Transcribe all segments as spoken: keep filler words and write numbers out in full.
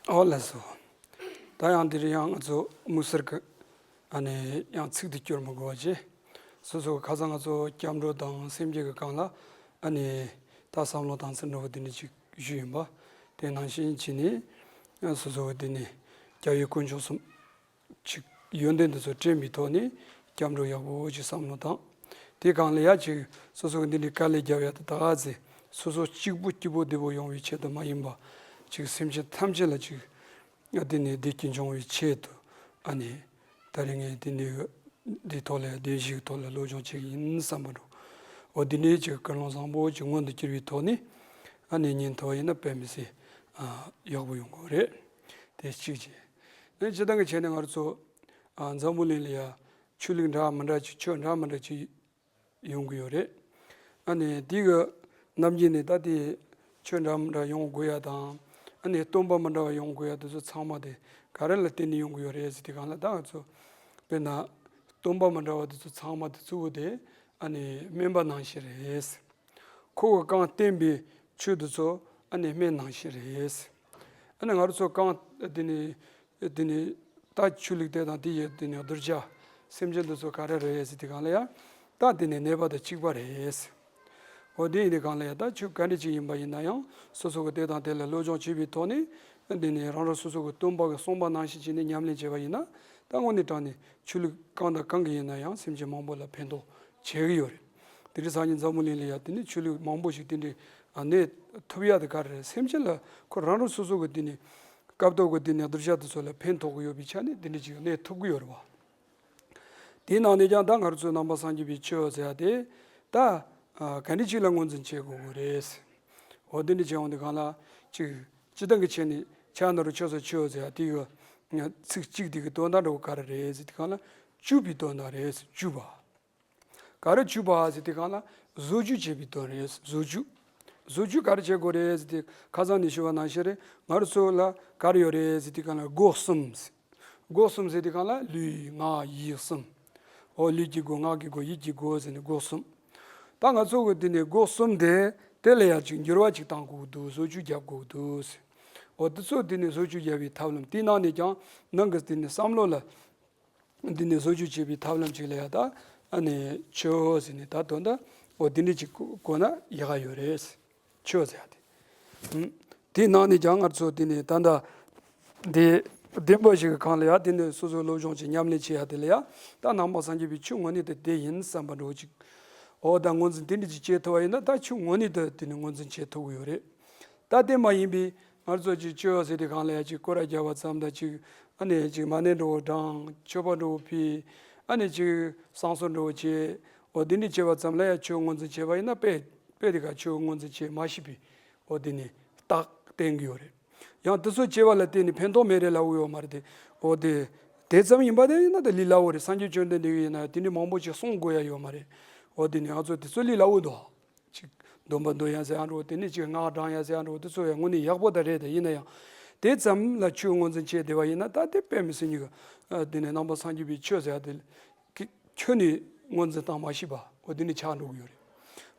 ཨོ་ལགས་སོ། ད་ཡང་འདིར་ཡང་ང་ཚོ་དམིགས་བསལ་གྱི་ཨ་ནི་ཡང་ཚིག་འདི་སྐྱོར་མི་དགོས་པ་བྱས། སོ་སོ་ཁ་སང་ང་ཚོ་སྐྱབས་འགྲོ་དང་སེམས་བསྐྱེད་ཀྱི་སྒང་ལ་ཨ་ནི་ད་བསམ་བློ་དང་ཚིག་འགྲོ་བ་འདི་ནི་ཅིག་ཞུས་ཡིན་པ། དེ་ནང་བཞིན་བྱས་ནས་སོ་སོ་འདི་ནི་སྐྱབས་ཡུལ་དཀོན་མཆོག་གསུམ་ཅིག་ཡོན་ཏན་འདི་ཚོ་དྲན་པའི་ཐོག་ནས་སྐྱབས་འགྲོ་ཡག་པོ་ཅིག་བསམ་བློ་བཏང་། དེ་སྒང་ལ་ཡ་ཅིག་སོ་སོ་གི་འདི་འདྲའི་དཀའ་ལས་རྒྱབ་ཡ་དེ་ད་ག་ཚེ་སོ་སོ་གཅིག་པུ་སྐྱིད་པོ་བདེ་པོ་ཡོང་བའི་ཆེད་དུ་མ་ཡིན་པ། ཅིག་སེམས་ཅན་ཐམས་ཅད་ལ་ཅིག་ཨ་དེ་ནས་བདེ་སྐྱིད་འབྱུང་བའི་ཆེད་དུ་ཨ་ནི་ད་རེས་ངས་དེ་འདྲའི་འདི་ཐོག་ལ་བདེན་བཞིའི་ཐོག་ལ་སློབ་སྦྱོང་བྱེད་ཀྱི་ཡིན་བསམ་པ་འགྲོ། འོ་འདི་འདྲའི་ཅིག་ཀུན་སློང་བཟང་པོ་ཅིག་མངོན་དུ་གྱུར་བའི་ཐོག་ནས་ཨ་ནི་ཉན་ཐུབ་པ་ཡིན་ན་དཔེ་མི་སྲིད་ཨ་ཡག་པོ་ཡོང་གི་རེད། དེ་གཅིག་བྱས། ཨ་ནི་སྤྱིར་བཏང་གི་བྱས་ནས་ང་རང་ཚོ་ཨ་འཛམ་བུ་གླིང་ལ་ཡ་ཆོས་ལུགས་འདྲ་མི་འདྲ་ཅིག་ཆོས་འདྲ་མི་འདྲ་ཅིག་ཡོང་གི་ཡོད་རེད། ཨ་ནི་དེ་གི་ནམ་རྒྱུན་ནས་ད་དེ་ཆོས་འདྲ་མི་འདྲ་ཡོང་དགོས་ཡ་དང་། ཨ་ནི་སྟོན་པ་མི་འདྲ་བ་ཡོང་དགོས་ཡ་དེ་ཚོ་ཚང་མ་དེ་ག་རེ་ལ་བརྟེན་ནས་ཡོང་གི་ཡོད་རེད་ཟེར་དུས་སྒང་ལ། ད་ང་ཚོ་དཔེར་ན་སྟོན་པ་མི་འདྲ་བ་དེ་ཚོ་ཚང་མ་དེ་གཙོ་བོ་དེ་ཨ་ནི་སྨན་པ་ནང་བཞིན་རེད། ཁོ་གི་རྐང་བསྟེན་པའི་ཆོས་དེ་ཚོ་ཨ་ནི་སྨན་ནང་བཞིན་རེད། ཨ་ནི་ང་རང་ཚོ་རྐང་དེ་ནི་དེ་ནི་ད་ཆོས་ལུགས་དེ་དང་དེ་ཡི་དེ་ནི་གདུལ་བྱ་སེམས་ཅན་འདི་ཚོ་ག་རེ་རེད་ཟེར་དུས་སྒང་ལ་ཡ། ད་དེ་ནི་ནད་པ་དང་གཅིག་པ་རེད། འོ་དེ་ཡིན་དུས་སྒང་ལ་ཡ་ད་ཆོས་ག་འདྲ་ཅིག་ཡིན་པ་ཡིན་ན་ཡང་སོ་སོ་གི་དེ་དང་དེ་ལ་སློབ་སྦྱོང་བྱས་པའི་ཐོག་ནས་དེ་ནི་རང་རང་སོ་སོ་གི་སྟོན་པ་གི་གསུངས་པ་ནང་བཞིན་བྱས་ནས་ཉམས་ལེན་བྱས་པ་ཡིན་ན། ད་དངོས་གནས་དྲང་ནས་ཆོས་ལུགས་གང་དང་གང་གི་ཡིན་ན་ཡང་སེམས་ཅན་མང་པོ་ལ་ཕན་ཐོགས་བྱེད་ཀྱི་ཡོད་རེད། དེ་རིང་སང་ཉིན་འཛམ་བུ་གླིང་ལ་ཡ་དེ་ནི་ཆོས་ལུགས་མང་པོ་ཞིག་དེ་འདྲའི་ཨ་གནས་ཐུབ་ཡ་དེ་ག་རེ་རེད། སེམས་ཅན་ལ་ཁོ་རང་རང་སོ་སོ་གི་དེ་ནི་སྐབས་ཐོག་གི་དེ་ནི་གདུལ་བྱ་དེ་ཚོ་ལ་ཕན་ཐོགས་ཀྱི་ཡོད་པའི་ཆ་ནས་དེ་འདྲ་ཅིག་གནས་ཐུབ་ཀྱི་ཡོད་རེད་བ། དེའི་ནང་ནས་ཀྱང་ད་ང་རང་ཚོའི་ནང་པ་སངས་རྒྱས་པའི་ཆོས་ཟེར་ཡ་དེ་ད་ཨ་ག་འདྲ་ཅིག་ལ་ངོས་འཛིན་བྱེད་དགོས་ཀྱི་རེད། འོ་དེ་འདྲ་བྱས་ཡོང་དུས་སྒང་ལ་ཅིག་སྤྱིར་བཏང་གི་ཆ་ནས་ཆ་ན་རུ་ཆོས་ས་ཆོས་ཟེར་ཡ་དེ་གི་ཚིག་གཅིག་དེ་གི་དོན་དག་འདྲ་བོ་ག་རེ་རེད་ཟེར་དུས་སྒང་ལ་སྤྱོད་པའི་དོན་དག་རེད། སྤྱོད་པ། ག་རེ་སྤྱོད་པ་ཟེར་དུས་སྒང་ལ་བཟོ་བཅོས་བྱེད་པའི་དོན་རེད། བཟོ་བཅོས། བཟོ་བཅོས་ག་རེ་བྱེད་དགོས་རེད་ཟེར་དུས་ཁ་སང་ནས་ཞུ་བ་ནང་བཞིན་རེད། ང་རང་ཚོ་ལ་ག་རེ་ཡོད་རེད་ཟེར་དུས་སྒང་ལ་སྒོ་གསུམ་ཟེར། སྒོ་གསུམ་ཟེར་དུས་སྒང་ལ་ལུས་ངག་ཡིད་གསུམ། འོ་ལུས་ཀྱི་སྒོ་ངག་གི་སྒོ་ཡིད་ཀྱི་སྒོ་ཟེར་ནས་སྒོ་གསུམ། ད་ང་ཚོ་གི་དེ་ནས་སྒོ་གསུམ་དེ་དེ་ལ་ཡང་ཅིག་འགྱུར་བ་ཅིག་གཏང་དགོས་འདུག་བཟོ་བཅོས་རྒྱབ་དགོས་འདུག་ཟེར། འོ་དེ་ཚོ་དེ་ནས་བཟོ་བཅོས་རྒྱབ་པའི་ཐབས་ལམ་དེའི་ནང་ནས་ཀྱང་ནང་གི་དེ་ནས་བསམ་བློ་ལ། འདི་ནས་བཟོ་བཅོས་བྱེད་པའི་ཐབས་ལམ་ཅིག་ལ་ཡ་ད་ཨ་ནི་ཆོས་ཟེར་ནས་ད་དོན་དག་འོ་འདི་འདྲ་ཅིག་གོ་ན་ཡག་ག་ཡོད་རེད། ཆོས་ཟེར་ཡ་དེ། ཨུམ། དེའི་ནང་ནས་ཀྱང་ང་ཚོ་དེ་ནས་ད་ལྟ་འདི་བདེན་པ་ཞིག་གི་སྒང་ལ་ཡ་དེ་ནས་སོ་སོའི་སློབ་སྦྱོང་བྱེད་ཉམས་ལེན་བྱེད་ཡ་དེ་ལ་ཡ། ད་ནང་པ་སངས་རྒྱས་པའི་ཆོས་དངོས་གནས་དེ་དེ་ཡིན་བསམ་པ་འདྲ་བོ་ཅིག་འོ་ད་ངོས་འཛིན་དེ་འདྲ་ཅིག་བྱེད་ཐུབ་པ་ཡིན་ན་ད་ཆོས་དངོས་གནས་དེ་དེ་ནས་ངོས་འཛིན་བྱེད་ཐུབ་ཀྱི་ཡོད་རེད། ད་དེ་མ་ཡིན་པའི་ང་ཚོ་ཅིག་ཆོས་ཟེར་དུས་སྒང་ལ་ཡ་ཅིག་སྐོར་ར་རྒྱབ་པ་ཙམ་དང་ཅིག་ཨ་ནི་ཅིག་མ་ཎི་འདྲ་བོ་བགྲང་མཆོད་པ་འདྲ་བོ་ཕུལ། ཨ་ནི་ཅིག་བསང་གསོལ་འདྲ་བོ་བྱེད། འོ་འདི་འདྲ་བྱེད་པ་ཙམ་ལ་ཡ་ཆོས་ངོས་འཛིན་བྱེད་པ་ཡིན་ན་དཔེ་དཔེ་དེ་ག་ཆོས་ངོས་འཛིན་བྱེད་མ་ཤེས་པའི་འོ་དེ་ནི་རྟགས་བསྟན་གྱི་ཡོད་རེད། ཡང་དེ་ཚོ་བྱེད་པ་ལ་བརྟེན་ནས་ཕན་ཐོགས་མེད་རེད་ལབ་ཀྱི་ཡོད་མ་རེད་དེ། འོ་དེ་དེ་ཙམ་ཡིན་པ་དེ་ཡིན་ན་དེ་ལས་སླ་བོ་རེད། སངས་རྒྱས་བཅོམ་ལྡན་འདས་ཀྱིས་ཡིན་ན་ཡང་དེ་འདྲ་མང་པོ་ཅིག་གསུང་དགོས་ཡ་ཡོད་མ་རེད། འོ་དེ་ནི་ང་ཚོ་དེ་ཚོ་ལས་སླ་བོ་འདུག་ཅིག་སྡོམ་པ་འདོན་ཡ་ཟེར་ཡ་འགྲོ་དེ་ནས་ཅིག་སྔགས་བགྲང་ཡ་ཟེར་ཡ་འགྲོ་དེ་ཚོ་ཡང་དངོས་གནས་ཡག་པོ་ད་རེད། དེ་ཡིན་ན་ཡང་དེ་ཙམ་ལ་ཆོས་ངོས་འཛིན་བྱས་བསྡད་པ་ཡིན་ན་ད་དེ་དཔེ་མི་སྲིད་ཉིད་ཀྱི་དེ་ནས་ནང་པ་སངས་རྒྱས་པའི་ཆོས་ཟེར་ཡ་དེ་ཁྱོན་ནས་ངོས་འཛིན་བཏང་མ་ཤེས་པ་འོ་དེ་ནས་ཆགས་འགྲོ་གི་ཡོད་རེད།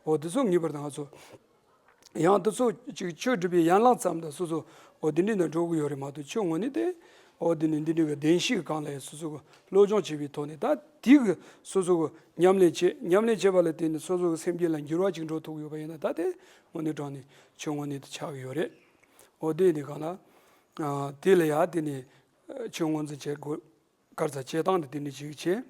འོ་དེ་ཚོ་ངེས་པར་དུ་ང་ཚོ་ཡང་དེ་ཚོ་ཅིག་ཆོས་སྒྲུབ་པའི་ཡན་ལག་ཙམ་དང་སོ་སོ་འོ་དེ་འདྲས་ནས་འགྲོ་གི་ཡོད་རེད་མ་གཏོགས་ཆོས་ངོས་ནས་དེ། འོ་དེ་ནི་འདི་འདྲའི་གི་བདེན་བཞིའི་སྒང་ལ་ཡང་སོ་སོ་གི་སློབ་སྦྱོང་བྱེད་པའི་ཐོག་ནས་ད་དེ་གི་སོ་སོ་གི་ཉམས་ལེན་བྱེད། ཉམས་ལེན་བྱེད་པ་ལ་བརྟེན་ནས་སོ་སོ་གི་སེམས་རྒྱུད་ལ་འགྱུར་བ་ཅིག་འགྲོ་ཐུབ་ཡོད་པ་ཡིན་ན་ད་དེ་དངོས་གནས་དྲང་ནས་ཆོས་དངོས་གནས་དེ་ཆགས་ཀྱི་ཡོད་རེད། འོ་དེ་ཡིན་དུས་སྒང་ལ་ཨ་དེ་ལ་ཡང་དེ་ནི་ཆོས་ངོས་འཛིན་བྱེད་དགོས། ག་རེ་ཟེར་བྱེད་སྟངས་དེ་དེ་འདྲ་ཅིག་བྱེད།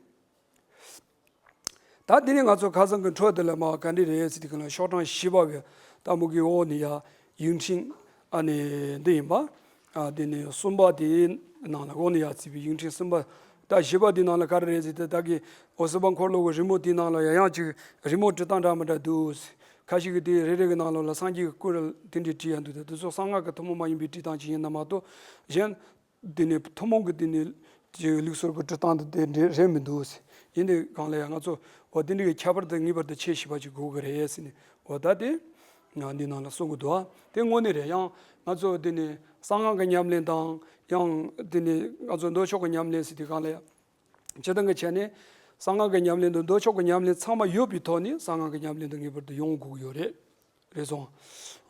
ད་དེ་ནས་ང་ཚོ་ཁ་སང་གི་འཕྲོ་དེ་ལ་མ་ག་འདྲ་རེད་ཟེར་དུས་སྒང་ལ་ཤོག་གྲངས་བཞི་པ་གི་ད་མུ་གེའི་འོག་ནས་ཡ་ཡིག་ཕྲེང་ཨ་ནི་འདི་ཡིན་པ། ཨ་དེ་ནས་གསུམ་པ་དེའི་ནང་ལ་འོག་ནས་ཡ་བརྩིས་པའི་ཡིག་ཕྲེང་གསུམ་པ། ད་བཞི་པ་དེའི་ནང་ལ་ག་རེ་རེད་ཟེར་ཏེ་ད་གི་འོད་གསལ་བ་འཁོར་ལོ་གི་རི་མོ་དེའི་ནང་ལ་ཡང་ཡང་ཅིག་རི་མོ་བྲིས་སྟངས་འདྲ་མི་འདྲ་འདུག་ཁ་ཤས་ཀྱིས་དེ་རེ་རེ་གི་ནང་ལོགས་ལ་སངས་རྒྱས་ཀྱི་སྐུ་རུ་དེ་འདྲའི་བྲིས་ཡ་འདུག་ད་དེ་ཚོ་གསང་སྔགས་ཀྱི་ཐུན་མོང་མ་ཡིན་པའི་བྲིས་སྟངས་ཅིག་ཡིན་ན་མ་གཏོགས་གཞན། དེ་ནས་ཐུན་མོང་གི་དེ་ནས་ཀྱི་ལུགས་སྲོལ་གྱི་སྒྲིག་སྟངས་དེ་དེ་འདྲ་རེད་མི་འདུག་ཡིན་དུས་སྒང་ལ་ཡང་ང་ཚོ་འོ་དེ་འདྲ་གི་ཁྱད་པར་དེ་ངེས་པར་དུ་ཁྱད་ཞིབ་པ་ཅིག་དགོས་ཀྱི་རེད་ཟེར་ནས་འོ་ད་དེ་ང་འདི་ནང་ལ་གསུང་གི་འདུག་དེ་དངོས་གནས་རེད། ཡང་ང་ཚོ་དེ་ནས་གསང་སྔགས་ཀྱི་ཉམས་ལེན་དང་ཡང་དེ་ནས་ང་ཚོ་མདོ་ཕྱོགས་ཀྱི་ཉམས་ལེན་ཟེར་དུས་སྒང་ལ་ཡང་སྤྱིར་བཏང་གི་ཆ་ནས་གསང་སྔགས་ཀྱི་ཉམས་ལེན་དང་མདོ་ཕྱོགས་ཀྱི་ཉམས་ལེན་ཚང་མ་ཡོད་པའི་ཐོག་ནས་གསང་སྔགས་ཀྱི་ཉམས་ལེན་དེ་ངེས་པར་དུ་ཡོང་དགོས་ཀྱི་ཡོད་རེད། རེད་སོང་།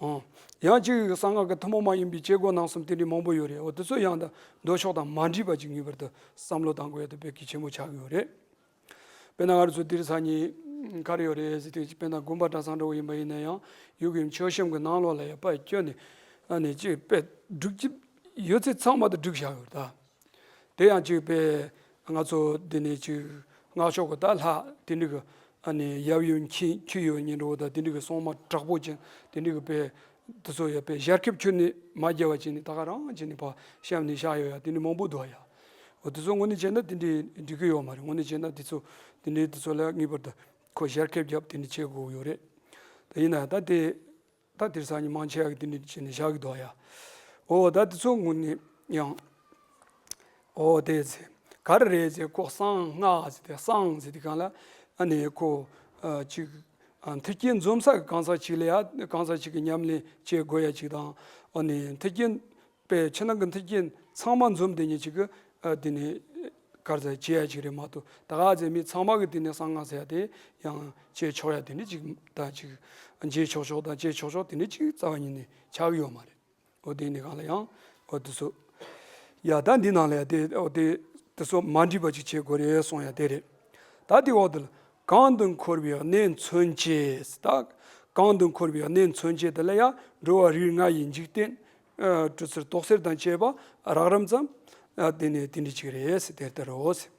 ཨང་། ཡང་གཅིག་གསང་སྔགས་ཀྱི་ཐུན་མོང་མ་ཡིན་པའི་བྱེད་སྒོ་རྣམ་གསུམ་དེ་འདྲའི་མང་པོ་ཡོད་རེད། འོ་དེ་ཚོ་ཡང་ད་མདོ་ཕྱོགས་དང་མ་འདྲེས་པ་ཅིག་ངེས་པར་དུ་བསམ་བློ་བཏང་དགོས་ཡ་དེ་དཔེ་གལ་ཆེན་པོ་ཆགས་ཀྱི་ཡོད་རེད། དཔེར་ན་ང་རང་ཚོ་འདིར་སང་ཉིན་ག་རེ་ཡོད་རེད་ཟེར་དུས། དཔེར་ན་དགོན་པ་གྲྭ་ཚང་འདྲ་བོ་ཡིན་པ་ཡིན་ན་ཡང་ཡུལ་གྱི་མཆོད་གཤོམ་གྱི་ནང་ལོགས་ལ་ཡ་ཕར་བསྐྱོད་ནས་ཨ་ནི་ཅིག་དཔེ་སྒྲུབ་ཀྱི་ཡོད་ཚད་ཚང་མ་དེ་བསྒྲུབས་བཞག་ཡོད་རེད་ད། དེ་ཡང་ཅིག་དཔེ་ང་ཚོ་འདི་ནས་ཅིག་སྔགས་ཕྱོགས་ཀྱི་ད་ལྷ་དེ་འདྲ་གི་ཨ་ནི་ཡབ་ཡུམ་མཁྱེན་མཁྱེན་ཡོད་མཁན་འདྲ་བོ་དང་དེ་འདྲ་གི་སྲུང་མ་དྲག་པོ་ཅན་དེ་འདྲ་གི་དཔེ་དེ་ཚོ་ཡ་དཔེ་ཞལ་ཁེབས་ཁྱོན་ནས་མ་བརྒྱབ་པ་བྱས་ནས་ད་ག་རང་བྱས་ནས་ཕར་བཤམས་ནས་བཞག་ཡོད་ཡ་དེ་འདྲ་མང་པོ་འདུག་ཡ། འོ་དེ་ཚོ་དངོས་གནས་བྱས་ན་དེ་འདྲ་འགྲིག་གི་ཡོད་མ་རེད། དངོས་གནས་བྱས་ན་དེ་ཚོ་དེ་འདྲ་དེ་ཚོ་ལ་ངེས་པར་དུ་ཁོ་ཞལ་ཁེབས་བརྒྱབ་དེ་འདྲ་བྱེད་དགོས་ཡོད་རེད། ད་ཡིན་ན་ད་དེ། ད་དེང་སང་ཉིན་མང་ཆེ་བ་གིས་དེ་འདྲ་བྱས་ནས་བཞག་གི་འདུག་ཡ། འོ་ད་དེ་ཚོ་དངོས་གནས་ཡང་། འོ་དེ་ཚེ་ག་རེ་རེད་ཟེར། ཁོ་གསང་སྔགས་ཟེར་ཏེ། གསང་ཟེར་དུས་སྒང་ལ་ཨ་ནི་ཁོ་ཨ་ཅིག་ཨ་མཐུན་རྐྱེན་འཛོམས་ས་གི་གང་ཟག་ཅིག་ལ་ཡ་གང་ཟག་ཅིག་གིས་ཉམས་ལེན་བྱེད་དགོས་ཡ་ཅིག་དང་། ཨ་ནི་མཐུན་རྐྱེན་དཔེ་ཕྱི་ནང་གི་མཐུན་རྐྱེན་ཚང་མ་འཛོམས་བསྡད་མཁན་ཅིག་གིས་ཨ་དེ་ནི་ག་རེ་ཟེར་བྱེད་ཡ་ཅིག་རེད་མ་གཏོགས། ད་ག་ཟེར་མི་ཚང་མ་གིས་དེ་ནི་གསང་སྔགས་ཟེར་ཡ་དེ་ཡང་བྱེད་ཆོག་ཡ་དེ་འདྲ་ཅིག་ད་ཅིག་བྱེད་ཆོག་ཆོག་དང་བྱེད་ཆོག་ཆོག་དེ་འདྲ་ཅིག་རྩ་བ་ཉིད་ནས་ཆགས་ཀྱི་ཡོད་མ་རེད། འོ་དེ་འདྲ་སྒང་ལ་ཡང་འོ་དེ་ཚོ་ཡ་ད་འདི་ནང་ལ་ཡ་དེ་འོ་དེ་དེ་ཚོ་མ་འདྲེས་པ་ཅིག་བྱེད་དགོས་རེད་གསུང་ཡ་དེ་རེད། ད་དེ་འོག་དེ་ལ་གང་དུ་འཁོར་བའི་གནས་མཚོན་བྱེད་ཟེར། ད་གང་དུ་འཁོར་བའི་གནས་མཚོན་བྱེད་དེ་ལ་ཡ་འགྲོ་བ་རིགས་ལྔ་ཡི་འཇིག་རྟེན་ཨ་གྲོལ་ཚུལ་རྟོགས་ཚུལ་དང་བཅས་པ་རགས་རིམ་ཙམ་ཨ་དེ་ནས་དེ་འདྲ་ཅིག་རེད་ཟེར། དེ་ལྟར་རོ་ཟེར།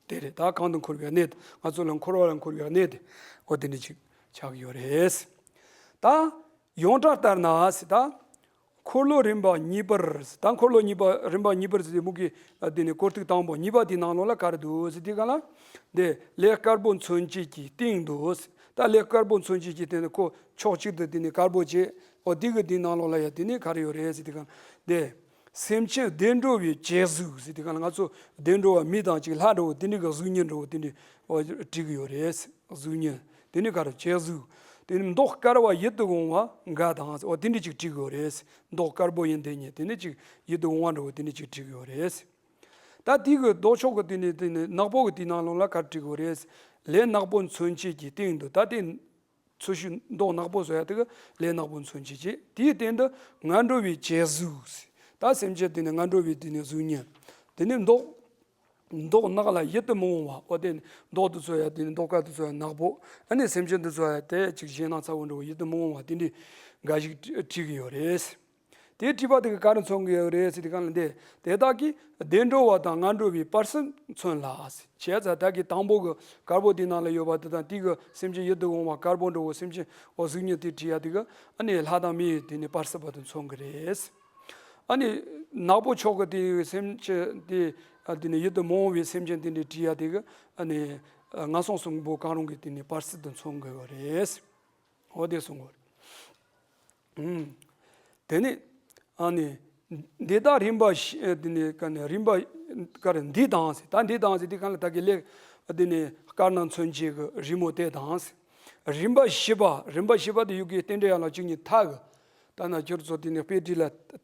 དེ་རེད། ད་གང་དུ་འཁོར་བའི་གནས་དེ། ང་ཚོ་ལ་འཁོར་བ་ལ་འཁོར་བའི་གནས་དེ་འོ་དེ་འདྲ་ཅིག་ཆགས་ཀྱི་ཡོད་རེད། ད་ཡོངས་གྲགས་ལྟར་ན་ཟེར། ད་འཁོར་ལོ་རིམ་པ་གཉིས་པར་ཟེར། ད་འཁོར་ལོ་གཉིས་པ་རིམ་པ་གཉིས་པར་ཟེར་དེ་མུ་གེ་དེ་ནི་སྐོར་ཐིག་དང་པོ་གཉིས་པ་དེའི་ནང་ལོགས་ལ་ག་རེ་འདུག་ཟེར་དུས་སྒང་ལ། དེ་ལས་དཀར་པོ་མཚོན་བྱེད་ཀྱི་སྟེང་དུ་ཟེར། ད་ལས་དཀར་པོ་མཚོན་བྱེད་ཀྱི་སྟེང་དུ་ཁོ་ཕྱོགས་གཅིག་ཏུ་དེ་ནི་དཀར་པོ་བྱས། འོ་དེ་གི་དེའི་ནང་ལོགས་ལ་ཡ་དེ་ནི་ག་རེ་ཡོད་རེད་ཟེར་དུས་སྒང་དེ། སེམས་ཅན་བདེ་འགྲོ་བའི་བྱད་གཟུགས་ཟེར་དུས་སྒང་ལ། ང་ཚོ་བདེ་འགྲོ་བ་མི་དང་ཅིག་ལྷ་འདྲ་བོ་དེ་འདྲ་གི་གཟུགས་བརྙན་འདྲ་བོ་དེ་འདྲ་བྲིས་ཀྱི་ཡོད་རེད། གཟུགས་བརྙན་དེ་ནི་ག་རེ། བྱད་གཟུགས། དེ་ནི་མདོག་དཀར་བ་ཡིད་དུ་འོང་བ་འགའ་དང་། འོ་དེ་འདྲ་ཅིག་བྲིས་ཀྱི་ཡོད་རེད། མདོག་དཀར་པོ་ཡིན་དེ་ཉིད་དེ་ནི་ཅིག་ཡིད་དུ་འོང་བ་འདྲ་བོ་དེ་འདྲ་ཅིག་བྲིས་ཀྱི་ཡོད་རེད། ད་དེ་གི་ལྡོག་ཕྱོགས་ཀྱི་དེ་ནི་དེ་ནི་ནག་པོ་གི་དེའི་ནང་ལོགས་ལ་ག་རེ་བྲིས་ཀྱི་ཡོད་རེད། ལས་ནག་པོ་མཚོན་བྱེད་ཀྱི་སྟེང་དུ། ད་དེ། འཚོ་བྱེད་མདོག་ནག་པོ་བཟོ་ཡ་དེ་གི་ལས་ནག་པོ་མཚོན་བྱེད་ཅེས། དེའི་སྟེང་དུ་ངན་འགྲོ་བའི་བྱད་གཟུགས། ད་སེམས་ཅན་དེ་ནི་ངན་འགྲོ་བའི་དེ་ནི་གཟུགས་བརྙན། དེ་ནི་མདོག་མདོག་ནག་ལ་ཡིད་དུ་མི་འོང་བ། འོ་དེ་ནི་མདོག་དེ་ཚོ་ཡ་དེ་ནི་མདོག་དཀར་དེ་ཚོ་ཡ་ནག་པོ། ཨ་ནི་སེམས་ཅན་དེ་ཚོ་ཡ་དེ་ཅིག་ཞེད་སྣང་ཚ་བོ་འདྲ་བོ་ཡིད་དུ་མི་འོང་བ་དེ་འདྲའི་འགའ་ཞིག་བྲིས་ཀྱི་ཡོད་རེད། དེ་བྲིས་པ་དེ་གིས་ག་རེ་མཚོན་གྱི་ཡོད་རེད་ཟེར་དུས་སྒང་ལ། དེ་དེ་དག་གིས་བདེ་འགྲོ་བ་དང་ངན་འགྲོ་བའི་བར་གསུམ་མཚོན་ལ་ཟེར། བྱས་ཙང་ད་གི་དང་པོ་གི་དཀར་པོ་དེའི་ནང་ལ་ཡོད་པ་དེ་དང་། དེ་གི་སེམས་ཅན་ཡིད་དུ་འོང་བ་དཀར་པོ་འདྲ་བོ་སེམས་ཅན་འོ་གཟུགས་བརྙན་དེ་བྲིས་ཡ་དེ་གིས་ཨ་ནི་ལྷ་དང་མིའི་དེ་ནི་བར་གསུམ་པ་དེ་མཚོན་གྱི་རེད། ཨ་ནི་ནག་པོ་ཕྱོགས་ཀྱི་དེ་སེམས་ཅན་དེ་ཨ་དེ་ནི་ཡིད་དུ་མི་འོང་བའི་སེམས་ཅན་དེ་འདྲ་བྲིས་ཡ་དེ་གིས་ཨ་ནི་ངན་སོང་གསུམ་པོ་གང་རུང་གི་དེ་ནི་བར་གསུམ་དེ་མཚོན་གྱི་ཡོད་རེད། འོ་དེ་གསུང་གི་ཡོད་རེད། ཨུམ། དེ་ནས་ཨ་ནི་འདི་དག་རིམ་པ་བཞི། དེ་ནས་ག་ནས་རིམ་པ་ག་རེ། འདི་དང་ཟེར། ད་འདི་དང་ཟེར་དུས་སྒང་ལ་ད་གི་ལས་དེ་ནི་དཀར་ནག་མཚོན་བྱེད་ཀྱི་རི་མོ་དེ་དང་ཟེར། རིམ་པ་བཞི་པ། རིམ་པ་བཞི་པ་དེ་ཡུལ་གྱི་རྟེན་འབྲེལ་ཡན་ལག་བཅུ་གཉིས་མཐའ་གི། ད་ན་ཁྱོད་ཚོ་དེ་ནི་དཔེ་བྲིས་ལ་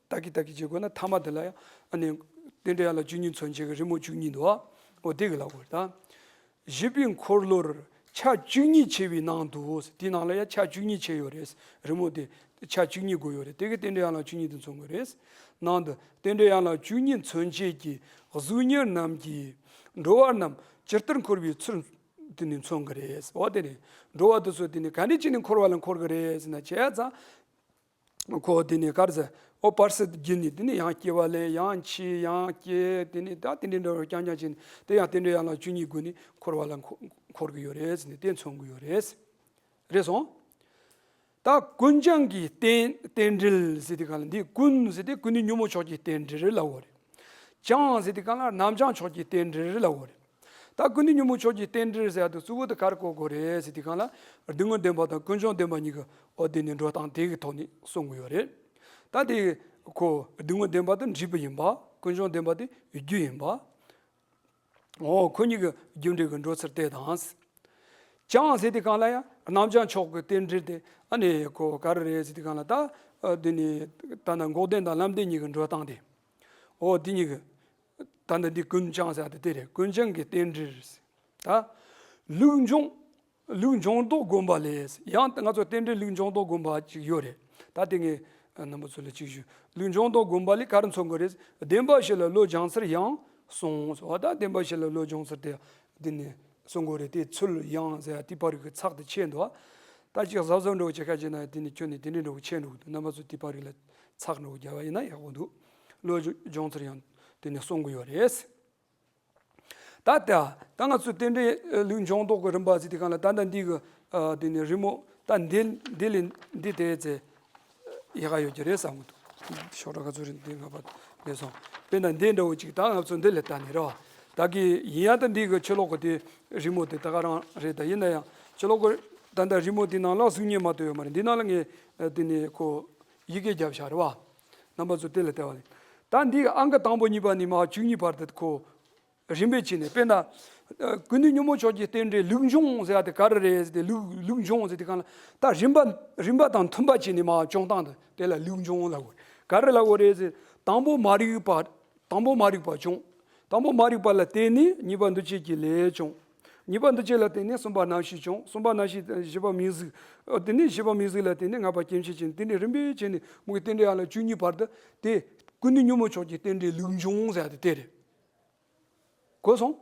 ད་གི་ད་གི་བྱེད་དགོས་ན་མཐའ་མ་དེ་ལ་ཡང་ཨ་ནི་རྟེན་འབྲེལ་ཡན་ལག་བཅུ་གཉིས་མཚོན་བྱེད་ཀྱི་རི་མོ་བཅུ་གཉིས་འདུག་ཨ། འོ་དེ་གི་ལབ་དགོས་རེད་ད། བཞི་པའི་འཁོར་ལོར་ཆ་བཅུ་གཉིས་ཕྱེ་བའི་ནང་དུ། དེའི་ནང་ལ་ཡང་ཆ་བཅུ་གཉིས་ཕྱེ་ཡོད་རེད། རི་མོ་དེ་ཆ་བཅུ་གཉིས་བགོས་ཡོད་རེད། དེ་གི་རྟེན་འབྲེལ་ཡན་ལག་བཅུ་གཉིས་དེ་མཚོན་གྱི་རེད། ནང་དུ་རྟེན་འབྲེལ་ཡན་ལག་བཅུ་གཉིས་མཚོན་བྱེད་ཀྱི་གཟུགས་བརྙན་རྣམས་ཀྱིས་འགྲོ་བ་རྣམས་ཇི་ལྟར་འཁོར་བའི་ཚུལ་དེ་ནི་མཚོན་གྱི་རེད། འོ་དེ་ནི་འགྲོ་བ་དེ་ཚོ་དེ་ནི་ག་འདྲ་བྱས་ནས་འཁོར་བ་ལ་འཁོར་གྱི་རེད་ཟེར་ན། བྱས་ཙང་ཁོ་དེ་ནི་ག་རེ་ཟེར། འོ་བར་སྲིད་བརྒྱུད་ནས་དེ་ནི་ཡང་སྐྱེ་བ་ལེན། ཡང་འཆི། ཡང་སྐྱེ། དེ་ནི་ད་དེ་འདྲའི་འདྲ་བོ་རྐྱང་རྐྱང་བྱས་ནས། དེ་ཡང་རྟེན་འབྲེལ་ཡན་ལག་བཅུ་གཉིས་བགོས་ནས་འཁོར་བ་ལ་འཁོ་འཁོར་གྱི་ཡོད་རེད་ཟེར་ནས་དེ་མཚོན་གྱི་ཡོད་རེད། རེད་སོང་། ད་ཀུན་ཀྱང་གི་རྟེན་རྟེན་འབྲེལ་ཟེར་དུས་སྒང་ལ། འདི་ཀུན་ཟེར་དེ་ཀུན་ནས་ཉོན་མོངས་ཕྱོགས་ཀྱི་རྟེན་འབྲེལ་ལབ་དགོས་རེད། ཀྱང་ཟེར་དུས་སྒང་ལ་རྣམ་བྱང་ཕྱོགས་ཀྱི་རྟེན་འབྲེལ་ལབ་དགོས་རེད། ད་ཀུན་ནས་ཉོན་མོངས་ཕྱོགས་ཀྱི་རྟེན་འབྲེལ་ཟེར་ཡ་དེ་གཙོ་བོ་དེ་ག་རེ་གོ་དགོས་རེད་ཟེར་དུས་སྒང་ལ། སྡུག་བསྔལ་བདེན་པ་དང་ཀུན་འབྱུང་བདེན་པ་གཉིས་ཀྱི་འོ་དེ་ནི་འགྲོ་སྟངས་དེ་གི་ཐོག་ནས་གསུང་གི་ཡོད་རེད། ད་དེ་ཁོ་སྡུག་བསྔལ་བདེན་པ་དེ་འབྲས་བུ་ཡིན་པ། ཀུན་འབྱུང་བདེན་པ་དེ་རྒྱུ་ཡིན་པ། འོ་ཁོ་གཉིས་ཀྱི་རྒྱུ་འབྲས་ཀྱི་འགྲོ་ཚུལ་དེ་དང་། ཀྱང་ཟེར་དུས་སྒང་ལ་ཡང་རྣམ་བྱང་ཕྱོགས་ཀྱི་རྟེན་འབྲེལ་དེ་ཨ་ནི་ཁོ་ག་རེ་རེད་ཟེར་དུས་སྒང་ལ། ད་དེ་ནི་ད་ནི་འགོག་བདེན་དང་ལམ་བདེན་གཉིས་ཀྱི་འགྲོ་སྟངས་དེ། འོ་དེ་གཉིས་ཀྱི་ད་ནི་འདི་ཀུན་ཀྱང་ཟེར་དེ་དེ་རེད། ཀུན་ཀྱང་གི་རྟེན་འབྲེལ། ད་ལུགས་འབྱུང་ ལུགས་འབྱུང་ལྡོག་བསྒོམ་པ་ལས། ཡང་ང་ཚོ་རྟེན་འབྲེལ་ལུགས་འབྱུང་ལྡོག་བསྒོམ་པ་ཅིག་ཡོད་རེད། ད་དེ་ངས་རྣམ་པ་ཚོ་ལ་ཅིག་ཞུ། ལུགས་འབྱུང་ལྡོག་བསྒོམ་པ་ལས་ག་རེ་མཚོན་གྱི་རེད། བདེན་པ་བཞི་ལ་བློ་སྦྱངས་ཚར་ཡང་གསུངས་སོ། ད་བདེན་པ་བཞི་ལ་བློ་སྦྱངས་ཚར་དེ་འདི་ནས་གསུང་གི་རེད། དེ་ཚུལ་ཡང་ཟེར་ཡ་དེ་པར་རིས་ཀྱི་ཚགས་དེ་ཆད་འདུག་ད་ཅིག་གཟབ་གཟབ་འདྲ་བོ་བྱེད་ཁ་བྱེད་ན་དེ་ནས་ཁྱོད་ནས་དེ་འདྲའི་འདྲ་བོ་ཆད་འགྲོ་གི་འདུག་རྣམ་པ་ཚོ་དེ་པར་རིས་ལ་ཚགས་འདྲ་བོ་རྒྱབ་པ་ཡིན་ན་ཡག་པོ་འདུག་བློ་སྦྱོང་ཚར་ཡང་དེ་ནས་གསུང་གི་ཡོད་རེད། ད་ལྟ་ད་ང་ཚོས་རྟེན་འབྲེལ་ལུགས་འབྱུང་ལྡོག་གི་རིམ་པ་ཟེར་དུས་སྒང་ལ་ད་ལྟ་འདི་གི་དེ་ནས་རི་མོ་ད་འདི་འདི་ལས་འདི་དེ་ཚེ་ཡག་ག་ཡོད་ཀྱི་རེད་བསམ་གི་འདུག་ཤོག་ཁྲ་ག་ཚོད་རེད། འདི་ང་པ་ལས་སོང་། དཔེར་ན་འདི་འདྲ་བོ་ཅིག་ད་ང་ཚོ་འདི་ལས་ལྟ་ནས་རེད་བ། ད་གི་ཡིན་ཡང་ད་འདི་གི་ཕྱི་ལོགས་གི་དེ་རི་མོ་དེ་ད་ག་རང་རེད། ད་ཡིན་ན་ཡང་ཕྱི་ལོགས་གི་ད་ལྟ་རི་མོ་དེ་ནང་ལ་གཟུགས་བརྙན་མ་གཏོགས་ཡོད་མ་རེད། འདི་ནང་ལ་ངས་དེ་ནས་ཁོ་ཡི་གེ་བརྒྱབ་བཞག་རེད་བ། རྣམ་པ་ཚོ་དེ་ལ་ལྟ་བ་ལས། ད་འདི་ཨང་ཀི་དང་པོ་གཉིས་པ་ནས་མར་བཅུ་གཉིས་བར་དུ་ཁོ་རིམ་པས་ཕྱེ་ནས། དཔེར་ན། ཨ། ཀུན་ནས་ཉོན་མོངས་ཕྱོགས་ཀྱི་རྟེན་འབྲེལ་ལུགས་འབྱུང་ཟེར་ཡ་དེ་ག་རེ་རེད་ཟེར་ཏེ། ལུགས་ལུགས་འབྱུང་ཟེར་དུས་སྒང་ལ་ད་རིམ་པ་རིམ་པ་དང་མཐུན་པ་བྱས་ནས་མར་བྱུང་སྟངས་དེ་དེ་ལ་ལུགས་འབྱུང་ལབ་དགོས། ག་རེ་ལབ་དགོས་རེད་ཟེར། དང་པོ་མ་རིག་པ། དང་པོ་མ་རིག་པ་བྱུང་། དང་པོ་མ་རིག་པ་ལ་བརྟེན་ནས་གཉིས་པ་འདུ་བྱེད་ཀྱི་ལས་བྱུང་། གཉིས་པ་འདུ་བྱེད་ལ་བརྟེན་ནས་གསུམ་པ་རྣམ་ཤེས་བྱུང་། གསུམ་པ་རྣམ་ཤེས་བཞི་པ་མིང་གཟུགས། ཨ། དེ་ནས་བཞི་པ་མིང་གཟུགས་ལ་བརྟེན་ནས་ལྔ་པ་སྐྱེ་མཆེད་བྱུང་། དེ་ནས་རིམ་པས་བྱས་ནས་མུ་གེ་རྟེན་འབྲེལ་ཡན་ལག་བཅུ་གཉིས་བར་དུ་དེ་ཀུན་ནས་ཉོན་མོངས་ཕྱོགས་ཀྱི་རྟེན་འབྲེལ་ལུགས་འབྱུང་ཟེར་ཡ་དེ་དེ་རེད། གོ་སོང་།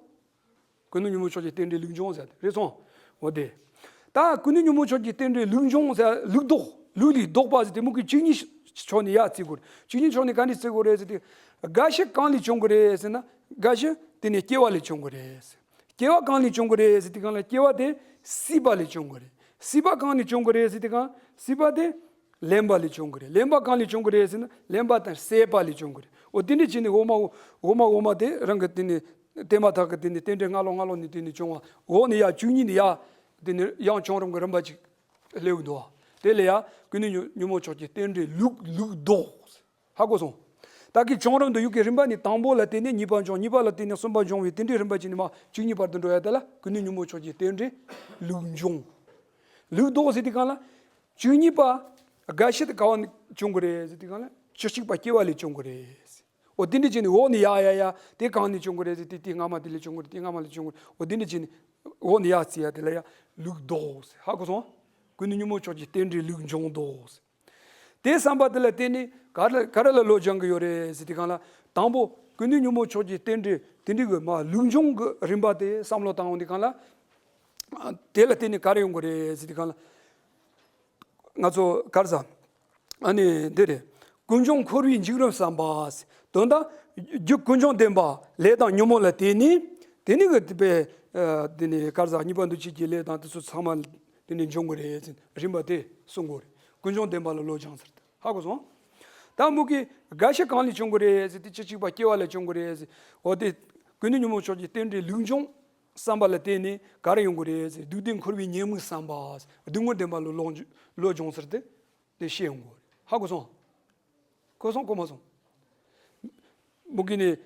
ཀུན་ནས་ཉོན་མོངས་ཕྱོགས་ཀྱི་རྟེན་འབྲེལ་ལུགས་འབྱུང་ཟེར་ཡ་དེ་རེད་སོང་། འོ་དེ། ད་ཀུན་ནས་ཉོན་མོངས་ཕྱོགས་ཀྱི་རྟེན་འབྲེལ་ལུགས་འབྱུང་ཟེར་ཡ་ལུགས་ལྡོག་ལུགས་ལས་ལྡོག་པ་ཟེར་དེ་མུ་གེ་བཅུ་གཉིས་ཕྱོགས་ནས་ཡར་བརྩི་དགོས་རེད། བཅུ་གཉིས་ཕྱོགས་ནས་ག་ནས་བརྩི་དགོས་རེད་ཟེར་དུས། རྒ་ཤི་གང་ལས་བྱུང་གི་རེད་ཟེར་ན། རྒ་ཤི་དེ་ནས་སྐྱེ་བ་ལས་བྱུང་གི་རེད། སྐྱེ་བ་གང་ལས་བྱུང་གི་རེད་ཟེར་དུས་སྒང་ལ། སྐྱེ་བ་དེ་སྲིད་པ་ལས་བྱུང་གི་རེད། སྲིད་པ་གང་ལས་བྱུང་གི་རེད་ཟེར་དུས་སྒང་། སྲིད་པ་དེ་ལེན་པ་ལས་བྱུང་གི་རེད། ལེན་པ་གང་ལས་བྱུང་གི་རེད་ཟེར་ན། ལེན་པ་དང་སྲེད་པ་ལས་བྱུང་གི་རེད། འོ་དེ་འདྲ་བྱས་ནས་འོག་མ་འོག་མ་འོག་མ་དེ་རང་གི་དེ་ནས་དེ་མ་ཐག་གི་དེ་ནས་རྟེན་འབྲེལ་སྔ་ལོགས་སྔ་ལོགས་ནས་དེ་ནས་བྱུང་བ། འོག་ནས་ཡར་བཅུ་གཉིས་ནས་ཡར་དེ་ནས་ཡང་བྱུང་རིམ་གྱི་རིམ་པ་ཅིག་སླེབས་ཀྱི་འདུག་བ། དེ་ལ་ཡང་ཀུན་ནས་ཉོན་ཉོན་མོངས་ཕྱོགས་ཀྱི་རྟེན་འབྲེལ་ལུགས་ལུགས་ལྡོག་ཧ་གོ་སོང་། ད་གི་བྱུང་རིམ་དུ་ཡུལ་གྱི་རིམ་པ་ནི། དང་པོ་ལ་བརྟེན་ནས་གཉིས་པ་འབྱུང་། གཉིས་པ་ལ་བརྟེན་ནས་གསུམ་པ་འབྱུང་བའི་དེ་འདྲའི་རིམ་པ་ཅིག་ནས་མར་བཅུ་གཉིས་བར་དུ་འགྲོ་ཡ་དེ་ལ་ཀུན་ནས་ཉོན་མོངས་ཕྱོགས་ཀྱི་རྟེན་འབྲེལ་ལུགས་འབྱུང་། ལུགས་ལྡོག་ཟེར་དུས་སྒང་ལ། བཅུ་གཉིས་པ་རྒ་ཤི་དེ་ག་བ་ནས་བྱུང་གི་རེད་ཟེར་དུས་སྒང་ལ། བཅུ་གཅིག་པ་སྐྱེ་བ་ལས་བྱུང་གི་རེད། འོ་དེ་འདྲ་བྱས་ནས་འོག་ནས་ཡར་ཡར་ཡར་དེ་གང་ནས་བྱུང་གི་རེད་ཟེར་དུས། དེ་སྔ་མ་དེ་ལས་བྱུང་གི་རེད། དེ་སྔ་མ་ལས་བྱུང་གི་རེད། འོ་དེ་འདྲ་བྱས་ནས་འོག་ནས་ཡར་བརྩི་ཡ་དེ་ལ་ཡང་ལུགས་ལྡོག་ཟེར། ཧ་གོ་སོང་། ཀུན་ནས་ཉོན་མོངས་ཕྱོགས་ཀྱི་རྟེན་འབྲེལ་ལུགས་འབྱུང་ལྡོག་ཟེར། དེ་བསམ་པ་དེ་ལ་བརྟེན་ནས་ག་རེ་ག་རེ་ལ་བློ་སྦྱང་གི་ཡོད་རེད་ཟེར་དུས་སྒང་ལ། དང་པོ་ཀུན་ནས་ཉོན་མོངས་ཕྱོགས་ཀྱི་རྟེན་འབྲེལ་དེ་འདྲའི་གི་མར་ལུགས་འབྱུང་གི་རིམ་པ་དེ་བསམ་བློ་བཏང་འོང་དུས་སྒང་ལ། དེ་ལ་བརྟེན་ནས་ག་རེ་ཡོང་གི་རེད་ཟེར་དུས་སྒང་ལ། ང་ཚོ་ག་རེ་ཟ། ཨ་ནི་འདི་རེད། ཀུན་འབྱུང་འཁོར་བའི་འཇིགས་རུམ་བསམ་པ། དོན་དག་རྒྱུ་ཀུན་འབྱུང་བདེན་པ་ལས་དང་ཉོན་མོངས་ལ་བརྟེན་ནས། དེ་ནི་གི་དེ་པའི་དེ་ནི་ག་རེ་ཟ། གཉིས་པ་འདུ་བྱེད་ཀྱི་ལས་དང་དེ་ཚོ་ཚང་མ་དེ་ནི་འབྱུང་གི་རེད་ཟེར། རིམ་པ་དེ་གསུང་གི་རེད། ཀུན་འབྱུང་བདེན་པ་ལ་བློ་སྦྱངས་ཚར་ཏེ། ཧ་གོ་སོང་། ད་མུ་གེ་རྒ་ཤི་གང་ལས་བྱུང་གི་རེད་ཟེར་དུས། བཅུ་གཅིག་པ་སྐྱེ་བ་ལས་བྱུང་གི་རེད་ཟེར། འོ་དེ་ཀུན་ནས་ཉོན་མོངས་ཕྱོགས་ཀྱི་རྟེན་འབྲེལ་ལུགས་འབྱུང་བསམ་པ་ལ་བརྟེན་ནས་ག་རེ་ཡོང་གི་རེད་ཟེར། སྡུག་བདེན་འཁོར་བའི་ཉེས་དམིགས་བསམ་པ། སྡུག་བསྔལ་བདེན་པ་ལ་བློ་བློ་སྦྱོང་ཚར་ཏེ་དེ་ཤེས་ཡོང་གི་རེད། ཧ་གོ་སོང་། གོ་སོང་། གོ་མ་སོང་། མུ་གེ་ནས་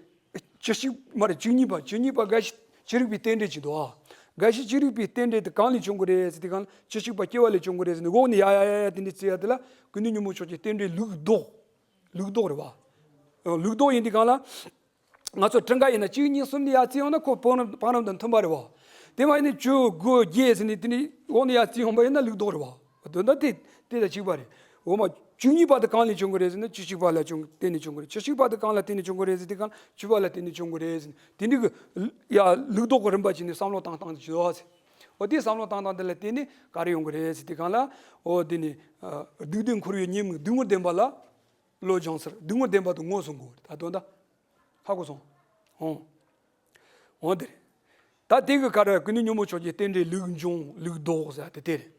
བཅུ་གཅིག་མ་རེད། བཅུ་གཉིས་པ། བཅུ་གཉིས་པ་རྒ་ཤི་ཅི་རིགས་པའི་རྟེན་འབྲེལ་གྱི་འདུག་ཨ། རྒ་ཤི་ཅི་རིགས་པའི་རྟེན་འབྲེལ་དེ་གང་ལས་བྱུང་གི་རེད་ཟེར་དུས་སྒང་ལ། བཅུ་གཅིག་པ་སྐྱེ་བ་ལས་བྱུང་གི་རེད་ཟེར་ནས་འོག་ནས་ཡར་ཡར་ཡར་ཡར་དེ་འདྲ་བརྩི་ཡ་དེ་ལ་ཀུན་ནས་ཉོན་མོངས་ཕྱོགས་ཀྱི་རྟེན་འབྲེལ་ལུགས་ལྡོག་ལུགས་ལྡོག་རེད་བ། ལུགས་ལྡོག་ཡིན་དུས་སྒང་ལ། ང་ཚོ་ཊིང་ཀ་ཡིན་ན་གཅིག་གཉིས་གསུམ་ནས་ཡར་བརྩི་ཡོང་ན་ཁོ་བང་རིམ་བང་རིམ་དང་མཐུན་པ་རེད་བ། དེ་མ་ཡིན་ན་བཅུ་དགུ་བརྒྱད་ཟེར་ནས་དེ་ནས་འོག་ནས་ཡར་བརྩི་ཡོང་པ་ཡིན་ན་ལུགས་ལྡོག་རེད་བ། དོན་དག་དེ་དེ་དང་གཅིག་པ་རེད། འོ་མ་བཅུ་གཉིས་པ་དེ་གང་ལས་བྱུང་གི་རེད་ཟེར་ན། བཅུ་གཅིག་པ་ལ་བྱུང་བརྟེན་ནས་བྱུང་གི་རེད། བཅུ་གཅིག་པ་དེ་གང་ལ་བརྟེན་ནས་བྱུང་གི་རེད་ཟེར་དུས་སྒང་ལ། བཅུ་པ་ལ་བརྟེན་ནས་བྱུང་གི་རེད་ཟེར་ནས། དེ་འདྲ་གི་ཡ་ལུགས་ལྡོག་གི་རིམ་པ་བྱས་ནས་བསམ་བློ་བཏང་སྟངས་ཅིག་ཡོད་ཟེར། འོ་དེ་བསམ་བློ་བཏང་སྟངས་དེ་ལ་བརྟེན་ནས་ག་རེ་ཡོང་གི་རེད་ཟེར་དུས་སྒང་ལ། འོ་དེ་ནི་ཨ་སྡུག་བདེན་འཁོར་བའི་ཉེས་དམིགས། སྡུག་བསྔལ་བདེན་པ་ལ་བློ་སྦྱངས་ཚར། སྡུག་བསྔལ་བདེན་པ་དེ་ངོས་བཟུང་དགོས་རེད། ད་དོན་དག་ཧ་གོ་སོང་། འོང་། འོང་དེ་རེད། ད་དེ་གི་ག་རེ། ཀུན་ནས་ཉོན་མོངས་ཕྱོགས་ཀྱི་རྟེན་འབྲེལ་ལུགས་འབྱུང་ལུགས་ལྡོག་ཟེར་དེ་དེ་རེད།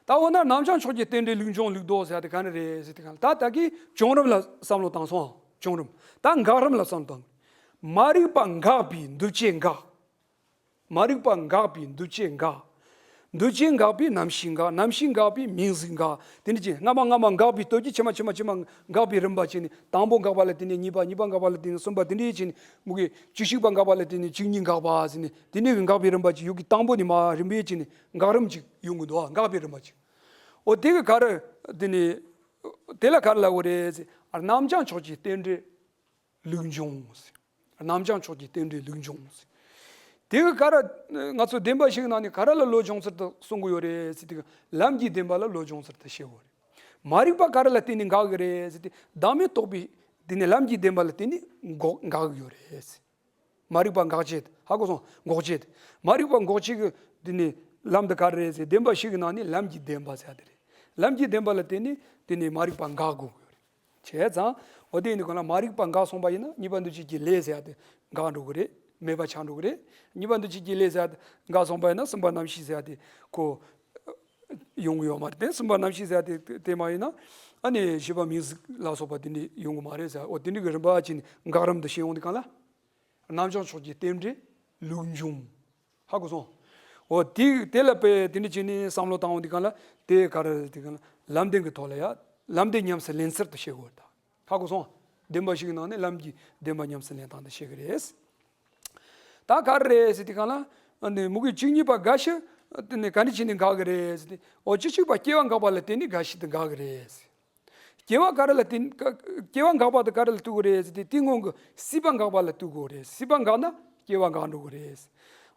ད་འོ་ན་རྣམ་བྱང་ཕྱོགས་ཀྱི་རྟེན་འབྲེལ་ལུགས་འབྱུང་ལུགས་ལྡོག་ཟེར་དེ་ག་རེ་རེད་ཟེར་དུས་སྒང་ལ། ད་ད་གི་བྱུང་རིམ་ལ་བསམ་བློ་བཏང་སོང་། བྱུང་རིམ། ད་འགག་རིམ་ལ་བསམ་བློ་བཏང་། མ་རིག་པ་འགགས་པས་འདུ་བྱེད་འགག་མ་རིག་པ་འགགས་པས་འདུ་བྱེད་འགག་འདུ་བྱེད་འགགས་པས་རྣམ་ཤེས་འགག་རྣམ་ཤེས་འགགས་པས་མིང་གཟུགས་འགག་དེ་འདྲ་བྱས་སྔ་མ་སྔ་མ་འགགས་པའི་སྟོབས་ཀྱིས་ཕྱི་མ་ཕྱི་མ་ཕྱི་མ་འགག་པའི་རིམ་པ་བྱས་ནས། དང་པོ་འགགས་པ་ལ་བརྟེན་ནས་གཉིས་པ། གཉིས་པ་འགགས་པ་ལ་བརྟེན་ནས་གསུམ་པ། དེ་འདྲ་བྱས་ནས་མུ་གེ་བཅུ་གཅིག་པ་འགགས་པ་ལ་བརྟེན་ནས་བཅུ་གཉིས་འགགས་པ་ཟེར་ནས། དེ་འདྲ་གི་འགག་པའི་རིམ་པ་ཅིག་ཡོད་གི། དང་པོ་ནས་མར་རིམ་པས་བྱས་ནས་འགག་རིམ་ཅིག་ཡོང་གི་འདུག་འགག་པའི་རིམ་པ་ཅིག་འོ་དེ་གི་ག་རེ། དེ་ནས་དེ་ལ་ག་རེ་ལབ་དགོས་རེད་ཟེར། རྣམ་བྱང་ཕྱོགས་ཀྱི་རྟེན་འབྲེལ་ལུགས་འབྱུང་ཟེར། རྣམ་བྱང་ཕྱོགས་ཀྱི་རྟེན་འབྲེལ་ལུགས་འབྱུང་ཟེར། དེ་གི་ག་ར་ང་ཚོ་བདེན་པ་བཞི་གི་ནང་ནས་ག་ར་ལ་བློ་སྦྱོང་ཚུལ་དུ་གསུང་གི་ཡོད་རེད་ཟེར་དུས། ལམ་གྱི་བདེན་པ་ལ་བློ་སྦྱོང་ཚུལ་དུ་བཤད་དགོས་རེད། མ་རིག་པ་ག་ར་ལ་བརྟེན་ནས་འགག་གི་རེད་ཟེར་དུས། བདག་མེད་རྟོགས་པའི་དེ་ནས་ལམ་གྱི་བདེན་པ་ལ་བརྟེན་ནས་འགོག་འགག་གི་ཡོད་རེད། མ་རིག་པ་འགག་བྱེད། ཧ་གོ་སོང་། འགོག་བྱེད། མ་རིག་པ་འགོག་བྱེད་ཀྱི་དེ་ནི་ལམ་དེ་ག་རེ་རེད་ཟེར། བདེན་པ་བཞི་གི་ནང་ནས་ལམ་གྱི་བདེན་པ་ཟེར་ཡ་དེ་རེད། ལམ་གྱི་བདེན་པ་ལ་བརྟེན་ནས་དེ་ནི་མ་རིག་པ་འགག་དགོས་ཀྱི་ཡོད་རེད། བྱས་ཙང་འོ་དེ་ཡིན་དུས་གང་ལ་མ་རིག་པ་འགག་སོང་པ་ཡིན་ན་གཉིས་པ་འདུ་བྱེད་ཀྱི་ལས་ཟེར་ཡ་དེ་འགག་འགྲོ་གི་རེད། མེད་པ་ཆགས་འགྲོ་གི་རེད། གཉིས་པ་འདུ་བྱེད་ཀྱི་ལས་ཟེར་ཡ་དེ་འགག་སོང་པ་ཡིན་ན་གསུམ་པ་རྣམ་ཤེས་ཟེར་ཡ་དེ་ཁོ་ཡོང་གི་ཡོད་མ་རེད། དེ་གསུམ་པ་རྣམ་ཤེས་ཟེར་ཡ་དེ་དེ་མ་ཡིན་ན་ཨ་ནི་བཞི་པ་མིང་གཟུགས་ལ་སོགས་པ་དེ་འདྲ་ཡོང་གི་མ་རེད་ཟེར། འོ་དེ་འདྲ་གི་རིམ་པ་བྱས་ནས་འགག་རིམ་དུ་ཤེས་ཡོང་དུས་གང་ལ། རྣམ་བྱང་ཕྱོགས་ཀྱི་རྟེན་འབྲེལ་ལུགས་འབྱུང་། ཧ་གོ་སོང་། འོ་དེ་དེ་ལ་དཔེ་དེ་འདྲ་བྱས་ནས་བསམ་བློ་བཏང་འོང་དུས་གང་ལ་དེ་ག་རེ་རེད་དུས་གང་ལ་ལམ་བདེན་གྱི་ཐོག་ལ་ཡ་ལམ་བདེན་ཉམས་སུ་ལེན་ཚུལ་དུ་བཤད་དགོས་རེད་ད། ཧ་གོ་སོང་། བདེན་པ་བཞི་གི་ནང་ནས་ལམ་གྱི་བདེན་པ་ཉམས་སུ་ལེན་སྟངས་དེ་བཤད་གི་རེད། ད་ག་རེ་རེད་ཟེར་དུས་གང་ལ། ཨ་ནི་མུ་གེ་བཅུ་གཉིས་པ་རྒ་ཤི་དེ་ནི་ག་འདྲ་བྱས་ནས་འགག་གི་རེད་ཟེར་དུས། འོ་བཅུ་གཅིག་པ་སྐྱེ་བ་འགག་པ་ལ་བརྟེན་ནས་རྒ་ཤི་དེ་འགག་གི་རེད། སྐྱེ་བ་ག་རེ་ལ་བརྟེན། སྐྱེ་བ་འགག་པ་དེ་ག་རེ་ལ་ལྟོས་དགོས་རེད་ཟེར་དུས། དེ་སྔོན་གྱི་སྲིད་པ་འགག་པ་ལ་ལྟོས་དགོས་རེད། སྲིད་པ་འགག་ན་སྐྱེ་བ་འགག་འགྲོ་གི་རེད།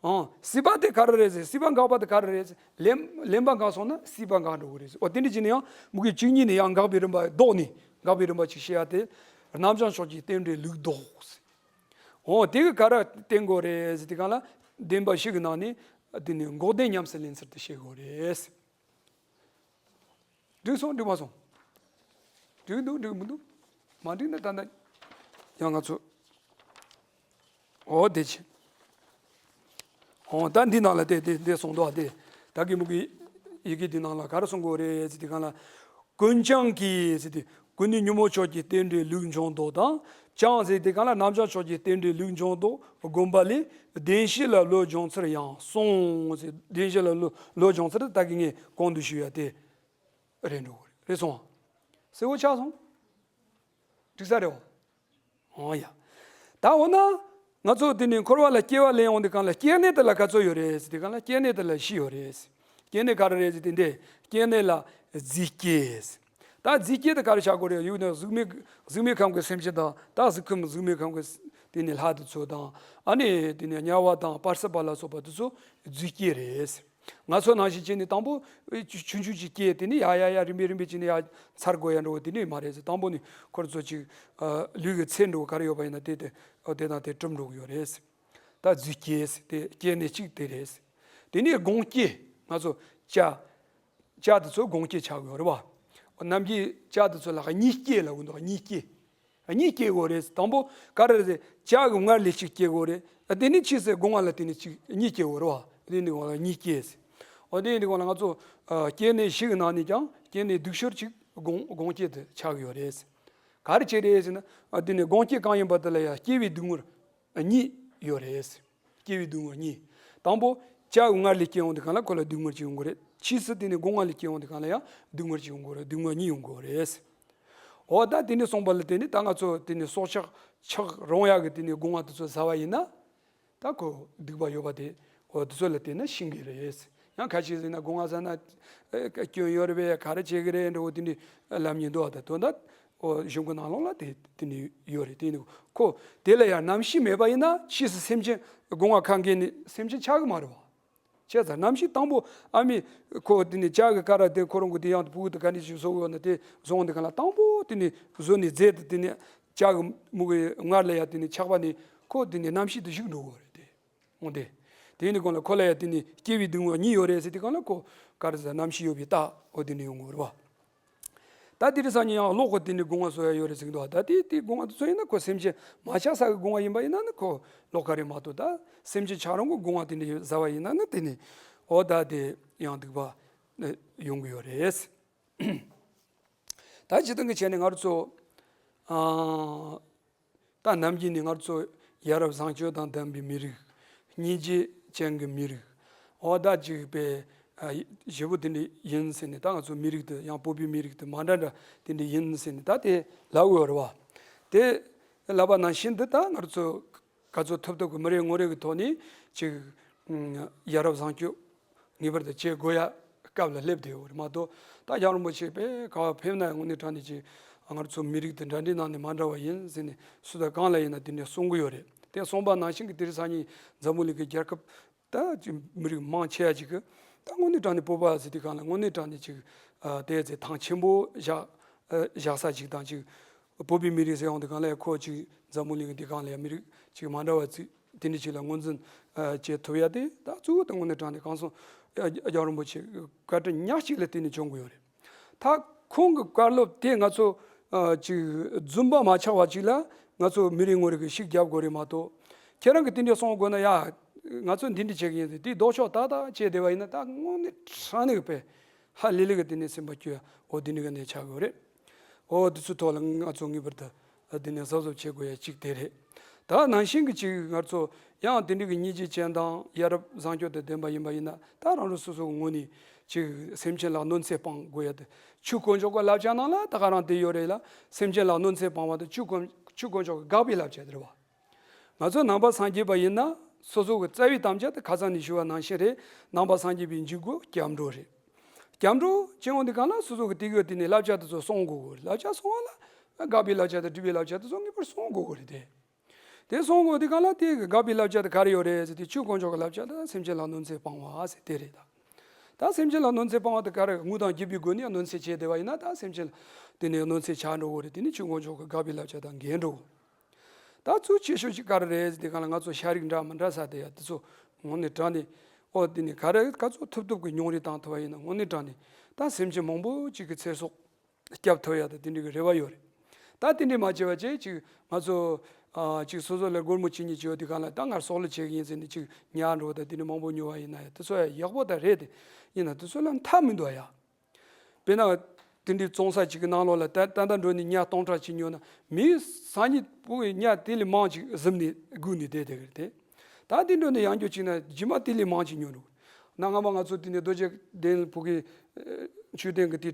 ཨང་། སྲིད་པ་དེ་ག་རེ་རེད་ཟེར། སྲིད་པ་འགག་པ་དེ་ག་རེ་རེད་ཟེར། ལེན་ལེན་པ་འགག་སོང་ན་སྲིད་པ་འགག་འགྲོ་གི་རེད་ཟེར། འོ་དེ་འདྲ་བྱས་ནས་ཡང་མུ་གེ་བཅུ་གཉིས་ནས་ཡང་འགག་པའི་རིམ་པ་ལྡོག་ནས་འགག་པའི་རིམ་པ་ཅིག་བཤད་ཡ་དེ། རྣམ་བྱང་ཕྱོགས་ཀྱི་རྟེན་འབྲེལ་ལུགས་ལྡོག་ཟེར། འོ་དེ་གི་ག་རེ་བརྟེན་དགོས་རེད་ཟེར་དུས་གང་ལ། བདེན་པ་བཞི་གི་ནང་ནས་དེ་ནི་འགོག་བདེན་ཉམས་སུ་ལེན་ཚུལ་དུ་བཤད་དགོས་རེད། འགྲིག་སོང་འགྲིག་མ་སོང་། འགྲིག་འདུག་འགྲིག་མི་འདུག་མ་འགྲིག་ན་ད་ལྟ་ཡང་ང་ཚོ། འོ་དེ་ཅི། འོ་ད་འདི་ནང་ལ་དེ་དེ་དེ་སོང་འདུག་དེ་ད་གི་མུ་གི་ཡི་གེ་འདི་ནང་ལ་ག་རེ་གསུང་དགོས་རེད་ཟེར་དུས་གང་ལ། ཀུན་ཀྱང་གིས་ཟེར་དུས་ཀུན་ནས་ཉོན་མོངས་ཕྱོགས་ཀྱི་རྟེན་འབྲེལ་ལུགས་འབྱུང་ལྡོག་དང་། ཀྱང་ཟེར་དུས་གང་ལ་རྣམ་བྱང་ཕྱོགས་ཀྱི་རྟེན་འབྲེལ་ལུགས་འབྱུང་ལྡོག་བསྒོམ་པ་ལས། བདེན་བཞི་ལ་བློ་སྦྱོང་ཚུལ་ཡང་གསུངས་ཟེར། བདེན་བཞི་ལ་བློ་བློ་སྦྱོང་ཚུལ་དེ་ད་གི་ངས་གོང་དུ་ཞུས་ཡ་དེ་རེད་འགྲོ་གི་རེད། རེད་སོང་། གསལ་བོ་ཆགས་སོང་། འགྲིག་ས་རེད་བ། འོ་ཡ། ད་འོ་ན། ང་ཚོ་དེ་ནས་འཁོར་བ་ལ་སྐྱེ་བ་ལེན་ཡོང་དུས་གང་ལ་སྐྱེ་གནས་དེ་ལ་ག་ཚོད་ཡོད་རེད་ཟེར་དུས་གང་ལ་སྐྱེ་གནས་དེ་ལ་བཞི་ཡོད་རེད། སྐྱེ་གནས་ག་རེ་རེད་ཟེར་དུས་འདི། སྐྱེ་གནས་ལ་རྫས་སྐྱེས། ད་རྫས་སྐྱེས་དེ་ག་རེ་བྱ་དགོས་རེད། ཡུལ་ནི་གཟུགས་མེད་གཟུགས་མེད་ཁམས་ཀྱི་སེམས་ཅན་དང་། ད་གཟུགས་ཁམས་གཟུགས་མེད་ཁམས་ཀྱི་དེ་ནས་ལྷ་དེ་ཚོ་དང་། ཨ་ནི་དེ་ནས་དམྱལ་བ་དང་པར་སིལ་བ་ལ་སོགས་པ་དེ་ཚོ་རྫས་སྐྱེས་རེད། ང་ཚོ་ནང་བཞིན་བྱས་ནས་དང་པོ་ཆུང་ཆུང་ཅིག་སྐྱེས། དེ་ནས་ཡ་ཡ་ཡ་རིམ་པས་རིམ་པས་བྱས་ནས་ཡ་འཚར་དགོས་ཡ་འགྲོ་བ་དེ་ནས་མ་རེད་ཟེར། དང་པོ་ནས་ཁོ་རང་ཚོ་ཅིག་ལུས་ཀྱི་ཚད་འགྲོ་ག་རེ་ཡོད་པ་ཡིན་ན་དེ་དེ་དེ་དང་དེ་གྲུབ་འགྲོ་གི་ཡོད་རེད། ད་རྫས་སྐྱེས་དེ་སྐྱེ་གནས་གཅིག་དེ་རེད། དེ་ནས་སྒོང་སྐྱེས། ང་ཚོ་བྱ་བྱ་དེ་ཚོ་སྒོང་སྐྱེས་ཆགས་ཡོད་རེད་བ། ནམ་རྒྱུན་བྱ་དེ་ཚོ་ལ་གཉིས་སྐྱེས་ལབ་གི་འདུག་གཉིས་སྐྱེས། གཉིས་སྐྱེ་དགོས་རེད། དང་པོ་ག་རེ་རེད། བྱ་གི་མངལ་ལས་གཅིག་སྐྱེ་དགོས་རེད། དེ་ནས་ཕྱིས་སུ་སྒོ་ང་ལ་དེ་ནས་གཅིག་གཉིས་སྐྱེ་དགོས་རེད་བ། དེ་ནས་སྒོ་ང་ལ་གཉིས་སྐྱེ་ཟེར། འོ་དེ་ཡིན་དུས་སྒང་ལ་ང་ཚོ་ཨ་སྐྱེ་གནས་བཞི་གི་ནང་ནས་ཀྱང་སྐྱེ་གནས་སྡུག་ཤོས་གཅིག་སྒོང་སྒོང་སྐྱེ་དེ་ཆགས་ཡོད་རེད། ག་རེ་བྱས་རེད་ཟེར་ན། ཨ་དེ་ནས་སྒོང་སྐྱེ་གང་ཡིན་པ་དེ་ལ་ཡང་སྐྱེ་བའི་སྡུག་བསྔལ་གཉིས་ཡོད་རེད། སྐྱེ་བའི་སྡུག་བསྔལ་གཉིས། དང་པོ་བྱ་གི་མངལ་ལས་སྐྱེ་ཡོང་དུས་སྒང་ལ་ཁོ་ལ་སྡུག་བསྔལ་གཅིག་ཡོང་གི་རེད། ཕྱིས་སུ་དེ་ནས་སྒོ་ང་ལས་སྐྱེ་ཡོང་དུས་སྒང་ལ་ཡང་སྡུག་བསྔལ་གཅིག་ཡོང་གི་རེད། སྡུག་བསྔལ་གཉིས་ཡོང་གི་རེད། འོ་ད་དེ་ནས་སོང་པ་ལ་བརྟེན་ནས་ད་ང་ཚོ་དེ་ནས་སྲོག་ཆགས་ཆགས་རུང་ཡག་གི་དེ་ནས་སྒོ་ང་དེ་ཚོ་ཟ་བ་ཡིན་ན། ད་ཁོ་སྡིག་པ་ཡོད་པ་དེ། འོ་དེ་ཚོ་ལ་བརྟེན་ནས་ཤི་གི་རེད། ཡང་ཁ་ཅིག་ཟེར་ན་སྒོ་ང་ཟ་ན་ཨེ་སྐྱོན་ཡོད་རེད་པས། ག་རེ་བྱེད་གི་རེད་འདྲ་བོ་དེ་འདྲའི་ལབ་མཁན་འདུག་བ། ད་དོན་དག་འོ་གཞུང་གི་ནང་ལོགས་ལ་དེ་དེ་འདྲའི་ཡོད་རེད། དེ་ནི་ཁོ་དེ་ལ་ཡང་རྣམ་ཤེས་མེད་པ་ཡིན་ན་ཕྱིས་སུ་སེམས་ཅན་སྒོ་ང་ཁ་འགེལ་ནས་སེམས་ཅན་ཆགས་གི་མ་རེད་བ། བྱས་ཙང་རྣམ་ཤེས་དང་པོ་ཨ་མས་ཁོ་དེ་ནས་བྱ་གི་ཀ་ར་དེ་ཁོ་རང་གི་དེ་ཡང་ཕྲུ་གུ་དེ་ག་ནས་ཅིག་བཟོ་གི་ཡོད་ན་དེ་བཟུང་དེ་ག་ལ་དང་པོ་དེ་ནས་བཟོ་ནས་རྫས་དེ་དེ་ནས་བྱ་གི་མུ་གི་མངལ་ལ་ཡ་དེ་ནས་ཆགས་པ་ནས་ཁོ་དེ་ནས་རྣམ་ཤེས་དེ་ཞིག་འགྲོ་གི་རེད་དེ། འོ་དེ། དེ་ནས་གང་ལ་ཁོ་ལ་ཡ་དེ་ནས་སྐྱེ་བའི་སྡུག་བསྔལ་གཉིས་ཡོད་རེད་ཟེར་དེ་གང་ལ་ཁོ་ག་རེ་ཟེར་རྣམ་ཤེས་ཡོད་པའི་རྟགས་འོ་དེ་ནས་ཡོང་གི་རེད་བ། ད་དེ་རིང་སང་ཉིན་ཡང་གློག་གི་དེ་ནས་སྒོ་ང་བཟོ་ཡ་ཡོད་རེད་ཟེར་གི་འདུག་ད་དེ་དེ་སྒོ་ང་དེ་ཚོ་ཡིན་ན་ཁོ་སེམས་ཅན་མ་ཆགས་ས་གི་སྒོ་ང་ཡིན་པ་ཡིན་ན་ནི་ཁོ་གློག་ག་རེ་མ་གཏོགས། ད་སེམས་ཅན་ཆགས་རུང་གི་སྒོ་ང་དེ་འདྲ་ཟ་བ་ཡིན་ན་ནི་དེ་ནི་འོ་ད་དེ་ཡང་སྡིག་པ་ནི་ཡོང་གི་ཡོད་རེད། ད་སྤྱིར་བཏང་གི་ཆ་ནས་ང་རང་ཚོ་ཨ། ད་ནམ་རྒྱུན་ནས་ང་ཚོ་ཡ་རབས་བཟང་སྤྱོད་དང་ལྡན་པའི་མི་རིགས། སྙིང་རྗེ་ཅན་གྱི་མི་རིགས། འོ་ད་ཅིག་པའི་ཨ་ཞེ་པོ་དེ་འདྲ་ཡིན་ཟེར་ནས། ད་ང་ཚོ་མི་རིགས་དེ་ཡང་བོད་པའི་མི་རིགས་དེ་མ་འདྲ་འདྲ་དེ་འདྲ་ཡིན་ཟེར་ནས་ད་དེ་ལབ་ཡོད་རེད་བ། དེ་ལབ་པ་ནང་བཞིན་དུ་ད་ང་ཚོ་ག་ཚོད་ཐུབ་ཐུབ་ཀྱི་མི་རེ་ངོ་རེ་གི་ཐོག་ནས་ཅིག་ཡ་རབས་བཟང་སྤྱོད་ངེས་པར་དུ་བྱེད་དགོས་ཡ་སྐབས་ལ་སླེབས་བསྡད་ཡོད་རེད་མ་གཏོགས། ད་རྒྱལ་བ་རིན་པོ་ཆེ་དཔེ་ག་པར་ཕེབས་ན་དངོས་གནས་དྲང་གནས་ཀྱི་ང་ཚོ་མི་རིགས་དེ་འདྲ་འདྲའི་ནང་ནས་མ་འདྲ་བ་ཡིན་ཟེར་ནས་སུ་དང་གང་ལ་ཡིན་ན་དེ་འདྲ་གསུང་གི་ཡོད་རེད། དེ་གསུངས་པ་ནང་བཞིན་གྱི་དེ་རིང་སང་ཉིན་འཛམ་བུ་གླིང་གི་རྒྱལ་ཁབ་ད་ཅིག་མི་རིགས་མང་ཆེ་བ་ཅིག་གི་ད་དངོས་གནས་དྲང་གནས་བོད་པ་ཟེར་དུས་སྒང་ལ་དངོས་གནས་དྲང་གནས་ཅིག་ཨ་དེ་ཚེ་ཐང་ཆེན་པོ་བཞག་ཨ་བཞག་ས་ཅིག་དང་ཅིག་བོད་པའི་མི་རིགས་ཟེར་ཡོང་དུས་སྒང་ལ་ཁོ་ཅིག་འཛམ་བུ་གླིང་གི་དེ་སྒང་ལ་ཡང་མི་རིགས་ཅིག་མ་འདྲ་བ་ཅིག་དེ་འདྲ་ཅིག་ལ་ངོས་འཛིན་ཨ་བྱེད་ཐུབ་ཡ་དེ་ད་གཙོ་བོ་དེ་དངོས་གནས་དྲང་གནས་གང་སོང་ཨ་རྒྱལ་བ་རིན་པོ་ཆེ་བཀའ་དྲིན་ཉག་གཅིག་ལ་བརྟེན་ནས་བྱུང་དགོས་ཡོད་རེད། ད་ཁོང་གི་བཀའ་སློབ་དེ་ང་ཚོ་ཨ་ཅིག་རྫུན་པ་མ་ཆགས་པ་ཅིག་ལ་ང་ཚོ་མི་རེ་ངོ་རེ་གིས་ཤུགས་རྒྱབ་དགོས་རེད་མ་གཏོགས། ཁྱེད་རང་གིས་དེ་འདྲ་གསུང་དགོས་ན་ཡ་ང་ཚོ་འདི་འདྲ་བྱེད་ཀྱི་ཡིན་ཟེར་དེ་ལྡོག་ཕྱོགས་ཏག་ཏག་བྱས་བསྡད་པ་ཡིན་ན་ད་དངོས་གནས་དྲང་གནས་ཀྱི་དཔེ་ཧ་ལས་ལས་ཀྱི་དེ་ནས་སེམས་པ་སྐྱོ་ཡ་འོ་དེ་འདྲ་གི་གནས་ཆགས་དགོས་རེད། འོ་དེ་ཚོའི་ཐོག་ལ་ང་ཚོ་ངེས་པར་དུ་དེ་ནས་གཟབ་གཟབ་བྱེད་དགོས་ཡ་གཅིག་དེ་རེད། ད་ནང་བཞིན་གྱི་ཅིག་ང་ཚོ་ཡང་དེ་འདྲ་གི་སྙིང་རྗེ་ཅན་དང་ཡ་རབས་བཟང་སྤྱོད་དང་ལྡན་པ་ཡིན་པ་ཡིན་ན་ད་རང་རང་སོ་སོ་གི་ངོས་ནས་ཅིག་སེམས་ཅན་ལ་གནོད་འཚེ་སྤང་དགོས་ཡ་དེ་ཆོས་དཀོན་མཆོག་གི་བསླབ་བྱ་ནང་ལ་ད་ག་རང་དེ་ཡོད་རེད་ལ། སེམས་ཅན་ལ་གནོད་འཚེ་སྤང་བ་དེ་ཆོས་དཀོན་ཆོས་དཀོན་མཆོག་གི་དགག་པའི་བསླབ་བྱ་དེ་རེད་བ། ང་ཚོ་ནང་པ་སངས་རྒྱས་པ་ཡིན་ན་སོ་སོ་གི་རྩ་བའི་དམ་བཅའ་དེ་ཁ་སང་ནས་ཞུ་བ་ནང་བཞིན་རེད། ནང་པ་སངས་རྒྱས་པའི་འཇུག་སྒོ་སྐྱབས་འགྲོ་རེད། སྐྱབས་འགྲོ་སྤྱི་ཡོངས་འདི་གང་ལ་སོ་སོ་གི་དེ་གི་དེ་ནས་བསླབ་བྱ་དེ་ཚོ་སྲུང་དགོས་གི་རེད། བསླབ་བྱ་སྲུང་བ་ལ་དགག་པའི་བསླབ་བྱ་དང་སྒྲུབ་པའི་བསླབ་བྱ་དེ་ཚོ་ངེས་པར་སྲུང་དགོས་གི་རེད་དེ། དེ་སྲུང་དགོས་དེ་གང་ལ་དེ་གི་དགག་པའི་བསླབ་བྱ་དེ་ག་རེ་ཡོད་རེད་ཟེར་དུས་ཆོས་དཀོན་མཆོག་གི་བསླབ་བྱ་དང་སེམས་ཅན་ལ་གནོད་འཚེ་སྤང་བ་ཟེར་དེ་རེད་ད། ད་སེམས་ཅན་ལ་གནོད་འཚེ་སྤང་བ་དེ་ག་རེ་དངོས་དང་བརྒྱུད་པའི་སྒོ་ནས་གནོད་འཚེ་བྱས་བསྡད་པ་ཡིན་ན་ད་སེམས་ཅན་ལ་དེ་ནས་གནོད་འཚེ་ཆགས་འགྲོ་གི་རེད། དེ་ནི་ཆོས་དཀོན་མཆོག་གི་དགག་པའི་བསླབ་བྱ་དང་འགལ་འགྲོ་གི། ད་གཙོ་ཆེ་ཤོས་ཅིག་ག་རེ་རེད་ཟེར་དུས་གང་ལ་ང་ཚོ་ཤ་རིགས་འདྲ་མི་འདྲ་ཟ་དེ་ཡ་དེ་ཚོ་དངོས་གནས་དྲང་གནས་ཨོ་དེ་ནི་ག་རེ་ག་ཚོད་ཐུབ་ཐུབ་ཀྱི་མྱོང་རོལ་བཏང་ཐུབ་པ་ཡིན་ན་དངོས་གནས་དྲང་གནས་ད་སེམས་ཅན་མང་པོ་ཅིག་གི་ཚེ་སྲོག་སྐྱབས་ཐུབ་ཡ་དང་དེ་འདྲ་གི་རེ་བ་ཡོད་རེད། ད་དེ་འདྲ་མ་བྱས་པ་བྱས་ཅིག་ང་ཚོ་ཨ་ཅིག་སོ་སོ་ལ་སྒོར་མོ་ཅི་ཉིད་བྱས་ཡོད་དུས་གང་ལ་ད་ང་སྲོག་བླུ་བྱེད་ཀྱི་ཡིན་ཟེར་ནས་ཅིག་ཉར་འགྲོ་བ་དང་དེ་འདྲ་མང་པོ་ཉོ་བ་ཡིན་ན་ཡང་དེ་ཚོ་ཡང་ཡག་པོ་ད་རེད་དེ། ཡིན་ན་དེ་ཚོ་ལ་མཐའ་མི་འདུག་ཡ། དཔེར་ན། དེ་འདྲའི་བཙོང་ས་གཅིག་གི་ནང་ལོགས་ལ་ད་ད་ལྟ་འགྲོ་ནས་ཉ་སྟོང་ཕྲག་གཅིག་ཉོ་ན་མིའི་སང་ཉིན་ཕྲུ་གུའི་ཉ་དེ་ལས་མང་ཅིག་གཟིམ་ནས་སྒུག་ནས་བསྡད་བསྡད་གི་རེད་དེ། ད་དེ་འགྲོ་ནས་ཡང་བསྐྱར་གཅིག་ན་རྗེས་མ་དེ་ལས་མང་ཅིག་ཉོ་འགྲོ། ན་སྔ་མ་ང་ཚོ་དེ་ནས་རྡོ་རྗེ་གདན་ཕྲུ་གུའི་མཆོད་རྟེན་གྱི་དེ་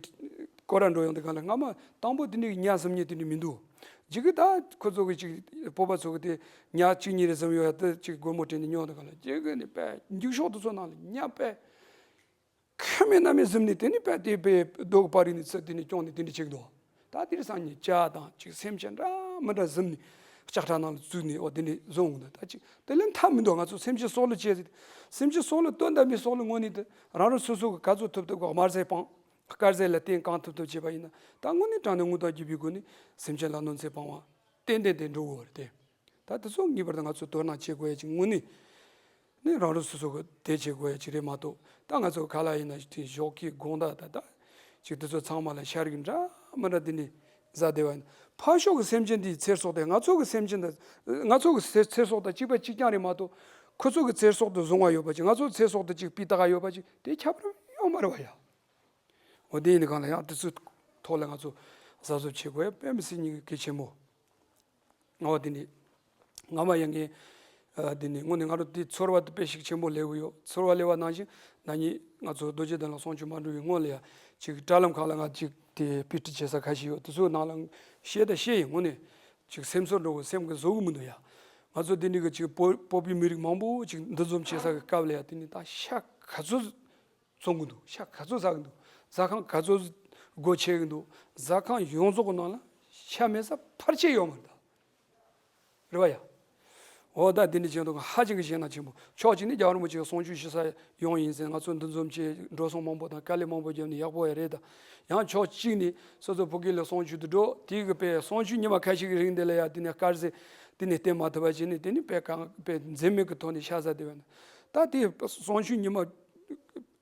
སྐོར་ར་འགྲོ་ཡོང་དུས་གང་ལ་སྔ་མ་དང་པོ་དེ་འདྲའི་ཉ་གཟིམ་མཁན་དེ་འདྲ་མི་འདུག་ཇི་གི་ད་ཁོ་ཚོ་གི་ཅིག་བོད་པ་ཚོ་གི་དེ་ཉ་གཅིག་གཉིས་རེ་གཟིམ་ཡོད་ཡ་དེ་ཅིག་སྒོར་མོ་སྤྲད་ནས་ཉོ་དུས་གང་ལ་ཇི་གི་ནས་པས་འགྱིག་ཤོག་དེ་ཚོ་ནང་ལ་ཉ་པས། ཁ་མེད་སྣ་མེད་གཟིམ་ནས་དེ་ནི་པས་དེ་པས་རྡོ་གི་པར་རིས་ནས་ཚུར་དེ་ནས་སྐྱོང་ནས་དེ་འདྲ་བྱེད་ཀྱི་འདུག་ད་དེ་རིང་སང་ཉིན་བྱ་དང་ཅིག་སེམས་ཅན་འདྲ་མི་འདྲ་གཟིམ་ནས་ལྕགས་ཁྲ་ནང་ལ་བཙུགས་ནས་ཨོ་དེ་འདྲ་བཟོ་འོང་གི་འདུག་ད་ཅིག་དེ་ལས་མཐའ་མི་འདུག་ང་ཚོ་སེམས་ཅན་སྲོག་བླུ་བྱས་ཟེར། སེམས་ཅན་སྲོག་བླུ་དོན་དམ་པའི་སྲོག་བླུ་དངོས་གནས་དེ་རང་རང་སོ་སོ་གི་ག་ཚོད་ཐུབ་ཐུབ་གི་དམར་ཟས་སྤང་། དཀར་ཟས་ལ་བརྟེན་གང་ཐུབ་ཐུབ་བྱས་པ་ཡིན་ན་ད་དངོས་གནས་དྲང་གནས་དངོས་དང་བརྒྱུད་པའི་སྒོ་ནས་སེམས་ཅན་ལ་གནོད་འཚེ་སྤང་བ། ཏན་ཏན་དེ་འགྲོ་དགོས་རེད་དེ། ད་དེ་ཚོ་ངེས་པར་དུ་ང་ཚོས་དོ་སྣང་བྱེད་དགོས་ཡ་ཅིག་དངོས་གནས་ནི་རང་རང་སོ་སོ་གི་དེ་བྱེད་དགོས་ཡ་ཅིག་རེད་མ་གཏོགས། ད་ང་ཚོ་ག་ལ་ཡིན་ན་དེ་ཞོགས་ཀས་དགོང་དག་ད་ད་ཅིག་དེ་ཚོ་ཚང་མ་ལ་ཤ་རིགས་འདྲ་མི་འདྲ་དེ་ནས་ཟ་བསྡད་པ་ཡིན། ཕར་ཕྱོགས་ཀྱི་སེམས་ཅན་དེའི་ཚེ་སྲོག་དེ་ང་ཚོ་གི་སེམས་ཅན་དང་ང་ཚོ་གི་ཚེ་ཚེ་སྲོག་དང་གཅིག་པ་གཅིག་རྐྱང་རེད་མ་གཏོགས། ཁོ་ཚོ་གི་ཚེ་སྲོག་དེ་བཟུང་བ་ཡོད་པ་ཅིག་ང་ཚོ་ཚེ་སྲོག་དེ་ཅིག་སྤུས་དག་ཡོད་པ་ཅིག་དེ་ཁྱད་པར་ཡོད་མ་རེད་བ་ཡ། འོ་དེ་ཡིན་གང་ལ་ཡང་དེ་ཚོའི་ཐོག་ལ་ང་ཚོ་གཟབ་གཟབ་བྱེད་དགོས་ཡ་དཔེ་མི་སྲིད་སྙིང་གི་གལ་ཆེན་པོ། ཨོ་དེ་ནི་ངོ་མ་ཡང་ངས་ཨ་དེ་ནི་དངོས་གནས་ང་རང་དེ་ཚོར་བ་དེ་དཔེ་ཞིག་ཆེན་པོ་སླེབས་ཀྱི་ཡོད། ཚོར་བ་སླེབས་པ་ནང་བཞིན་ན་ནིང་ང་ཚོ་རྡོ་རྗེ་གདན་ལ་གསུང་ཆོས་མ་འགྲོ་བའི་སྔོན་ལ་ཡ་ཅིག་དྲ་ལམ་ཁག་ལ་ང་ཅིག་དེ་དཔེ་ཁྲིད་བྱེད་ས་ཁ་ཤས་ཡོད། དེ་ཚོའི་ནང་ལ་བཤད་ད་བཤད་ཡིན། དངོས་གནས་ཅིག་སེམས་ཚོར་འགྲོ་གི་སེམས་ཀྱི་བཟོ་གི་མི་འདུག་ཡ། ང་ཚོ་དེ་འདྲའི་གི་ཅིག་བོད་བོད་པའི་མི་རིགས་མང་པོ་ཅིག་འདུ་འཛོམས་བྱེད་ས་གི་སྐབས་ལ་ཡ་དེ་ནི་ད་ཤ་ག་ཚོད་བཙོང་གི་འདུག་ཤ་ག་ཚོད་ཟ་གི་འདུག་ཟ་ཁང་ག་ཚོད་སྒོ་ཕྱེ་གི་འདུག་ཟ་ཁང་ཡོངས་རྫོགས་ཀྱི་ནང་ལ་ཤ་མེད་ས་ཕལ་ཆེར་ཡོད་མ་རེད་ད། རེད་བ་ཡ། འོ་ད་འདི་འདྲ་བྱས་འདུག་ཧ་ཅང་གི་ཞེད་སྣང་ཆེན་པོ། ཕྱོགས་གཅིག་ནས་རྒྱལ་བ་རིན་པོ་ཆེ་གསུང་ཆོས་ཞུ་ས་ཡོང་ཡིན་ཟེར། ང་ཚོ་འདུ་འཛོམས་བྱས་འགྲོ་སོང་མང་པོ་དང་དཀའ་ལས་མང་པོ་བརྒྱབ་ནས་ཡག་པོ་ཡ་རེད་ད། ཡང་ཕྱོགས་གཅིག་ནས་སོ་སོ་བོད་སྐད་ལ་གསུང་ཆོས་དུ་འགྲོ་དེ་གི་པའི་གསུང་ཆོས་ཉི་མ་ཁ་ཤས་ཀྱི་རིང་དེ་ལ་ཡ་དེ་ནས་དཀར་ཟས་དེ་ནས་བསྟེན་མ་ཐུབ་པ་བྱས་ནས་དེ་ནས་པའི་གང་པའི་འཛེམ་མེད་ཀྱི་ཐོག་ནས་ཤ་ཟ་བསྡད་པ་ན། ད་དེ་གསུང་ཆོས་ཉི་མ་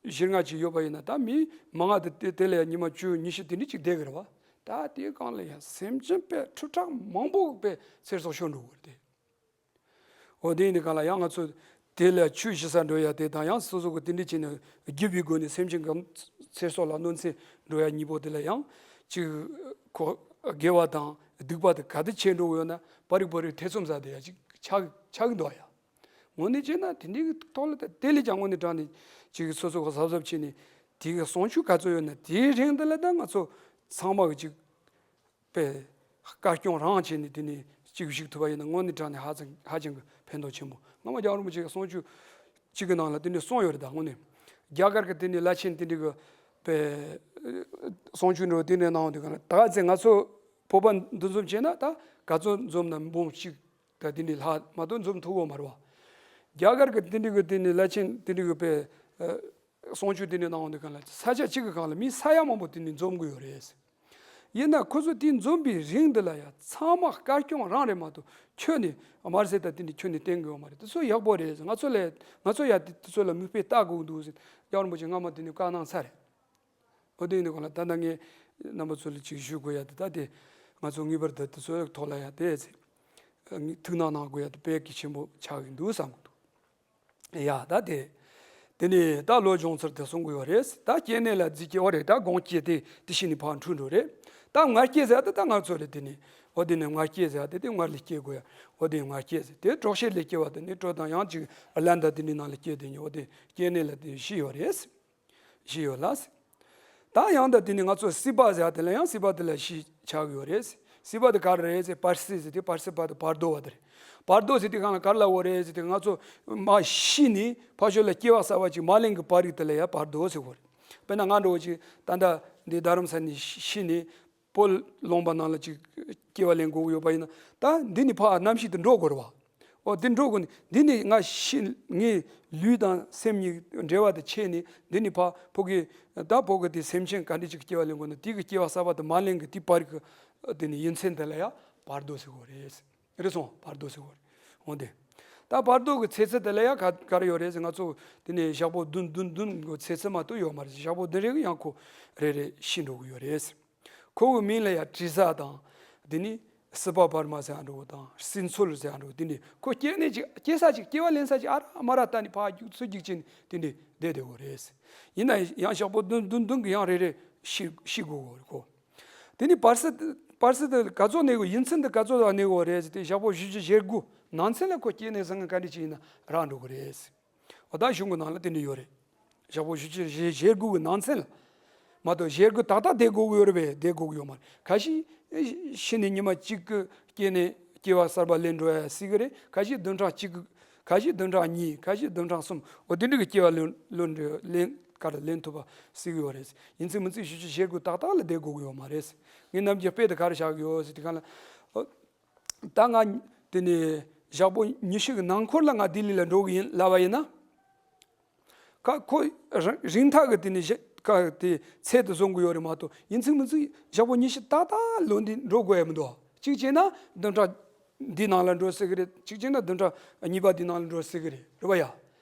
བཞི་ལྔ་ཅིག་ཡོད་པ་ཡིན་ན་ད་མི་མང་ང་དེ་དེ་ལ་ཡང་ཉི་མ་བཅུ་ཉི་ཤུ་དེ་འདྲ་ཅིག་བསྡད་ཀྱི་རེད་བ། ད་དེའི་སྒང་ལ་ཡང་སེམས་ཅན་པས་ཁྲི་ཕྲག་མང་པོ་པས་ཚེ་སྲོག་ཤོར་འགྲོ་གི་རེད་དེ། འོ་དེ་ཡིན་དུས་སྒང་ལ་ཡང་ང་ཚོ་དེ་ལ་ཆོས་ཞུ་ས་འགྲོ་ཡ་དེ་དང་ཡང་སོ་སོ་གི་དེ་འདྲ་བྱས་ནས་བརྒྱུད་པའི་སྒོ་ནས་སེམས་ཅན་གྱི་ཚེ་སྲོག་ལ་གནོད་འཚེ་འགྲོ་ཡ་གཉིས་པོ་དེ་ལ་ཡང་ཅིག་ཁོ་དགེ་བ་དང་སྡིག་པ་དེ་ག་དུས་བྱས་འགྲོ་གི་ཡོད་ན་པ་རིག་པ་རིག་ཐེ་ཚོམ་ཟ་བསྡད་ཡ་ཅིག་ཆགས་ཆགས་ཀྱི་འདུག་ཡ། དངོས་གནས་བྱས་ན་དེ་འདྲའི་གི་ཐོག་ལ་ད་དེ་ལས་ཀྱང་དངོས་གནས་དྲང་ནས་ཅིག་སོ་སོ་གི་གཟབ་གཟབ་བྱས་ནས་དེ་གི་གསུང་ཆོས་ག་ཚོད་ཡོད་ན་དེའི་རིང་དེ་ལ་ད་ང་ཚོ་ཚང་མ་གི་ཅིག་པས་དཀར་སྐྱོང་རང་བྱས་ནས་དེ་ནས་ཅིག་བཞུགས་ཐུབ་པ་ཡིན་ན་དངོས་གནས་དྲང་ནས་ཧ་ཅང་ཧ་ཅང་གི་ཕན་ཐོགས་ཆེན་པོ། སྔ་མ་རྒྱལ་བ་རིན་པོ་ཆེ་གི་གསུང་ཆོས་གཅིག་གི་ནང་ལ་དེ་འདྲ་གསུངས་ཡོད་རེད་ད། དངོས་གནས་རྒྱ་གར་གི་དེ་འདྲའི་བླ་ཆེན་དེ་འདྲ་གི་པས་གསུང་ཆོས་འགྲོ་དེ་འདྲ་གནང་དུས་ག་ལ་ད་ག་ཚད་ང་ཚོ་བོད་པ་འདུ་འཛོམས་བྱས་ན་ད་ག་ཚོད་འཛོམས་ན་འབུམ་གཅིག་ད་དེ་འདྲའི་ལྷ་མ་གཏོགས་འཛོམས་ཐུབ་ཡོད་མ་རེད་བ། རྒྱ་གར་གྱི་དེ་འདྲའི་གི་དེ་ནི་བླ་ཆེན་དེ་འདྲའི་གི་པའི་གསུང་ཆོས་དེ་འདྲའི་གནང་བ་འདི་གང་ལ་ས་ཆ་གཅིག་གི་སྒང་ལ་མི་ས་ཡ་མང་པོ་དེ་ནི་འཛོམས་གི་ཡོད་རེད། ཡིན་ན་ཁོ་ཚོ་དེ་འཛོམས་པའི་རིང་འདི་ལ་ཡ་ཚང་མ་དཀར་སྐྱོང་རང་རེད་མ་གཏོགས་ཁྱོན་ནས་དམར་ཟས་དང་དེ་འདྲའི་ཁྱོན་ནས་བསྟེན་གི་ཡོད་མ་རེད། དེ་ཚོ་ཡག་པོ་རེད། ང་ཚོ་ལས་ང་ཚོ་ཡ་དེ་དེ་ཚོ་ལ་མིག་དཔེ་ལྟ་དགོས་འདུག་ཟེར་རྒྱལ་བ་རིན་པོ་ཆེ་སྔ་མ་དེ་ནས་བཀའ་གནང་ཚར་རེད། འོ་དེ་ཡིན་དུས་གང་ལ་ད་ལྟ་ངས་རྣམ་པ་ཚོ་ལ་ཅིག་ཞུ་དགོས་ཡ་དེ་ད་དེ་ང་ཚོ་ངེས་པར་དུ་དེ་ཚོའི་ཐོག་ལ་ཡ་དེ་ཚེ་ཐུགས་སྣང་གནང་དགོས་ཡ་དེ་དཔེ་གལ་ཆེན་པོ་ཆགས་ཀྱི་འདུག་བསམ་གྱི་འདུག་ཡ་ད་དེ་དེ་ནས་ད་ལོ་སྦྱོང་ཚར་དེ་གསུང་དགོས་ཡོད་རེད། ད་སྐྱེ་གནས་ལ་རྫས་སྐྱེ་བ་རེད། ད་སྒོང་སྐྱེས་ཏེ་དེ་ཤི་ནས་ཕར་འཁྲུལ་འགྲོ་རེད། ད་མངལ་སྐྱེས་ཟེར་ཡ་དེ་ད་ང་ཚོ་ལ་དེ་ནས་འོ་དེ་ནས་མངལ་སྐྱེས་ཟེར་ཡ་དེ་དེ་མངལ་ལས་སྐྱེ་དགོས་ཡ། འོ་དེ་མངལ་སྐྱེས་ཟེར་དེ་གྲོགས་བྱེད་ལས་སྐྱེ་བ་དེ་ནས་གྲོགས་དང་ཡང་ཅིག་བླ་འདི་དེ་འདྲའི་ནང་ལ་སྐྱེ་དེ་ནས་འོ་དེ་སྐྱེ་གནས་ལ་དེ་ཤི་ཡོད་རེད། ཞེས་ཡོད་ལ། ད་ཡང་ད་དེ་ནི་ང་ཚོ་སྲིད་པ་ཟེར་བ་དེ་ལ་ཡང་སྲིད་པ་དེ་ལ་ཤི་ཆགས་ཡོད་རེད། སྲིད་པ་དེ་ག་རེ་རེད་ཟེར་བར་སྲིད་ཟེར་དེ་བར་སྲིད་པ་དེ་བར་དོ་བ་དེ་རེད། བར་དོ་ཟེར་དེ་གང་ལ་ག་རེ་ལ་འོ་རེད་ཟེར་དེ་ང་ཚོ་མ་ཤི་ནས་ཕར་ཕྱོགས་ལ་སྐྱེ་བ་གསར་པ་ཅིག་མ་ལེན་གི་བར་རིགས་དེ་ལ་ཡང་བར་དོ་ཟེར་གོ་རེད། དཔེར་ན་ང་འདྲ་བོ་ཅིག་ད་ལྟ་འདི་རྡ་རམ་ས་ནས་ཤི་ནས། བོད་ལུང་པ་ནང་ལ་ཅིག་སྐྱེ་བ་ལེན་དགོས་ཀྱི་ཡོད་པ་ཡིན་ན། ད་འདི་ནི་ཕར་རྣམ་ཤེས་དེ་འགྲོ་དགོས་རེད་བ། ཨོ་དེ་འགྲོ་དགོས་ནི་འདི་ནི་ང་ཤི་ངའི་ལུས་དང་སེམས་གཉིས་འབྲེལ་བ་དེ་ཆད་ནི་འདི་ནི་ཕར་ཕོ་གི་ད་ཕོ་གི་དེ་སེམས་ཅན་ག་འདྲ་ཅིག་སྐྱེ་བ་ལེན་དགོས་ན་དེ་གི་སྐྱེ་བ་གསར་པ་དེ་མ་ལེན་གི་དེ་བར་གི་དེ་ནི་ཡུན་ཚད་དེ་ལ་ཡང་བར་དོ་ཟེར་དགོས་རེད། རེད་སོང་བར་དོ་ཟེར་དགོས་རེད། འོང་དེ་ད་བར་དོ་གི་ཚེ་ཚད་དེ་ལ་ཡང་ག་ག་རེ་ཡོད་རེད་ཟེར་ང་ཚོ་དེ་ནི་ཞག་པོ་བདུན་བདུན་བདུན་གི་ཚེ་ཚད་མ་གཏོགས་ཡོད་མ་རེད། ཞག་པོ་བདུན་རེ་གི་ཡང་ཁོ་རེ་རེ་ཤི་འགྲོ་གི་ཡོད་རེད། ཁོ་བོའི་མིང་ལ་ཡང་དྲི་ཟ་དང་། དེ་ནི་སྲིད་པ་བར་མ་ཟེར་ཡ་འགྲོ་དང་སྲིད་མཚོ་ཟེར་ཡ་འགྲོ་དེ་ནི་ཁོ་སྐྱེ་གནས་ཅིག་སྐྱེ་ས་ཅིག་སྐྱེ་བ་ལེན་ས་ཅིག་ཨ་ར་མ་ར་ལྟ་ནི་ཕར་རྒྱུག་ཚུར་རྒྱུག་ཅིག་ནི་དེ་འདྲའི་བསྡད་བསྡད་དགོས་རེད། ཡིན་ན་ཡང་ཞག་པོ་བདུན་བདུན་བདུན་གི་ཡང་རེ་རེ་ཤི་ཤི་དགོས་གོ་རེད་ཁོ། དེ་ནི་བར་སྲིད་བར་སྲིད་དེ་ག་ཚོད་གནས་དགོས་ཡུན་ཚད་དེ་ག་ཚོད་གནས་དགོས་རེད་ཟེར་ཏེ་ཞག་པོ་བཞི་བཅུ་ཞེ་དགུ་ནང་ཚན་ལ་ཁོ་སྐྱེ་གནས་ཟང་ངེ་ག་འདྲ་ཅིག་ཡིན་ན་རག་འགྲོ་གི་རེད། འོ་ད་གཞུང་གི་ནང་ལ་དེ་འདྲ་ཡོད་རེད། ཞག་པོ་བཞི་བཅུ་ཞེ་དགུ་གི་ནང་ཚན་ལ། མ་གཏོགས་ཞེ་དགུ་ཏག་ཏག་བསྡད་དགོས་ཀྱི་ཡོད་རེད་པས་བསྡད་དགོས་ཀྱི་ཡོད་མ་རེད། ཁ་ཤས་ཤི་ནས་ཉི་མ་གཅིག་གི་སྐྱེ་གནས་སྐྱེ་བ་གསར་པ་ལེན་འགྲོ་ཡ་སྲིད་གི་རེད། ཁ་ཤས་བདུན་ཕྲག་གཅིག་གི་ཁ་ཤས་བདུན་ཕྲག་གཉིས་ཁ་ཤས་བདུན་ཕྲག་གསུམ་འོ་དེ་འདྲ་གི་སྐྱེ་བ་ལོན་ལོན་འགྲོ་ལེན་ག་རེ་ལེན་ཐུབ་པ་སྲིད་གི་ཡོད་རེད། ཡིན་ཚིག་མིན་ཚིག་ཞུ་ཆུ་ཞེ་དགུ་ཏག་ཏག་ལ་བསྡད་དགོས་ཀྱི་ཡོད་མ་རེད། ངས་ནམ་རྒྱུན་དཔེ་དེ་ག་རེ་བཞག་གི་ཡོད་ཟེར་དེ་ག་ལ། ད་ང་དེ་ནས་ཞག་པོ་ཉི་ཤུ་གི་ནང་འཁོར་ལ་ང་ལྡི་ལི་ལ་འགྲོ་གི་ཡིན་ལབ་པ་ཡིན་ན། ཁ་ཁོ་རིང་རིང་ཐག་གི་དེ་ནས་ཞེ་ཁ་དེ་ཚད་དུ་བཟུང་གི་ཡོད་རེད་མ་གཏོགས་ཡིན་ཚིག་མིན་ཚིག་ཞག་པོ་ཉི་ཤུ་ཏག་ཏག་ལོ་འདི་འགྲོ་དགོས་ཡ་མི་འདུག་གཅིག་བྱས་ན་བདུན་ཕྲག་འདི་ནང་ལ་འགྲོ་སྲིད་གི་རེད། གཅིག་བྱས་ན་བདུན་ཕྲག་གཉིས་པ་འདི་ནང་ལ་འགྲོ་སྲིད་གི་རེད། རེད་པ་ཡ།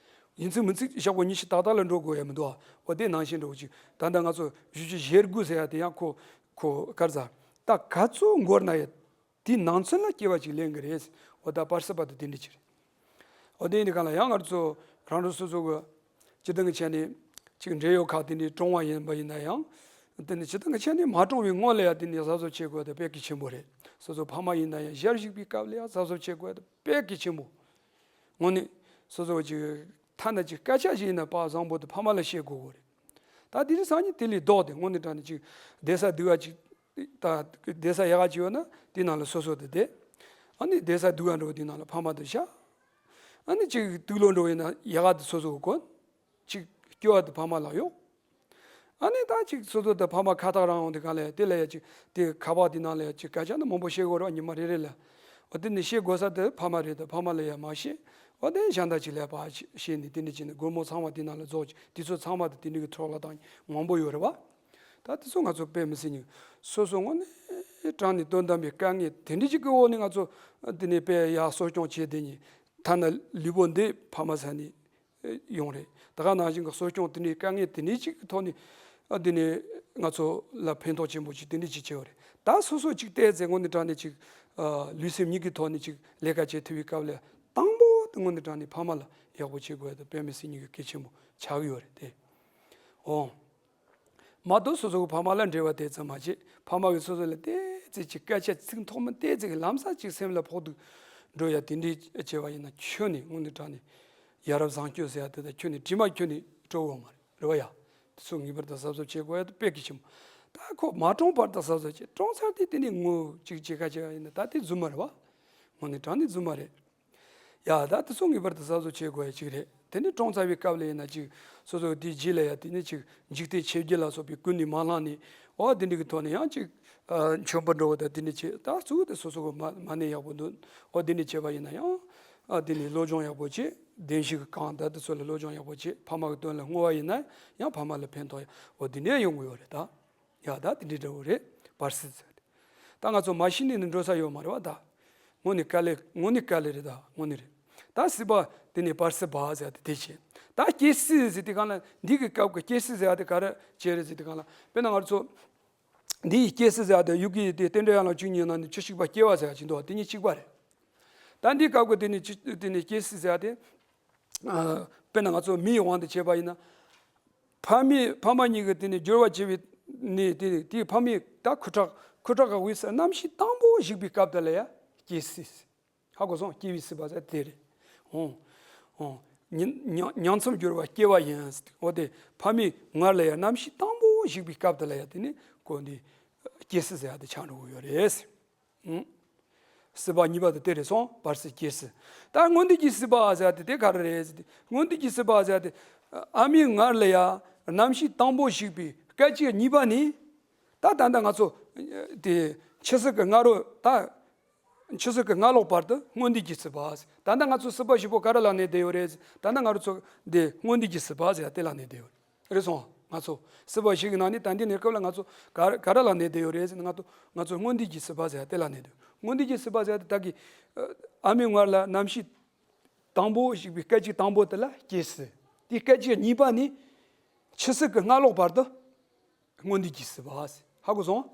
ཡིན་ཚིག་མིན་ཚིག་ཞག་པོ་ཉི་ཤུ་ཏག་ཏག་ལ་འགྲོ་དགོས་ཡ་མི་འདུག་འོ་དེ་ནང་བཞིན་འགྲོ་གི་ཅིག་ད་ལྟ་ང་ཚོ་བཞི་བཅུ་ཞེ་དགུ་ཟེར་ཡ་དེ་ཡང་ཁོ་ཁོ་ག་རེ་ཟ། ད་ག་ཚོད་འགོར་ན་ཡ། དེའི་ནང་ཚན་ལ་སྐྱེ་བ་ཅིག་ལེན་གི་རེད། འོ་ད་བར་སྲིད་པ་དེ་དེ་འདྲ་ཅིག་རེད། འོ་དེ་ཡིན་དུས་གང་ལ་ཡང་ང་ཚོ་རང་རང་སོ་སོ་གི་སྤྱི་བཏང་གི་ཆ་ནས་ཅིག་འབྲེལ་ཡོད་ཁག་དེ་འདྲའི་གྲོངས་པ་ཡིན་པ་ཡིན་ན་ཡང་། དེ་ནི་སྤྱི་བཏང་གི་ཆ་ནས་མ་གྲོངས་པའི་སྔོན་ལ་ཡང་དེ་ནི་གཟབ་གཟབ་བྱེད་དགོས་དེ་དཔེ་གལ་ཆེན་པོ་རེད། སོ་སོ་ཕ་མ་ཡིན་ན་ཡང་ཞལ་བཞུགས་པའི་སྐབས་ལ་ཡང་གཟབ་གཟབ་བྱེད་དགོས་དེ་དཔེ་གལ་ཆེན་པོ། དངོས་གནས་སོ་སོ་ཅིག་ཐ་ན་ཅིག་སྐད་ཆ་ཞིག་ཡིན་ན་ཕར་བཟང་པོ་དེ་ཕ་མ་ལ་བཤད་དགོས་གོ་རེད། ད་དེ་རིང་སང་ཉིན་དེ་ལས་ལྡོག་སྟེ་དངོས་གནས་དྲང་གནས་ཅིག་བསྡད་ས་སྡུག་ག་ཅིག་ད་བསྡད་ས་ཡག་ག་ཅིག་ཡོད་ན་དེ་ནང་ལ་སོ་སོ་དེ་བསྡད། ཨ་ནི་བསྡད་ས་སྡུག་ག་འགྲོ་བ་དེ་ནང་ལ་ཕ་མ་དེ་བཞག་ཨ་ནི་ཅིག་སྡུག་ལོག་འགྲོ་བ་ཡིན་ན་ཡག་ག་དེ་སོ་སོ་གི་གོན། ཅིག་སྐྱོ་བ་དེ་ཕ་མ་ལ་གཡོག་ཨ་ནི་ད་ཅིག་སོ་སོ་དེ་ཕ་མ་ཁ་ཐག་རིང་བ་དེ་ག་ལས་དེ་ལ་ཡ་ཅིག་དེ་ཁ་པར་དེ་ནང་ལ་ཡ་ཅིག་སྐད་ཆ་ནི་མང་པོ་བཤད་དགོས་རེད་བ། ཉི་མ་རེ་རེ་ལ། འོ་དེ་ནི་བཤད་དགོས་ས་དེ་ཕ་མ་རེད་དེ་ཕ་མ་ལ་ཡ་མ་བཤད། འོ་དེ་གཞན་དག་ཅིག་ལ་ཕར་བཤད་ནས་དེ་འདྲ་བྱས་ནས་སྒོར་མོ་ཚང་མ་དེ་ནང་ལ་རྫོགས་ཅིག་དེ་ཚོ་ཚང་མ་དེ་དེ་འདྲ་གི་འཕྲོ་བརླག་བཏང་མང་པོ་ཡོད་རེད་བ། ད་དེ་ཚོ་ང་ཚོ་དཔེ་མི་སྲིད་ཉིན་སོ་སོ་དངོས་གནས་དྲང་ནས་དོན་དམ་པའི་དཀའ་ངལ་དེ་འདྲ་ཅིག་གི་འོག་ནས་ང་ཚོ་དེ་ནས་དཔེ་ཡ་གསོ་སྐྱོང་བྱས་དེ་ཉིན་ཐ་ན་ལུས་པོ་འདི་ཕ་མ་ཟ་ནས་ཡོང་རེད། ད་ག་ནང་བཞིན་གྱི་གསོ་སྐྱོང་དེ་འདྲའི་དཀའ་ངལ་དེ་འདྲའི་ཅིག་གི་ཐོག་ནས་ཨ་དེ་ནས་ང་ཚོ་ལ་ཕན་ཐོགས་ཆེན་པོ་ཅིག་དེ་འདྲའི་ཅིག་བྱས་པ་རེད། ད་སོ་སོ་ཅིག་བལྟས་ཚེ་དངོས་གནས་དྲང་གནས་ཅིག་ཨ་ལུས་སེམས་གཉིས་ཀྱི་ཐོག་ནས་ཅིག་ལས་ཀ་བྱེད་ཐུབ་པའི་སྐབས་ལ་དང་པོ་དེ་དངོས་གནས་དྲང་གནས་ཕ་མ་ལ་ཡག་པོ་བྱེད་དགོས་ཡ་དེ་དཔེ་མི་སྲིད་ཉིན་གྱི་གལ་ཆེན་པོ་ཆགས་ཀྱི་ཡོད་རེད་དེ། འོ། མ་གཏོགས་སོ་སོ་གི་ཕ་མ་ལ་འབྲེལ་བ་དེ་ཙམ་མ་བྱེད། ཕ་མ་གིས་སོ་སོ་ལ་ཏོག་ཙམ་ཅིག་སྐད་ཆ་ཚིག་ཐོག་མ་ཏོག་ཙམ་གྱི་ལམ་སང་ཅིག་སེམས་ལ་ཕོག་ཐུག་འགྲོ་ཡ་དེ་འདྲའི་བྱས་པ་ཡིན་ན་ཁྱོན་ནས་དངོས་གནས་དྲང་གནས་ཡ་རབས་བཟང་སྤྱོད་ཟེར་ཡ་དེ་དང་ཁྱོན་ནས་དྲི་མ་ཁྱོན་ནས་སྤྲོ་བོ་མ་རེད། རེད་བ་ཡ། དེ་ཚོ་ངེས་པར་དུ་གཟབ་གཟབ་བྱེད་དགོས་ཡ་དེ་དཔེ་གལ་ཆེན་པོ། ད་ཁོ་མ་གྲོངས་བར་དུ་གཟབ་གཟབ་བྱེད། གྲོངས་ཚར་དུས་དེ་ནས་ངོ་གཅིག་བྱེད་ཁ་བྱེད་ཡ་ཡིན་ན་ད་དེ་རྫུན་མ་རེད་བ། དངོས་གནས་དྲང་གནས་རྫུན་མ་རེད། ཡ་ད་དེ་ཚོ་ངེས་པར་དུ་གསར་བཟོ་བྱེད་དགོས་ཡ་ཅིག་རེད། དེ་ནས་གྲངས་ཚང་བའི་སྐབས་ལ་ཡིན་ན་ཅིག་སོ་སོ་དེའི་རྗེས་ལ་ཡ་དེ་ནས་ཅིག་འཇིག་རྟེན་ཆོས་བརྒྱད་ལ་སོགས་པའི་ཀུན་ནས་མ་བསླངས་ནས་འོ་དེ་འདྲ་གི་ཐོག་ནས་ཡང་ཅིག་མཆོད་འབུལ་འགྲོ་བ་དང་དེ་འདྲ་བྱེད། ད་གཙོ་བོ་དེ་སོ་སོ་གི་མ་མ་ཎི་ཡག་པོ་འདོན། འོ་དེ་འདྲ་བྱས་པ་ཡིན་ན་ཡང་ཨ་དེ་ནས་སློབ་སྦྱོང་ཡག་པོ་བྱེད། བདེན་བཞི་གི་གང་ད་དེ་ཚོ་ལ་སློབ་སྦྱོང་ཡག་པོ་བྱེད། ཕ་མ་གི་དོན་ལ་བསྔོ་བ་ཡིན་ན་ཡང་ཕ་མ་ལ་ཕན་ཐོགས་ཡ་འོ་དེ་འདྲ་ཡོང་གི་ཡོད་རེད་ད། ཡ་ད་དེ་འདྲའི་འདྲ་བོ་རེད། བར་སྲིད་ཟེར་ཏེ། ད་ང་ཚོ་མ་ཤི་ནས་ནི་འགྲོ་ས་ཡོད་མ་རེད་བ་ད། དངོས་གནས་དཀའ་ལས་དངོས་གནས་དཀའ་ལས་རེད་ད་དངོས་གནས་རེད། ད་སྲིད་པ་དེ་ནས་བར་སྲིད་པ་ཟེར་ཏེ་དེ་བྱས། ད་སྐྱེ་སྲིད་ཟེར་དེ་གང་ལ་འདི་གི་སྐབས་ཀྱི་སྐྱེ་སྲིད་ཟེར་ཡ་དེ་ག་རེ་བྱས་རེད་ཟེར་དེ་གང་ལ་དཔེར་ན་ང་ཚོ་འདི་ཡི་སྐྱེ་སྲིད་ཟེར་ཡ་དེ་ཡུལ་གྱི་དེ་རྟེན་འབྲེལ་ཡན་ལག་བཅུ་གཉིས་ནང་ནས་བཅུ་གཅིག་པ་སྐྱེ་བ་ཟེར་ཡ་ཅིག་འདུག་བ། དེ་གཉིས་གཅིག་པ་རེད། ད་འདི་སྐབས་ཀྱི་དེ་ནས་ཅི་དེ་ནས་སྐྱེ་སྲིད་ཟེར་ཡ་དེ། ཨ། དཔེར་ན་ང་ཚོ་མིའི་དབང་དུ་བྱས་པ་ཡིན་ན། ཕ་མས་ཕ་མ་གཉིས་ཀྱི་དེ་ནས་སྦྱོར་བ་བྱས་པའི་ནས་དེ་དེའི་ཕ་མས་ད་ཁུ་ཁྲག་ཁུ་ཁྲག་གི་འོད་ཟེར་རྣམ་ཤེས་དང་པོ་ཞིག་པའི་སྐབས་དེ་ལ་ཡ་སྐྱེ་སྲིད། ཧ་གོ་སོང་། སྐྱེ་བའི་སྲིད་པ་ཟེར་དེ་རེད། འོང་། འོང་། ཉིང་ཉིང་ཉིང་མཚམས་སྦྱོར་བ་སྐྱེ་བ་ཡིན། འོ་དེ་ཕ་མས་སྔར་ལ་ཡ་རྣམ་ཤེས་དང་པོ་ཞིག་པའི་སྐབས་དེ་ལ་ཡ་དེ་ནས་ཁོ་འདི་སྐྱེ་སྲིད་ཟེར་ཡ་དེ་ཆགས་འགྲོ་གི་ཡོད་རེད། ཨང་། སྲིད་པ་གཉིས་པ་དེ་དེ་རེད་སོང་། བར་སྲིད་སྐྱེ་སྲིད། ད་སྔོན་དུས་ཀྱི་སྲིད་པ་ཟེར་ཡ་དེ་དེ་ག་རེ་རེད་ཟེར་ཏེ། སྔོན་དུས་ཀྱི་སྲིད་པ་ཟེར་ཡ་དེ་ཨ་མའི་མངལ་ལ་ཡ་རྣམ་ཤེས་དང་པོ་ཞིག་པའི་སྐད་ཅིག་གཉིས་པ་ནི། ད་ད་ལྟ་ང་ཚོ་དེ་འཆི་སྲིད་ཀྱི་སྔ་རོལ་ད་འཆི་སྲིད་ཀྱི་སྔ་ལོགས་བར་དུ་སྔོན་དུས་ཀྱི་སྲིད་པ་ཟེར། ད་ལྟ་ང་ཚོ་སྲིད་པ་བཞི་པོ་ག་རེ་ལ་གནས་བསྡད་ཡོད་རེད་ཟེར། ད་ལྟ་ང་རང་ཚོ་དེ་སྔོན་དུས་ཀྱི་སྲིད་པ་ཟེར་ཡ་དེ་ལ་གནས་བསྡད་ཡོད་རེད། རེད་སོང་། ང་ཚོ་སྲིད་པ་ཞིག་གི་ནང་ནས་ད་འདི་གནས་སྐབས་ལ་ང་ཚོ་ག་རེ་ག་རེ་ལ་གནས་བསྡད་ཡོད་རེད་ཟེར་ན། ང་ཚོ་ང་ཚོ་སྔོན་དུས་ཀྱི་སྲིད་པ་ཟེར་ཡ་དེ་ལ་གནས་བསྡད། སྔོན་དུས་ཀྱི་སྲིད་པ་ཟེར་ཡ་དེ་ད་གི་ཨ་མའི་མངལ་ལ་རྣམ་ཤེས་དང་པོ་ཞིག་པའི་སྐད་ཅིག་དང་པོ་དེ་ལ་སྐྱེ་སྲིད། དེའི་སྐད་ཅིག་གཉིས་པ་ནི་འཆི་སྲིད་ཀྱི་སྔ་ལོགས་བར་དུ་སྔོན་དུས་ཀྱི་སྲིད་པ་ཟེར། ཧ་གོ་སོང་།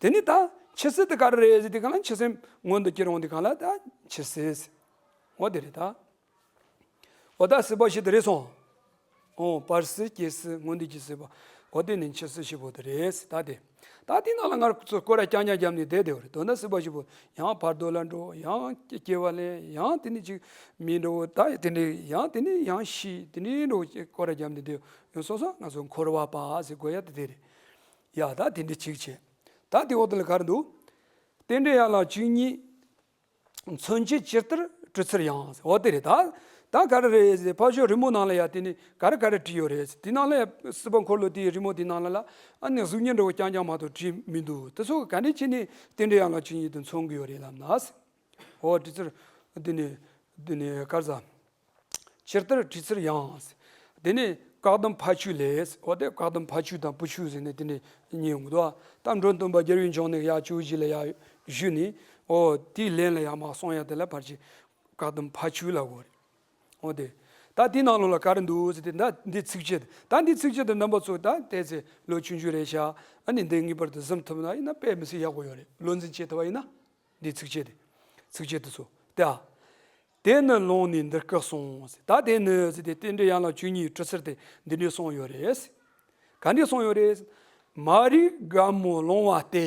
དེ་ནི་ད་འཆི་སྲིད་དེ་ག་རེ་རེད་ཟེར་དུས་གང་ལ་འཆི་སྲིད་སྔོན་དུ་ཁྱེར་འོང་དུས་གང་ལ་ད་འཆི་སྲིད་ཟེར། འོ་དེ་རེད་ད། འོ་ད་སྲིད་པ་བཞི་དེ་རེད་སོང་། འོ་བར་སྲིད་སྐྱེ་སྲིད་སྔོན་དུས་ཀྱི་སྲིད་པ། འོ་དེ་ནི་འཆི་སྲིད་བཞི་པོ་དེ་རེད་ཟེར། ད་དེ། ད་དེ་ནང་ལ་ང་ཚོ་སྐོར་ར་རྐྱང་རྐྱང་བརྒྱབ་ནས་བསྡད་བསྡད་པ་རེད། དོན་དག་སྲིད་པ་བཞི་པོ་ཡང་བར་དོ་ལ་འགྲོ། ཡང་སྐྱེ་བ་ལེན། ཡང་དེ་ནས་ཅིག་མི་འགྲོ། ད་དེ་འདྲའི་ཡང་དེ་ནས་ཡང་ཤི། དེ་འདྲའི་འགྲོ་སྐོར་ར་བརྒྱབ་ནས་བསྡད་ཡོད་སོང་སོང་། ང་ཚོ་འཁོར་བ་པ་ཟེར་དགོས་ཡ་དེ་དེ་རེད། ཡ་ད་དེ་འདྲའི་ཅིག་བྱས། ད་དེ་འོག་དེ་ལ་ག་རེ་འདུག་རྟེན་འབྲེལ་ཡན་ལག་བཅུ་གཉིས། མཚོན་བྱེད་ཇི་ལྟར་བྲི་ཚུལ་ཡང་། འོ་དེ་རེད་ད། ད་ག་རེ་རེད་ཟེར། ཕར་ཕྱོགས་རི་མོ་ནང་ལ་ཡ་དེ་ནི་ག་རེ་ག་རེ་བྲིས་ཡོད་རེད་ཟེར། དེ་ནང་ལ་ཡ་སྲིད་པ་འཁོར་ལོ་དེའི་རི་མོ་དེ་ནང་ལ་ལ་ཨ་ནི་གཟུགས་བརྙན་འདྲ་བོ་རྐྱང་རྐྱང་མ་གཏོགས་བྲིས་མི་འདུག་དེ་ཚོ་ག་འདྲ་བྱས་ནས་རྟེན་འབྲེལ་ཡན་ལག་བཅུ་གཉིས་དེ་མཚོན་གྱི་ཡོད་རེད་ལབ་ན། འོ་བྲི་ཚུལ་དེ་ནི་དེ་ནི་ག་རེ་ཟ། ཇི་ལྟར་བྲི་ཚུལ་ཡང་། དེ་ནས་བཀའ་གདམས་ཕ་ཆོས་ལས། འོ་དེ་བཀའ་གདམས་ཕ་ཆོས་དང་བུ་ཆོས་ཟེར་ནས་དེ་འདྲ་གཉིས་ཡོང་གི་འདུག་ད་འགྲོ་དོན་པ་རྒྱལ་བའི་འབྱུང་གནས་ཡར་ཇོ་བོ་རྗེ་ལ་ཡར་ཞུས་ནས། འོ་དེའི་ལན་ལ་ཡར་མར་གསུང་ཡ་དེ་ལ་ཕར་ཅིག་བཀའ་གདམས་ཕ་ཆོས་ལབ་དགོས་རེད། འོ་དེ། ད་དེའི་ནང་ལོགས་ལ་ག་རེ་འདུག་ཟེར་ཏེ། ད་འདི་ཚིགས་བཅད། ད་འདི་ཚིགས་བཅད་དེ་རྣམ་པ་ཚོ་ད་བལྟས་ཚེ་ལོ་ཆུང་ཆུང་རེད་ཤག་ཨ་ནི་འདི་ངེས་པར་དུ་གཟིམ་ཐུབ་ན་ཡིན་ན་དཔེ་མི་སྲིད་ཡག་པོ་ཡོད་རེད། བློ་འཛིན་བྱེད་ཐུབ་པ་ཡིན་ན། འདི་ཚིགས་བཅད་དེ། ཚིགས་བཅད་དེ་ཚོ་དེ་ཨ། དེ་ནི་ལུང་ནས་འདི་སྐད་གསུངས། ད་དེ་ནི་ཟེར་ཏེ་རྟེན་འབྲེལ་ཡན་ལག་བཅུ་གཉིས་བྲི་ཚུལ་དེ་འདི་འདྲའི་གསུངས་ཡོད་རེད། ག་འདྲའི་གསུངས་ཡོད་རེད། མ་རིག་རྒན་མོ་ལོང་བ་སྟེ།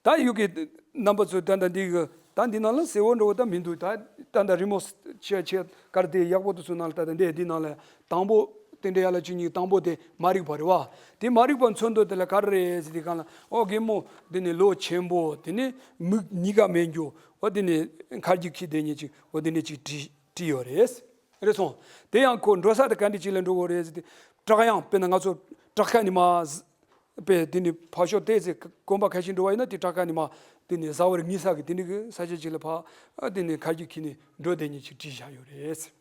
ད་ཡུལ་གྱི་རྣམ་པ་ཚོས་ད་ལྟ་འདི་གི་ད་འདི་ནང་ལ་གསལ་བོ་འགྲོ་བ་ད་མི་འདུག་ད་ད་ལྟ་རི་མོ་ཆེ་ཆེ་དཀར་དེ་ཡག་པོ་དེ་ཚོའི་ནང་ལ་ད་ལྟ་འདི་འདི་ནང་ལ་དང་པོ། རྟེན་འབྲེལ་ཡན་ལག་བཅུ་གཉིས་དང་པོ་དེ་མ་རིག་པ་རེད་བ། དེ་མ་རིག་པ་མཚོན་དོན་དེ་ལ་ག་རེ་རེད་ཟེར་དུས་གང་ལ། ཨོ་རྒན་མོ་འདི་ནི་ལོ་ཆེན་པོ། དེ་ནི་མིག་གཉིས་ཀ་མེད་རྒྱུ། ཨོ་དེ་ནི་མཁར་གྱི་ཁྱི་དེ་ཉིད་ཅིག་ཨོ་དེ་ནི་ཅིག་བྲིས་བྲིས་ཡོད་རེད། རེད་སོང་། དེ་ཡང་ཁོ་འགྲོ་ས་དེ་ག་འདྲ་ཅིག་ལ་འགྲོ་དགོས་རེད་ཟེར་ཏེ། བྲག་གཡང་། དཔེར་ན་ང་ཚོ་བྲག་ཁ་ནས་མར་ཟ། པས་དེ་ནི་ཕར་ཕྱོགས་བལྟས་ཚེ་དགོན་པ་ཁ་ཤས་འགྲོ་བ་ཡིན་ན་དེ་བྲག་ཁ་ནས་མར་དེ་ནི་ཟ་བར་ངེས་ས་གི་དེ་འདྲ་གི་ས་ཆ་ཅིག་ལ་ཕར་ཨ་དེ་ནི་མཁར་གྱི་ཁྱི་ནི་འགྲོ་དེ་ཉིད་ཅིག་བྲིས་བཞག་ཡོད་རེད།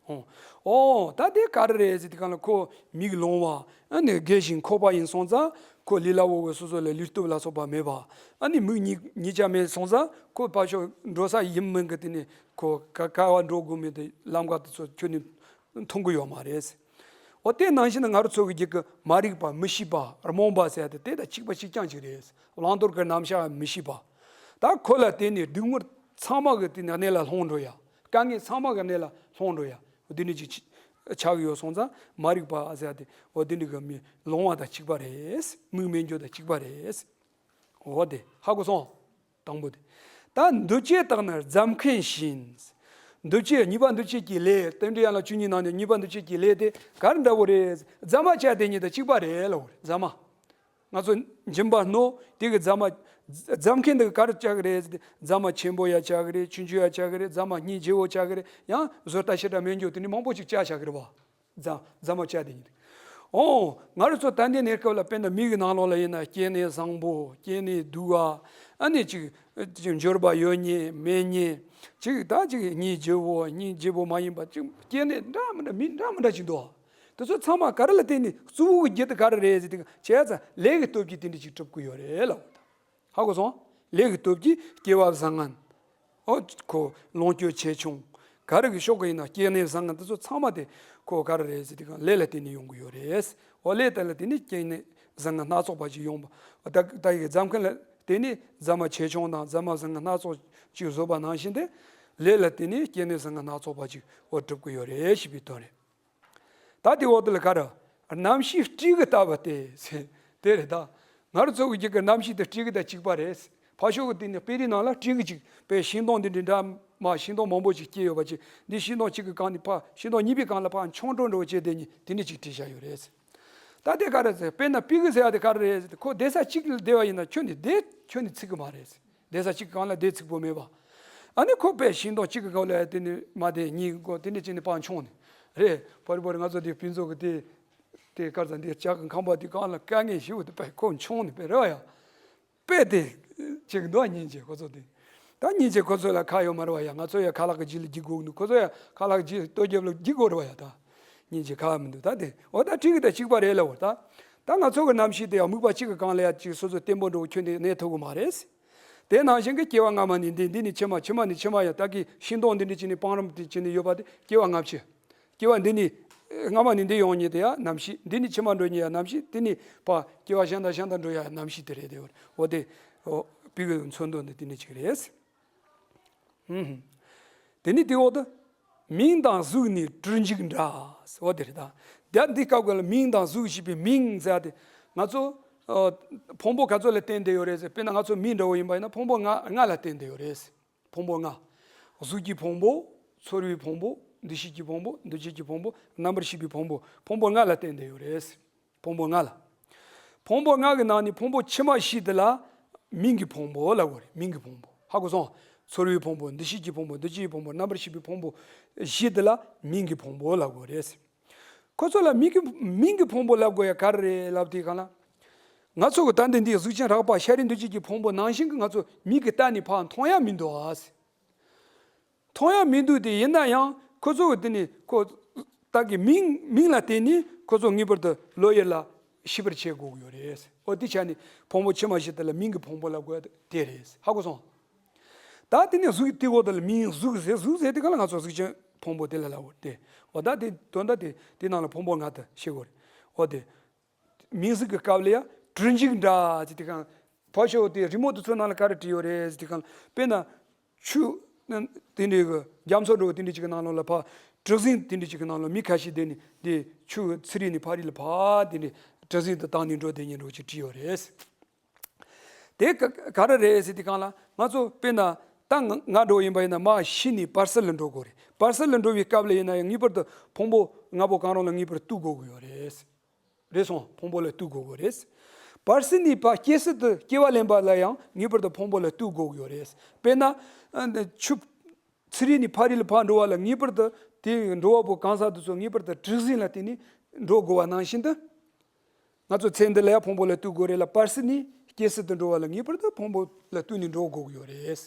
ཨོ། ཨོ། ད་དེ་ག་རེ་རེད་ཟེར་དུས་གང་ལ་ཁོ་མིག་ལོང་བ། ཨ་ནི་རྒས་ཤིང་འཁོགས་པ་ཡིན་སོང་ཙང་ཁོ་ལུས་ལ་འོ་བའི་སོ་སོ་ལ་ལུས་སྟོབས་ལ་སོགས་པ་མེད་པ། ཨ་ནི་མིག་གཉིས་གཉིས་ཆ་མེད་སོང་ཙང་ཁོ་ཕར་ཕྱོགས་འགྲོ་ས་ཡིན་མིན་གི་དེ་ནི་ཁོ་ག་ག་བ་འགྲོ་དགོས་མིན་དེ་ལམ་ཁ་དེ་ཚོ་ཁྱོན་ནས་མཐོང་གི་ཡོད་མ་རེད། འོ་དེ་ནང་བཞིན་ང་རང་ཚོ་གི་རྒྱུད་ཀྱི་མ་རིག་པ་མི་ཤེས་པ་རྨོངས་པ་ཟེར་ཡ་དེ་དེ་དང་གཅིག་པ་གཅིག་རྐྱང་གཅིག་རེད། བླང་དོར་གྱི་རྣམ་གཞག་མི་ཤེས་པ། ད་ཁོ་ལ་བརྟེན་ནས་སྡུག་བསྔལ་ཚང་མ་གི་དེ་ནི་གནས་ལ་ལྷུང་འགྲོ་ཡ། དཀའ་ངལ་ཚང་མ་གི་གནས་ལ་ལྷུང་འགྲོ་ཡ། འོ་དེ་འདྲ་ཅིག་ཆགས་ཡོད་སོང་ཙང་མ་རིག་པ་ཟེར་ཡ་དེ་འོ་དེ་འདྲ་གི་མི་ལོང་བ་དང་གཅིག་པ་རེད། མིག་མེད་རྒྱུ་དང་གཅིག་པ་རེད། འོ་དེ་ཧ་གོ་སོང་། དང་པོ་དེ། ད་འདུ་བྱེད་དག་ནི་རྫ་མཁན་བཞིན། འདུ་བྱེད་གཉིས་པ་འདུ་བྱེད་ཀྱི་ལས། རྟེན་འབྲེལ་ཡན་ལག་བཅུ་གཉིས་ནང་ནས་གཉིས་པ་འདུ་བྱེད་ཀྱི་ལས་དེ་ག་རེ་འདྲ་བོ་རེད། རྫ་མ་བྱས་དེ་ཉིད་དང་གཅིག་པ་རེད་ལབ་པ་རེད། རྫ་མ། ང་ཚོ་འཇིམ་པ་རྣོ་དེ་གི་རྫ་མ་ རྫ་མཁན་འདི་ག་རེ་བྱ་གི་རེད་ཟེར་ཏེ། རྫ་མ་ཆེན་པོ་ཡ་བྱ་གི་རེད། ཆུང་ཆུང་ཡ་བྱ་གི་རེད། རྫ་མ་སྙིང་རྗེ་བོ་བྱ་གི་རེད། ཡང་བཟོ་ལྟ་ཞེ་དྲག་མེད་རྒྱུ་དེ་འདྲ་མང་པོ་ཅིག་བྱ་བྱ་གི་རེད་བ། རྫ་རྫ་མ་བྱ་དེ་ཉིད། ཨོ། ང་རང་ཚོ་ད་ལྟའི་གནས་སྐབས་ལ་དཔེར་ན་མི་གི་ནང་ལོགས་ལ་ཡིན་ན་སྐྱེ་གནས་བཟང་པོ། སྐྱེ་གནས་སྡུག་པ། ཨ་ནི་ཅིག་ཅིག་འབྱོར་པ་ཡོད་མཁན་མེད་མཁན། ཅིག་ད་ཅིག་སྙིང་རྗེ་བོ། སྙིང་རྗེ་བོ་མ་ཡིན་པ། ཅིག་སྐྱེ་གནས་འདྲ་མི་འདྲ་མི་འདྲ་མི་འདྲ་ཅིག་འདུག་བ། དེ་ཚོ་ཚང་མ་ག་རེ་ལ་བརྟེན་ནས། གཙོ་བོ་གི་རྒྱུ་དེ་ག་རེ་རེད་ཟེར་དུས། བྱས་ཙང་ལས་ཀྱི་སྟོབས་ཀྱིས་དེ་འདྲ་ཅིག་གྲུབ་ཀྱི་ཡོད་རེད་ལབ། ཧ་གོ་སོང་། ལས་ཀྱི་སྟོབས་ཀྱིས་སྐྱེ་བ་བཟང་ངན། ཨོ། ཁོ་ལོངས་སྤྱོད་ཆེ་ཆུང་། ག་རེ་གི་ཕྱོགས་ཀྱི་ཡིན་ན་སྐྱེ་གནས་བཟང་ངན་དེ་ཚོ་ཚང་མ་དེ་ཁོ་ག་རེ་རེད་ཟེར་དུས། ལས་ལ་བརྟེན་ནས་ཡོང་གི་ཡོད་རེད། ཨོ། ལས་དེ་ལ་བརྟེན་ནས་སྐྱེ་གནས་བཟང་ངན་སྣ་ཚོགས་པ་ཅིག་ཡོང་བ། ད་ད་ཡི་རྫ་མཁན་ལ་བརྟེན་ནས་རྫ་མ་ཆེ་ཆུང་དང་རྫ་མ་བཟང་ངན་སྣ་ཚོགས་ཅིག་བཟོས་པ་ནང་བཞིན་དེ། ལས་ལ་བརྟེན་ནས་སྐྱེ་གནས་བཟང་ངན་སྣ་ཚོགས་པ་ཅིག་འོ་གྲུབ་ཀྱི་ཡོད་རེད་ཞེས་པའི་དོན་རེད། ད་དེ་འོག་ཏུ་ལ་ག་རེ། རྣམ་ཤེས་སྤྲེའུ་ལྟ་བུ་སྟེ། དེ་རེད་ད། ང་རང་ཚོ་གི་རྒྱུད་ཀྱི་རྣམ་ཤེས་དེ་སྤྲེའུ་དང་གཅིག་པ་རེད། ཕར་ཕྱོགས་ཀྱི་དེ་ནི་དཔེ་རིས་ནང་ལ་སྤྲེའུ་གཅིག་པའི་ཤིང་སྡོང་འདི་འདྲའི་འདྲ་མ། ཤིང་སྡོང་མང་པོ་ཅིག་སྐྱེས་ཡོད་པ་ཅིག་འདི་ཤིང་སྡོང་གཅིག་གི་སྒང་ནས་ཕར། ཤིང་སྡོང་གཉིས་པའི་སྒང་ལ་ཕར་མཆོང་འགྲོ་འགྲོ་བྱས་དེ་ནི་དེ་འདྲ་ཅིག་བྲིས་བཞག་ཡོད་རེད། ད་དེ་ག་རེ་ཟེར། དཔེར་ན་སྤྲེའུ་ཟེར་ཡ་དེ་ག་རེ་རེད་ཟེར་ཏེ། ཁོ་བསྡད་ས་གཅིག་ལ་བསྡད་པ་ཡིན་ན་ཁྱོན་ནས་བསྡད། ཁྱོན་ནས་ཚིག་གི་མ་རེད། བསྡད་ས་གཅིག་སྒང་ལ་བསྡད་ཚིག་པོ་མེད་པ། ཨ་ནི་ཁོ་དཔེ་ཤིང་སྡོང་གཅིག་གི་སྒང་ལ་དེ་ནི་མ་བསྡད། གཉིས་གོ་དེ་འདྲ་བྱས་ནས་ཕར་མཆོང་ནས། རེད། བར་བར་ང་ཚོ་དེ་ཕུན་ཚོགས་ཀྱི་དེ་དེ་ག་རེ་ཟེར། འདི་ལྕགས་ཀྱི་ཁང་པ་དེ་སྒང་ལ་དཀའ་ངལ་ཞེ་པོ་དེ་དཔེ་ཁོ་མཆོང་ནས་དཔེ་རེད་བ་ཡ། དཔེ་དེ་ཅིག་འདུག་སྙིང་རྗེ་ཁོ་ཚོ་དེ། ད་སྙིང་རྗེ་ཁོ་ཚོ་ལ་ཁག་ཡོད་མ་རེད་བ་ཡ། ང་ཚོ་ཡ་ཁ་ལག་གི་རྗེས་ལ་རྒྱུག་དགོས་འདུག་ཁོ་ཚོ་ཡ་ཁ་ལག་གི་རྗེས་ལ་ལྟོ་རྒྱབ་ལ་རྒྱུག་དགོས་རེད་བ་ཡ། ད་སྙིང་རྗེ་ཁག་མི་འདུག་ད་དེ་འོ་ད་སྤྲེའུ་དང་གཅིག་པ་རེད་ལབ་པ། ད་ད་ང་ཚོ་གི་རྣམ་ཤེས་དེ་ཡང་སྨུག་པ་གཅིག་གི་སྒང་ལ་ཡ་ཅིག་སོ་སོ་བརྟན་པོ་འདྲ་བོ་ཁྱོན་ནས་གནས་ཐུབ་ཀྱི་མ་རེད། དེ་ནང་བཞིན་གྱི་སྐྱེ་བ་སྔ་མ་ནས་འདི། འདི་ནས་ཕྱི་མ། ཕྱི་མ་ནས་ཕྱི་མ་ཡ། ད་གི་ཤིང་སྡོང་འདི་འདྲ་བྱས་ནས་སྤང་རུམ་དེ་བྱས་ནས་ཡོད་པ་དེ་སྐྱེ་བ་སྔ་ཕྱི། སྐྱེ་བ་འདི་ནས་སྔ་མ་ནས་འདི་ཡོང་མཁན་དེ་ཡ་རྣམ་ཤེས། འདི་ནས་ཕྱི་མ་འགྲོ་མཁན་ཡ་རྣམ་ཤེས། དེ་ནས་ཕར་སྐྱེ་བ་གཞན་དང་གཞན་དུ་འགྲོ་ཡ་རྣམ་ཤེས་དེ་རེད། དེ་འོ་དེ་འོ་སྤྲེའུ་གི་མཚོན་དོན་འདི་དེ་ནས་ཅིག་རེད། ཧུམ་ཧུམ། དེ་ནས་དེ་འོག་ཏུ། མིང་དང་གཟུགས་ནི་གྲུ་འཇིག་འདྲ། འོ་དེ་རེད་ད། ད་འདི་སྐབས་ཀྱི་ལ་མིང་དང་གཟུགས་ཞེས་པའི་མིང་ཟེར་ཡ་དེ། ང་ཚོ་ཨ་ཕུང་པོ་ག་ཚོད་ལ་བརྟེན་བསྡད་ཡོད་རེད་ཟེར། དཔེར་ན་ང་ཚོ་མི་འདྲ་བོ་ཡིན་པ་ཡིན་ན་ཕུང་པོ་ལྔ་ལྔ་ལ་བརྟེན་བསྡད་ཡོད་རེད། ཕུང་པོ་ལྔ། གཟུགས་ཀྱི་ཕུང་པོ། ཚོར་བའི་ཕུང་པོ། འདུ་ཤེས་ཀྱི་ཕུང་པོ། འདུ་བྱེད་ཀྱི་ཕུང་པོ། རྣམ་པར་ཤེས་པའི་ཕུང་པོ། ཕུང་པོ་ལྔ་ལ་བརྟེན་བསྡད་ཡོད་རེད། ཕུང་པོ་ལྔ་ལ། ཕུང་པོ་ལྔ་གི་ནང་ནས་ཕུང་པོ་ཕྱི་མ་བཞི་དེ་ལ་མིང་གི་ཕུང་པོ་ལབ་དགོས་རེད། མིང་གི་ཕུང་པོ། ཧ་གོ་སོང་། ཚོར་བའི་ཕུང་པོ། འདུ་ཤེས་ཀྱི་ཕུང་པོ། འདུ་བྱེད་ཀྱི་ཕུང་པོ། རྣམ་པར་ཤེས་པའི་ཕུང་པོ་བཞི་དེ་ལ་མིང་གི་ཕུང་པོ་ལབ་དགོས་རེད། ཁོ་ཚོ་ལ་མིང་གི་མིང་གི་ཕུང་པོ་ལབ་དགོས་ཡ་ག་རེ་རེད་ལབ་དུས་སྒང་ལ། ང་ཚོ་གི་ད་འདི་འདི་གཟུགས་ཅན་རགས་པ་ཤ་རུས་འདུ་བྱེད་ཀྱི་ཕུང་པོ་ནང་བཞིན་གྱི་ང་ཚོ་མིག་གིས་བལྟས་ནས་ཕར་མཐོང་ཡ་མི་འདུག་ཨ། མཐོང་ཡ་མི་འདུག་དེ་ཡིན་ན་ཡང་ཁོ་ཚོ་གི་དེ་ནི་ཁོ་ད་གི་མིང་མིང་ལ་བརྟེན་ནས་ཁོ་ཚོ་ངེས་པར་དུ་བློ་ཡུལ་ལ་ཤེས་པར་བྱེད་དགོས་ཀྱི་ཡོད་རེད། འོ་དེ་ཆ་ནས་ཕུང་པོ་ཕྱི་མ་བཞི་དེ་ལ་མིང་གི་ཕུང་པོ་ལབ་དགོས་དེ་རེད། ཧ་གོ་སོང་། ད་དེ་ནས་གཟུགས་དེ་འོག་དེ་ལ་མིང་གཟུགས་ཟེར། གཟུགས་ཟེར་དེ་ག་ལ་ང་ཚོ་གཟུགས་ཅན་ཕུང་པོ་དེ་ལ་ལབ་དགོས་ཏེ། འོ་ད་དེ་དོན་དག་དེ་དེ་ནང་ལ་ཕུང་པོ་ལྔ་དེ་ཤེས་དགོས་རེད། འོ་དེ། མིང་གཟུགས་ཀྱི་སྐབས་ལ་ཡང་གྲུ་འཇིག་འདྲ་ཟེར་དུས་སྒང་། ཕར་ཕྱོགས་དེ་རི་མོ་དེ་ཚོའི་ནང་ལ་ག་རེ་བྲིས་ཡོད་རེད་ཟེར་དུས་སྒང་། དཔེར་ན་ཆུ་དེ་འདྲའི་གི་རྒྱ་མཚོ་འདྲ་བོ་དེ་འདྲ་ཅིག་གི་ནང་ལོགས་ལ་ཕར་གྲུ་གཟིངས་དེ་འདྲ་ཅིག་གི་ནང་ལོགས་མི་ཁ་ཤས་བསྡད་ནས་དེ་ཆུ་ཚི་རིལ་ནས་ཕ་རི་ལ་ཕར་དེ་འདྲའི་གྲུ་གཟིངས་དེ་བཏང་ནས་འགྲོ་བསྡད་མཁན་འདྲ་བོ་ཅིག་བྲིས་ཡོད་རེད། དེ་ག་ག་རེ་རེད་ཟེར་དུས་སྒང་ལ། ང་ཚོ་དཔེར་ན་ད་ང་ང་འདྲ་བོ་ཡིན་པ་ཡིན་ན་མར་ཤི་ནས་བར་སྲིད་ལ་འགྲོ་དགོས་རེད། བར་སྲིད་ལ་འགྲོ་བའི་སྐབས་ལ་ཡིན་ན་ཡང་ངེས་པར་དུ་ཕུང་པོ་ལྔ་པོ་གང་རུང་ལ་ངེས་པར་གཏུག་དགོས་ཀྱི་ཡོད་རེད། རེད་སོང་། ཕུང་པོ་ལ་གཏུག་དགོས་ཀྱི་རེད། བར་སྲིད་ནས་ཕར་སྐྱེ་སྲིད་དུ་སྐྱེ་བ་ལེན་པ་ལ་ཡང་ངེས་པར་དུ་ཕུང་པོ་ལ་གཏུག་དགོས་ཀྱི་ཡོད་རེད། དཔེར་ན་ཨ་ཆུ་ཚི་རིལ་ནས་ཕ་རི་ལ་ཕར་འགྲོ་བ་ལ་ངེས་པར་དུ་དེ་འགྲོ་བ་པོ་གང་ཟག་དེ་ཚོ་ངེས་པར་དུ་གྲུ་གཟིངས་ལ་བརྟེན་ནས་འགྲོ་དགོས་པ་ནང་བཞིན་དུ། ང་ཚོ་ཚེ་འདི་ལ་ཡང་ཕུང་པོ་ལ་གཏུག་དགོས་རེད་ལ། བར་སྲིད་ནས་སྐྱེ་སྲིད་དུ་འགྲོ་བ་ལ་ངེས་པར་དུ་ཕུང་པོ་ལ་གཏུག་ནས་འགྲོ་དགོས་ཀྱི་ཡོད་རེད།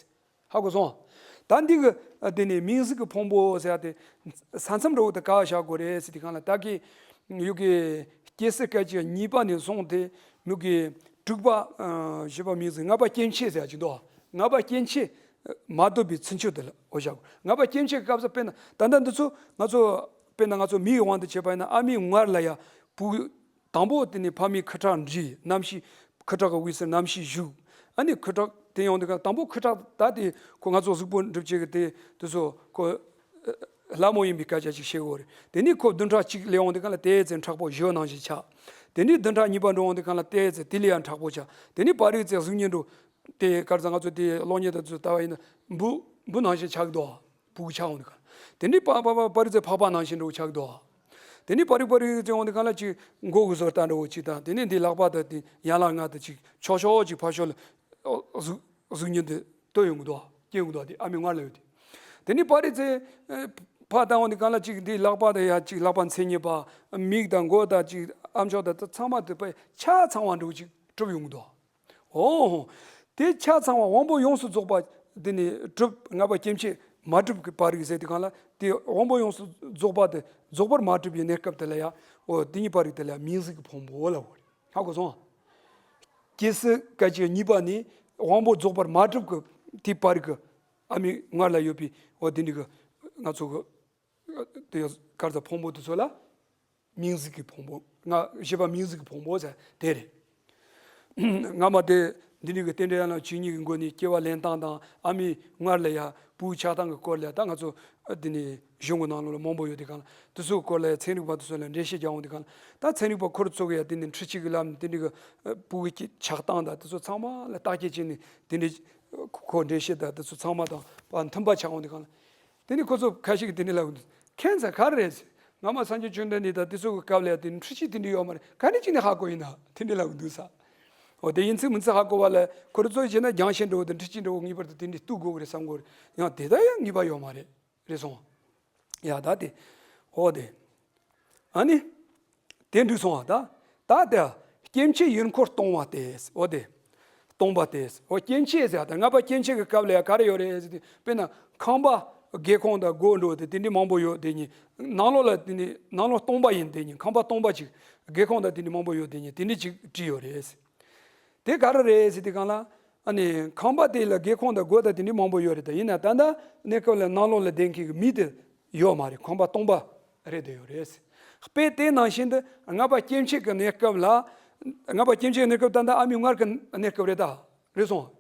ཧ་གོ་སོང་། ད་འདི་གི་དེ་ནས་མིང་གཟུགས་ཀྱི་ཕུང་པོ་ཟེར་ཡ་དེ་ས་མཚམས་འདྲ་བོ་དེ་ག་བཞག་དགོས་རེད་ཟེར་དུས་སྒང་ལ། ད་གི་ཡུལ་གྱི་སྐྱེ་སྲིད་སྐད་ཅིག་གཉིས་པ་ནས་བཟུང་སྟེ་མྱུ་གུའི་དྲུག་པ། ཨ་བཞི་པ་མིང་གཟུགས་ལྔ་པ་སྐྱེ་མཆེད་ཟེར་ཡ་ཅིག་འདུག་ལྔ་པ་སྐྱེ་མཆེད་མ་ཐོབ་པའི་ཚུན་ཆོད་དེ་ལ་འོ་བཞག་ལྔ་པ་སྐྱེ་མཆེད་ཀྱི་སྐབས་སུ་དཔེར་ན་ད་ལྟ་འདི་ཚོ་ང་ཚོ་དཔེར་ན་ང་ཚོ་མིའི་དབང་དུ་བྱས་པ་ཡིན་ན། ཨ་མའི་མངལ་ལ་ཡ་བུ། དང་པོ་དེ་ནས་ཕ་མའི་ཁུ་ཁྲག་འདྲེས། རྣམ་ཤེས་ཁུ་ཁྲག་གི་དབུས་སུ་རྣམ་ཤེས་ཞུགས། ཨ་ནི་ཁུ་ཁྲག་དེ་ཡོང་དུས་སྒང་དང་པོ་ཁུ་ཁྲག་ད་དེ་ཁོ་ང་ཚོ་གཟུགས་པོ་འགྲུབ་བྱེད་ཀྱི་དེ་དེ་ཚོ་ཁོ་ལྷ་མོ་ཡིན་པའི་སྐད་ཆ་ཅིག་བཤད་དགོས་རེད། དེ་ནས་ཁོ་བདུན་ཕྲག་གཅིག་ལ་ཡོང་དུས་སྒང་ལ་དེ་ཙམ་མཁྲེགས་པོ་བྱི་ནང་བཞིན་ཆགས། དེ་ནས་བདུན་ཕྲག་གཉིས་པ་འགྲོ་ཡོང་དུས་སྒང་ལ་དེ་ཙམ་དེ་ལས་ཡང་མཁྲེགས་པོ་ཆགས། དེ་ནས་བར་རིགས་ཙམ་གཟུགས་བརྙན་འགྲོ། དེ་ག་རེ་ཟེར། ང་ཚོ་དེ་གློག་བརྙན་དེ་ཚོ་ལྟ་བ་ཡིན་ན་འབུ་འབུ་ནང་བཞིན་ཆགས་ཀྱི་འདུག་བུ་གུ་ཆགས་འོང་དུས་སྒང་། དེ་ནས་པ་པ་པ་པ་རི་ཙེ་ཕག་པ་ནང་བཞིན་འདྲ་བོ་ཆགས་ཀྱི་འདུག་དེ་ནས་པ་རི་པ་རི་ཙེ་འོང་དུས་སྒང་ལ་ཅིག་མགོ་གི་བཟོ་ལྟ་འདྲ་བོ་ཅིག་དང་། དེ་ནས་འདི་ལག་པ་དང་དེ་ཡན་ལག་ལྔ་དང་ཅིག་ཆོག་ཆོག་ཅིག་ཕར་ཕྱོགས་ལ་ གཟུགས་གཟུགས་བརྙན་དེ་ལྟོས་ཡོང་གི་འདུག་སྐྱེ་ཡོང་གི་འདུག་དེ་ཨ་མའི་མངལ་ལ་ཡོད་དེ། དེ་ནས་པར་རིས་ཚེ་ཕར་བཏང་བ་དེ་གང་ལ་ཅིག་དེ་ལག་པ་དང་ཡ་ཅིག་ལག་པ་མཚན་ཉིད་པ་མིག་དང་མགོ་དང་ཅིག་ཨ་མཆོག་དང་ཚང་མ་དེ་པས་ཆ་ཚང་བ་འདྲ་བོ་ཅིག་གྲུབ་ཡོང་གི་འདུག་འོ། དེ་ཆ་ཚང་བ་དབང་པོ་ཡོངས་སུ་རྫོགས་པ་དེ་ནི་གྲུབ་ལྔ་པ་སྐྱེ་མཆེད་མ་གྲུབ་ཀྱི་པར་རིས་ཟེར་དེ་གང་ལ་དེ་དབང་པོ་ཡོངས་སུ་རྫོགས་པ་དེ་རྫོགས་པར་མ་གྲུབ་པའི་གནས་སྐབས་དེ་ལ་ཡ། འོ་དེ་གཉིས་པར་རིགས་དེ་ལ་མིང་གཟུགས་ཀྱི་ཕུང་པོ་ལ་འོ། ཧ་གོ་སོང་། སྐྱེ་སྲིད་སྐད་ཅིག་གཉིས་པ་ནི་དབང་པོ་རྫོགས་པར་མ་གྲུབ་ཀྱི་དེ་པར་རིགས་ཀྱི་ཨ་མའི་མངལ་ལ་ཡོད་པའི་འོ་དེ་འདྲ་གི་ང་ཚོ་གི་དེ་གར་ས་ཕུང་པོ་དེ་ཚོ་ལ་མིང་གཟུགས་ཀྱི་ཕུང་པོ་ང་བཞི་པ་མིང་གཟུགས་ཀྱི་ཕུང་པོ་ཟེར་དེ་རེད། སྔ་མ་དེ་འདི་འདྲ་གི་རྟེན་འབྲེལ་ཡན་ལག་བཅུ་གཉིས་ཀྱི་སྒོ་ནས་སྐྱེ་བ་ལེན་སྟངས་དང་ཨ་མའི་མངལ་ལ་ཡ་བུ་ཆགས་སྟངས་ཀྱི་སྐོར་ལ་ད་ང་ཚོ་འདི་ནས་གཞུང་གི་ནང་ལོགས་ལ་མང་པོ་ཡོད་དེ་གང་ལ་དེ་ཚོའི་སྐོར་ལ་ཡ་ཚན་རིག་པ་དེ་ཚོ་ལ་འགྲེལ་བཤད་རྒྱག་འོང་དེ་གང་ལ་ད་ཚན་རིག་པ་ཁོ་ར་ཚོ་གི་ཡ་དེ་ནས་འཕྲུལ་ཆས་ཀྱི་ལམ་ནས་དེ་འདྲ་གི་བུ་གི་ཆགས་སྟངས་དང་དེ་ཚོ་ཚང་མ་ལ་བརྟག་དཔྱད་བྱས་ནས་དེ་འདྲ་ཁོ་འགྲེལ་བཤད་དང་དེ་ཚོ་ཚང་མ་དང་མཐུན་པ་ཆགས་འོང་དེ་གང་ལ། དེ་ནི་ཁོ་ཚོ་ཁ་ཤས་ཀྱིས་དེ་འདྲ་ལབ་གི་འདུག་ཁྱད་མཚར་ག་རེ་རེད་ཟེར། སྔ་མ་སངས་རྒྱས་བཅོམ་ལྡན་འདས་དང་དེ་ཚོ་གི་སྐབས་ལ་ཡང་དེ་ནི་འཕྲུལ་ཆས་དེ་འདྲ་ཡོད་མ་རེད། ག་ནས་ཅིག་ནས་ཧ་གོ་ཡིན་ན་དེ་འདྲ་ལབ་གི་འདུག་ས། འོ་དེ་ཡིན་ཚུལ་མིན་ཚུལ་ཧ་གོ་བ་ལ་ཁོ་རང་ཚོས་བྱས་ན་རྒྱང་ཤེལ་འདྲ་བོ་དང་འཕྲུལ་ཆས་འདྲ་བོ་ངེས་པར་དུ་དེ་འདྲ་གཏུག་དགོས་ཀྱི་རེད་བསམ་གི་ཡོད་རེད། ཡང་དེ་ལྟར་ཡང་ངེས་པ་ཡོད་མ་རེད། རེད་སོང་། ཡ་ད་དེ། འོ་དེ། ཨ་ནི། དེ་འགྲིག་སོང་བ་ད། ད་དེ། སྐྱེ་མཆེད་ཡུལ་འཁོར་སྟོང་བ་སྟེ། འོ་དེ། སྟོང་པ་སྟེ། འོ་སྐྱེ་མཆེད་ཟེར་བ་ད་ལྔ་པ་སྐྱེ་མཆེད་ཀྱི་སྐབས་ལ་ཡང་ག་རེ་ཡོད་རེད་ཟེར་དུས་དཔེར་ན་ཁང་པ་སྒེའུ་ཁུང་དང་སྒོ་འགྲོ་དེ་དེ་འདྲའི་མང་པོ་ཡོད་དེ་ཉིད་ནང་ལོགས་ལ་དེ་ནི་ནང་ལོགས་སྟོང་པ་ཡིན་དེ་ཉིད་ཁང་པ་སྟོང་པ་ཅིག་སྒེའུ་ཁུང་དང་དེ་འདྲའི་མང་པོ་ཡོད་དེ་ཉིད་དེ་འདྲའི་ཅིག་བྲིས་ཡོད་རེད། དེ་ག་རེ་རེད་ཟེར་དུས་གང་ལ། ཨ་ནི་ཁང་པ་དེ་ལ་སྒེའུ་ཁུང་དང་སྒོ་དང་དེ་འདྲའི་མང་པོ་ཡོད་རེད་ད་ཡིན་ན་ད་ལྟ་གནས་སྐབས་ལ་ནང་ལོགས་ལ་བསྡད་མཁན་གྱི་མི་དེ་ཡོད་མ་རེད། ཁང་པ་སྟོང་པ་རེད་དེ་ཡོད་རེད། དཔེ་དེ་ནང་བཞིན་དུ་ལྔ་པ་སྐྱེ་མཆེད་ཀྱི་གནས་སྐབས་ལ་ལྔ་པ་སྐྱེ་མཆེད་ཀྱི་གནས་སྐབས་ད་ལྟ་ཨ་མའི་མངལ་གྱི་གནས་སྐབས་རེད་ད་རེད་སོང་།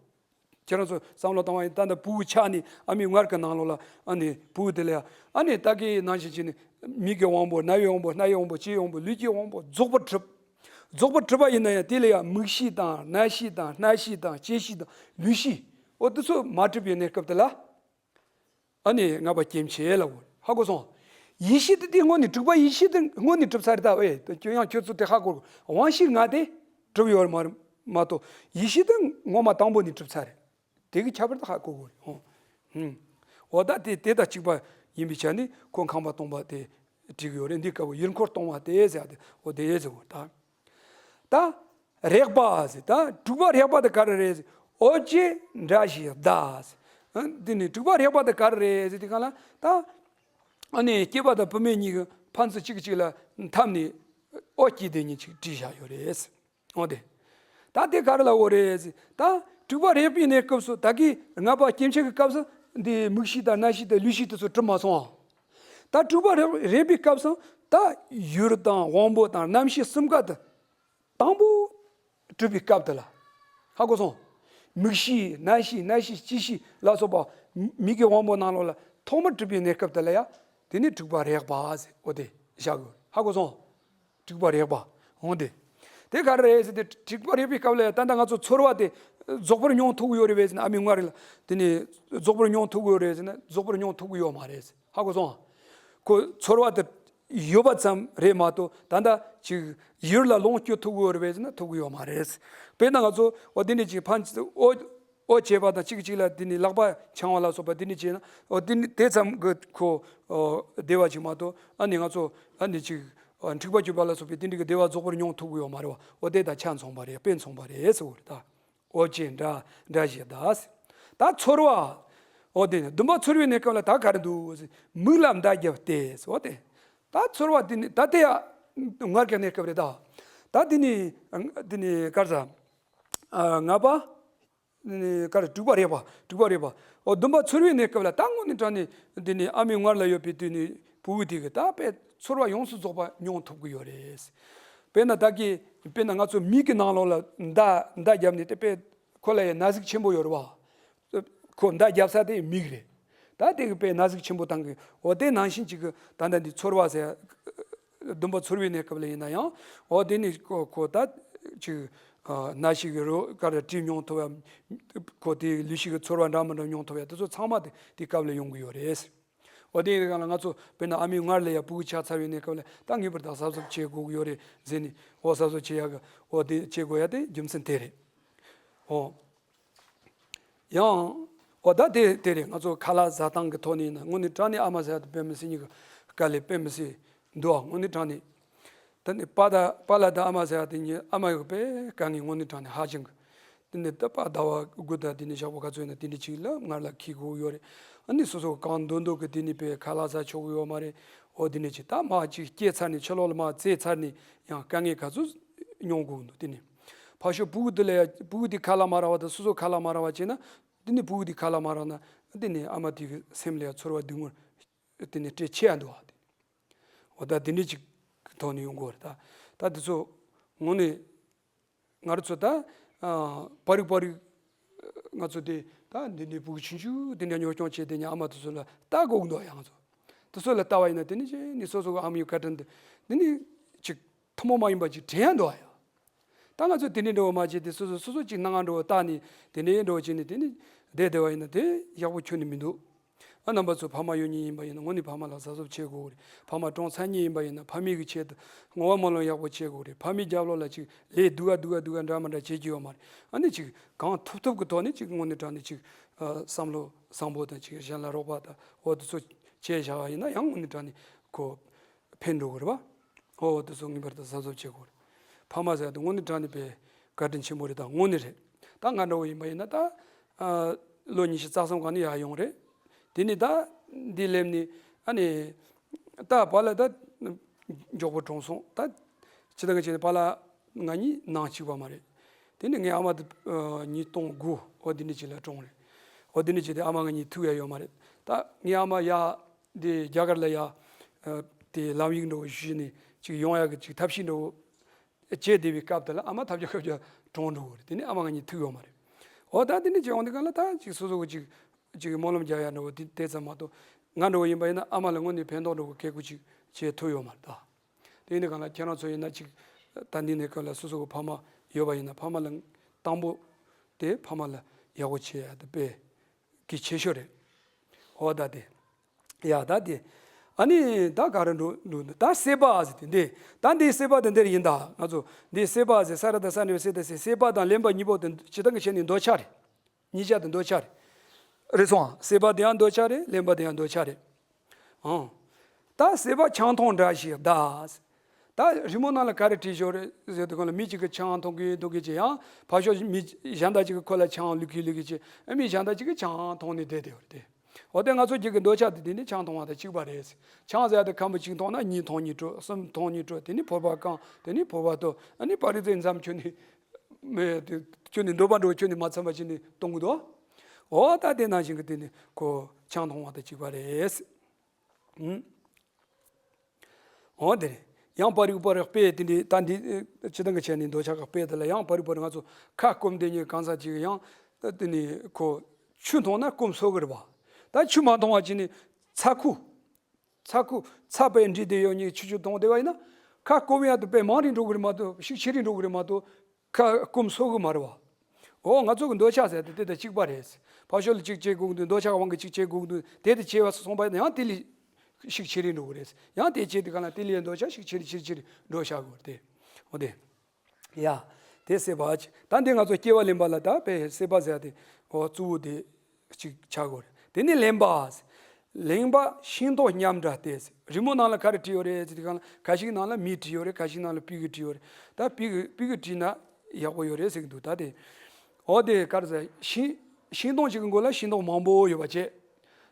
ཁྱེད་རང་ཚོ་བསམ་བློ་བཏང་བ་ཡིན་ད་ལྟ་བུ་ཆགས་ནས་ཨ་མའི་མངལ་གྱི་ནང་ལོགས་ལ་ཨ་ནི་བུ་དེ་ལ་ཨ་ནི་ད་གིན་ནང་བཞིན་བྱས་ནས་མིག་གི་དབང་པོ་རྣ་བའི་དབང་པོ་སྣ་ཡི་དབང་པོ་ལྕེའི་དབང་པོ་ལུས་ཀྱི་དབང་པོ་རྫོགས་པར་གྲུབ། རྫོགས་པར་གྲུབ་པ་ཡིན་ན་ཡང་དེ་ལ་ཡང་མིག་ཤེས་དང་རྣ་ཤེས་དང་སྣ་ཤེས་དང་ལྕེ་ཤེས་དང་ལུས་ཤེས་འོ་དེ་ཚོ་མ་གྲུབ་པའི་གནས་སྐབས་དེ་ལ་ཨ་ནི་ལྔ་པ་སྐྱེ་མཆེད་ལ་འོ་ཧ་གོ་སོང་། ཡེ་ཤེས་དེ་དེ་སྔོན་ནས་དྲུག་པ་ཡེ་ཤེས་དེ་སྔོན་ནས་གྲུབ་ཚར་ད་ཨེ་ཁྱོད་ཡང་ཁྱོད་ཚོ་དེ་ཧ་གོ་དབང་ཤེས་ལྔ་དེ་གྲུབ་ཡོད་མ་མ་གཏོགས་ཡེ་ཤེས་དེ་ངོ་མ་དང་པོ་ནས་གྲུབ་ཚར་རེད། དེ་གི་ཁྱད་པར་དུ་ཧ་གོ་དགོས་རེད། ཧོ། ཧུམ། འོ་ད་དེ་དེ་དང་གཅིག་པ་ཡིན་པའི་ཆ་ནས་ཁོ་ཁང་པ་སྟོང་པ་དེ་བྲིས་ཀྱི་ཡོད་རེད། འདི་སྐབས་ཡུལ་འཁོར་སྟོང་པ་དེ་ཟེར་ཡ་དེ་འོ་དེ་ཟེར་བ་ད། ད། རེག་པ་ཟེར་ད་དྲུག་པ་རེག་པ་དེ་ག་རེ་རེད་ཟེར། འོ་ཅེ་འདྲ་ཞིག་གདའ་ཟེར། འདི་ནི་དྲུག་པ་རེག་པ་དེ་ག་རེ་རེད་ཟེར་དེ་ག་ལ་ད། ཨ་ནི་སྐྱེས་པ་དང་བུད་མེད་གཉིས་ཀྱི་ཕན་ཚུན་གཅིག་གཅིག་ལ་འཐམ་ནས་འོ་སྐྱེས་དེ་གཉིས་ཅིག་བྲིས་བཞག་ཡོད་རེད། འོ་དེ། ད་དེ་ག་རེ་ལ་འོ་རེད་ཟེར། ད་དྲུག་པ་རེག་པའི་གནས་སྐབས་སུ་ད་གི་ལྔ་པ་སྐྱེ་མཆེད་ཀྱི་སྐབས་སུ་འདི་མིག་ཤེས་དང་རྣ་ཤེས་དང་ལུས་ཤེས་དེ་ཚོ་གྲུབ་མ་སོང་། ད་དྲུག་པ་རེག་རེག་པའི་སྐབས་སུ་ད་ཡུལ་དང་དབང་པོ་དང་རྣམ་ཤེས་གསུམ་ཀ་དེ་དང་པོ་གྲུབ་པའི་སྐབས་དེ་ལ། ཧ་གོ་སོང་། མིག་ཤེས་རྣ་ཤེས་སྣ་ཤེས་ལྕེ་ཤེས་ལ་སོགས་པ་མིག་གི་དབང་པོ་ནང་ལོགས་ལ་ཐོག་མར་གྲུབ་པའི་གནས་སྐབས་དེ་ལ་ཡ་དེ་ནི་དྲུག་པ་རེག་པ་ཟེར་འོ་དེ་བཞག་དགོས། ཧ་གོ་སོང་། དྲུག་པ་རེག་པ། འོང་དེ། དེ་ག་རེ་རེད་ཟེར་ཏེ་དྲུག་པ་རེག་པའི་སྐབས་ལ་ད་ལྟ་ང་ཚོ་ཚོར་བ་དེ་རྫོགས་པར་མྱོང་ཐུབ་ཀྱི་ཡོད་རེད་པས་ཟེར་ན་ཨ་མའི་མངལ་རེད་ལ་དེ་ནས་རྫོགས་པར་མྱོང་ཐུབ་ཀྱི་ཡོད་རེད་ཟེར་ན་རྫོགས་པར་མྱོང་ཐུབ་ཀྱི་ཡོད་མ་རེད་ཟེར། ཧ་གོ་སོང་། ཁོ་ཚོར་བ་དེ་ཡོད་པ་ཙམ་རེད་མ་གཏོགས་ད་ལྟ་ཅིག་ཡུལ་ལ་ལོངས་སྤྱོད་ཐུབ་ཀྱི་ཡོད་རེད་པས་ཟེར་ན་ཐུབ་ཀྱི་ཡོད་མ་རེད། དཔེར་ན་ང་ཚོ་འོ་དེ་ནས་ཅིག་ཕན་ཨོ། ཨོ་བྱས་པ་དང་གཅིག་གཅིག་ལ་དེ་ནི་ལག་པ་འཆང་བ་ལ་སོགས་པ་དེ་ནི་བྱས་ན་ཨོ་དེ་ནི་དེ་ཙམ་གྱི་ཁོ་ཨོ་བདེ་བ་ཅིག་མ་གཏོགས་ཨ་ནི་ང་ཚོ་ཨ་ནི་ཅིག་ཨ་འཁྲིག་པ་སྤྱོད་པ་ལ་སོགས་པའི་དེ་འདྲ་གི་བདེ་བ་རྫོགས་པར་མྱོང་ཐུབ་ཀྱི་ཡོད་མ་རེད་བ། ཨོ་དེ་དང་ཆ་མཚུངས་པ་རེད། དཔེ་མཚུངས་པ་རེད་ཟེར་བ་རེད་ད། ཨོ་ཅེ་འདྲ་འདྲ་ཞིག་གདའ་ཟེར། ད་ཚོར་བ། ཨོ་དེ་ནི་བདུན་པ་ཚོར་བའི་གནས་སྐབས་ལ་ད་ག་རེ་འདུག་ཟེར། མིག་ལ་མདའ་བརྒྱབ་སྟེ་ཟེར། ཨོ་དེ། ད་ཚོར་བ་དེ་ནི་ད་དེ་ཡ་མངལ་གྱི་གནས་སྐབས་རེད་ད། ད་དེ་ནི་དེ་ནི་ག་རེ་ཟ། ཨ་ལྔ་པ། ནི་ག་རེ་དྲུག་པ་རེད་པ། དྲུག་པ་རེད་པ། ཨོ་བདུན་པ་ཚོར་བའི་གནས་སྐབས་ལ་ད་དངོས་གནས་དྲང་གནས་འདི་ནི་ཨ་མའི་མངལ་ལ་ཡོད་པའི་དུས་ནི་བུ་གུ་དེ་གི་ད་དཔེ་ཚོར་བ་ཡོངས་སུ་རྫོགས་པ་མྱོང་ཐུབ་ཀྱི་ཡོད་རེད། དཔེར་ན་ད་གི་དཔེར་ན་ང་ཚོ་མིག་གི་ནང་ལོགས་ལ་མདའ་མདའ་བརྒྱབ་ནས་དེ་དཔེ་ཁོ་ལ་ཡང་ན་ཟུག་ཆེན་པོ་ཡོད་རེད་པ། ཁོ་མདའ་བརྒྱབ་ས་དེ་མིག་རེད། ད་དེ་གི་དཔེ་ན་ཟུག་ཆེན་པོ་བཏང་གི། འོ་དེ་ནང་བཞིན་ཅིག་གི་ད་ལྟ་འདི་ཚོར་བ་ཟེར། བདུན་པ་ཚོར་བའི་གནས་སྐབས་ལ་ཡིན་ན་ཡང་འོ་དེ་ནི་ཁོ་ཁོ་ད་ཅིག་ཨ་སྣ་ཤེས་ཀྱི་རོ་ཀ་ར་དྲི་མྱོང་ཐུབ་ཡ། ཁོ་དེ་ལུས་ཤེས་ཀྱི་ཚོར་བ་འདྲ་མི་འདྲ་མྱོང་ཐུབ་ཡ་དེ་ཚོ་ཚང་མ་དེ་དེ་སྐབས་ལ་ཡོང་གི་ཡོད་རེད། འོ་དེ་ཡིན་གང་ལ་ང་ཚོ་དཔེར་ན་ཨ་མའི་མངལ་ལ་ཡ་བུ་གུ་ཆགས་ཚར་བའི་གནས་སྐབས་ལ་ད་ངེས་པར་དུ་གཟབ་གཟབ་བྱེད་དགོས་ཀྱི་ཡོད་རེད་ཟེར་ནས་འོ་གཟབ་གཟབ་བྱེད་ཡ་གི་འོ་དེ་བྱེད་དགོས་ཡ་དེ་རྒྱུ་མཚན་དེ་རེད། འོ། ཡང་། འོ་ད་དེ་དེ་རེད། ང་ཚོ་ཁ་ལག་བཟའ་སྟངས་ཀྱི་ཐོག་ནས་ཡིན་ན་དངོས་གནས་དྲང་གནས་ཨ་མ་ཟེར་ཡ་དེ་དཔེ་མི་སྲིད་གཉིས་ཀྱི་དཀའ་ལས་དཔེ་མི་སྲིད་འདུག་ཨ། དངོས་གནས་དྲང་གནས། ད་ནི་པཱ་ད་པཱ་ལགས་དང་ཨ་མ་ཟེར་ཡ་དེ་གཉིས་ཨ་མ་ཡོད་པའི་དཀའ་ངལ་དངོས་གནས་དྲང་གནས་ཧ་ཅང་གི། དེ་ནས་ད་པཱ་ཟླ་བ་དགུ་དང་དེ་ནས་ཞག་པོ་ག་ཚོད་ཡིན་ན་དེ་འདྲ་ཅིག་ལ་ངར་ལ་ཁྱི་དགོས་ཡོད་རེད། ཨ་ནི་སོ་སོ་གང་འདོད་འདོད་གི་དེ་ནས་པའི་ཁ་ལག་ཟ་ཆོག་གི་ཡོད་མ་རེད། འོ་དེ་ནས་ཅིག་ད་མ་ཅིག་སྐྱེས་ཚར་ནས་ཕྱི་ལོགས་ལ་མ་བཙས་ཚར་ནས་ཡང་དཀའ་ངལ་ག་ཚོད་མྱོང་དགོས་འདུག་དེ་ནས་ཕ་ཤོ་ཕྲུ་གུ་དེ་ལ་ཡ་ཕྲུ་གུ་དེ་ཁ་ལག་མ་རག་པ་དང་སོ་སོ་ཁ་ལག་མ་རག་པ་བྱས་ན། དེ་ནས་ཕྲུ་གུ་དེ་ཁ་ལག་མ་རག་ན་དེ་ནས་ཨ་མ་དེ་གི་སེམས་ལ་ཡ་ཚོར་བ་སྡུག་བསྔལ་དེ་ནས་སྤྲད་ཆེ་ཡ་འདུག་ཨ། དེ་འོ་ད་དེ་འདྲ་ཅིག་གི་ཐོག་ནས་ཡོང་གི་ཡོད་རེད་ད། ད་དེ་ཚོ་དངོས་གནས་ང་རང་ཚོ་ད་ཨ་པ་རིག་པ་རིག་ང་ཚོ་དེ་ད་འདི་འདྲའི་ཕྲུ་གུ་ཆུང་ཆུང་དེ་འདྲ་གཉོར་སྐྱོང་བྱས་དེ་ཉ་ཨ་མ་དེ་ཚོ་ལ་ལྟ་དགོས་ཀྱི་འདུག་ཨ། ཡང་ཚོ་དེ་ཚོ་ལ་ལྟ་བ་ཡིན་ན་དེ་ནི་ཅི་ནི་སོ་སོ་གི་ཨ་མ་ཡི་བཀའ་དྲིན་དེ་འདི་ནི་ཅིག་ཐུན་མོང་མ་ཡིན་པ་ཅིག་དྲན་ཡ་འདུག་ཨ། ཡ། ད་ང་ཚོ་དེ་འདྲའི་འགྲོ་བ་མ་བྱས་ཏེ་སོ་སོ་སོ་སོ་ཅིག་སྣང་ང་འགྲོ་བ་ལྟ་ནས་དེ་འདྲའི་འགྲོ་བ་བྱས་ནས་དེ་ནས་བསྡད་བསྡད་པ་ཡིན་ན་དེ་ཡག་པོ་ཁྱོན་ནས་མི་འདུག་ཨ། རྣམ་པ་ཚོ་ཕ་མ་ཡོད་མཁན་ཡིན་པ་ཡིན་ན་དངོས་གནས་ཕ་མ་ལ་གཟབ་གཟབ་བྱེད་དགོས་རེད། ཕ་མ་གྲོངས་ཚར་མཁན་ཡིན་པ་ཡིན་ན་ཕ་མེས་ཀྱི་ཆེད་དུ་བསྔོ་བ་སྨོན་ལམ་ཡག་པོ་བྱེད་དགོས་རེད། ཕ་མེས་རྒྱབ་ལོགས་ལ་ཅིག་ལས་སྡུག་ག་སྡུག་ག་སྡུག་ག་འདྲ་མ་འདྲ་བྱེད་ཀྱི་ཡོད་མ་རེད། ཨ་ནི་ཅིག་གང་ཐུབ་ཐུབ་ཀྱི་ཐོག་ནས་ཅིག་དངོས་གནས་དྲང་ནས་ཅིག་ཨ་བསམ་བློ་བཟང་པོ་དང་ཅིག་གཞན་ལ་རོགས་པ་དང་འོ་དེ་ཚོ་བྱས་བཞག་པ་ཡིན་ན་ཡང་དངོས་གནས་དྲང་ནས་ཁོ་ཕན་འགྲོ་གི་རེད་པ། ཨོ་དེ་ཚོ་ངེས་པར་དུ་གཟབ་གཟབ་བྱེད་དགོས་རེད། ཕ་མ་ཟེར་དེ་དངོས་གནས་དྲང་གནས་པའི་བཀའ་དྲིན་ཆེན་པོ་རེད། ད་དངོས་གནས་རེད། ད་ང་འདྲ་བོ་ཡིན་པ་ཡིན་ན་ད་ཨ་ལོ་ཉི་ཤུ་རྩ་གསུམ་གང་ནས་ཡར་ཡོང་རེད། དེ་ནས་ད་འདི་སླེབས་ནས་ཨ་ནི་ད་པཱ་ལགས་ད་མགྱོགས་པོ་གྲོངས་སོང་། ད་ཇི་ལྟར་གི་བྱས་ནས་པཱ་ལགས་ང་གཉིས་ནང་གཅིག་པ་མ་རེད། དེ་ནས་ངའི་ཨ་མ་དེ་ཨ་ཉིས་སྟོང་དགུ་འོ་དེ་འདྲ་ཅིག་ལ་གྲོངས་རེད། འོ་དེ་འདྲ་ཅིག་དེ་ཨ་མ་ང་གཉིས་ཐུག་ཡ་ཡོད་མ་རེད། ད་ངའི་ཨ་མ་ཡ་དེ་རྒྱ་གར་ལ་ཡ་ཨ་དེ་ལམ་ཡིག་འགྲོ་བོ་ཞུས་ནས་ཅིག་ཡོང་ཡག་གི་ཅིག་ཐབས་ཤེས་འགྲོ་བོ་བྱས་བསྡད་པའི་སྐབས་དེ་ལ་ཨ་མ་ཐབས་ཆག་ཁབ་ཆག་གྲོངས་འགྲོ་བོ་རེད། དེ་ནས་ཨ་མ་ང་གཉིས་ཐུག་ཡོད་མ་རེད། འོ་ད་དེ་ནས་ཅིག་ཡོང་དུས་གང་ལ་ད་ཅིག་སོ་སོ་གི་ཅིག་ཅིག་སྨོན་ལམ་རྒྱག་ཡ་འགྲོ་བོ་དེ་དེ་ཙམ་མ་གཏོགས་ང་འགྲོ་བོ་ཡིན་པ་ཡིན་ན་ཨ་མ་ལ་དངོས་གནས་ཕན་ཐོགས་འགྲོ་བོ་གལ་ཁུ་ཅིག་བྱེད་ཐུབ་ཡོད་མ་རེད་ད། དེ་ཡིན་དུས་གང་ལ་ཁྱེད་རང་ཚོ་ཡིན་ན་ཅིག་ད་འདི་ནས་སྐབས་ལ་སོ་སོ་གི་ཕ་མ་ཡོད་པ་ཡིན་ན་ཕ་མ་ལ་དང་པོ་དེ་ཕ་མ་ལ་ཡག་པོ་བྱེད་ཡ་དེ་དཔེ་གལ་ཆེ་ཤོས་རེད། འོ་ད་དེ། ཡ་ད་དེ། ཨ་ནི་ད་ག་རེ་འགྲོ་འགྲོ་འདུག་ད་སྲེད་པ་ཟེར་དེ་འདི། ད་འདི་སྲེད་པ་དེ་འདིར་ཡིན་ད། ང་ཚོ་འདི་སྲེད་པ་ཟེར་ས་ར་ད་ས་ནི་སྲེད་ད་སྲེད་སྲེད་པ་དང་ལེན་པ་གཉིས་པོ་དེ་ཇི་ལྟར་གི་བྱས་ནས་འདོད་ཆགས་རེད། གཉིས་ཆ་དེ་འདོད་ཆགས་རེད། རེད་སོང་ཨ། སྲེད་པ་དེ་ཡང་འདོད་ཆགས་རེད། ལེན་པ་དེ་ཡང་འདོད་ཆགས་རེད། ཨང་། ད་སྲེད་པ་ཆང་འཐུང་འདྲ་ཞིག་གདའ། ད་རི་མོ་ནང་ལ་ག་རེ་བྲིས་ཤོག་རེད་ཟེར་དུས་སྒང་ལ་མི་གཅིག་གིས་ཆང་འཐུང་གི་འཐུང་གི་བྱེད་ཡང་ཕར་ཕྱོགས་མི་གཞན་དག་ཅིག་གིས་ཁོ་ལ་ཆང་བླུག་གི་བླུག་གི་བྱེད། ཨ་མི་གཞན་དག་ཅིག་གིས་ཆང་འཐུང་ནས་བསྡད་བསྡད་པ་རེད་དེ། འོ་དེ་ང་ཚོ་སྒེར་གྱི་འདོད་ཆགས་དེ་དེ་ནི་ཆང་འཐུང་བ་དང་གཅིག་པ་རེད། ཆང་ཟེར་ཡ་དེ་ཁམ་བུ་གཅིག་འཐུང་ན་གཉིས་འཐུང་གཉིས་དྲོ། གསུམ་འཐུང་གཉིས་དྲོ། དེ་ནི་ཕོར་པ་བཀང་། དེ་ནི་ཕོར་པ་གཏོར། ཨ་ནི་པར་རིས་ཙེ་མཚམས་ཁྱོན་ནས་མེད་དེ་ཁྱོན་ནས་འདོད་པ་འགྲོ་ཁྱོན་ནས་མ་ཚིམ་པ་བྱས་ནས་གཏོང་གི་འདུག་འོ་ད་དེ་ནང་བཞིན་གྱི་དེ་ནི་ཁོ་ཆང་འཐུང་བ་དང་གཅིག་པ་རེད། ཨུམ། འོ་དེ་རེད། ཡང་པར་རིས་པར་རིས་དཔེ་དེ་འདྲའི་ད་འདི་ཨ་སྤྱིར་བཏང་གི་བྱས་ནས་འདོད་ཆགས་ཀྱི་དཔེ་དེ་ལ་ཡང་པར་རིས་པར་རིས་ང་ཚོ་ཁ་སྐོམ་དེ་ཉིད་གང་ཟག་ཅིག་ཡང་དེ་ནི་ཁོ་ཆུ་འཐུང་ན་སྐོམ་གསོ་གི་རེད་པ། ད་ཆུ་མ་འཐུང་བ་བྱས་ནས་ཚ་ཁུ། ཚ་ཁུ་ཚ་དཔེ་འདྲིས་དེ་ཡོད་ཉིད་ཆུ་ཆུ་འཐུང་བསྡད་པ་ཡིན་ན། ཁ་སྐོམ་ཡག་དེ་དཔེ་མང་རིང་འགྲོ་གི་རེད་མ་གཏོགས་ཤུགས་ཆེ་རིང་འགྲོ་གི་རེད་མ་གཏོགས། ཁ་སྐོམ་གསོ་གི་མ་རེད་པ། འོ་ང་ཚོ་གི་འདོད་ཆགས་ཟེར་དེ་དེ་དང་གཅིག་པ་རེད། ཕར་ཕྱོགས་ལ་གཅིག་བྱེད་དགོས་ཀྱི་འདུག་འདོད་ཆགས་དབང་གིས་གཅིག་བྱེད་དགོས་ཀྱི་འདུག་དེ་དེ་བྱས་པ་སོང་པ་ཡིན་ན་ཡང་དེ་ལས་ཤུགས་ཆེ་རིང་འགྲོ་གི་རེད། ཡང་དེ་བྱས་དུས་གང་ལ་དེ་ལས་འདོད་ཆགས་ཤུགས་ཆེ་རིང་ཆེ་རིང་ཆེ་རིང་འགྲོ་བཞག་གི་རེད་དེ། འོ་དེ། ཡ། དེ་སྲེད་པ་ཅིག་ད་འདི་ང་ཚོ་སྐྱེ་བ་ལེན་པ་ལ་ད་དཔེ་སྲེད་པ་ཟེར་ཡ་དེ་འོ་གཙོ་བོ་དེ་གཅིག་ཆགས་དགོས་རེད། དེ་ནས་ལེན་པ། ལེན་པ་ཤིང་ཏོག་མཉམ་འདྲ་སྟེ། རི་མོ་ནང་ལ་ག་རེ་བྲིས་ཡོད་རེད་ཟེར་དུས་གང་ལ་ཁ་ཤས་ནང་ལ་མི་བྲིས་ཡོད་རེད། ཁ་ཤས་ནང་ལ་སྤུ་གུ་བྲིས་ཡོད་རེད། ད་སྤུ་གུ་སྤུ་གུ་བྲིས་ན་ཡག་པོ་ཡོད་རེད་ཟེར་གི་འདུག་ད་དེ། འོ་དེ་ག་རེ་ཟེར་ཤིང་ཤིང་སྡོང་གཅིག་གི་མགོ་ལ་ཤིང་སྡོང་མང་པོ་ཡོད་པ་བྱས།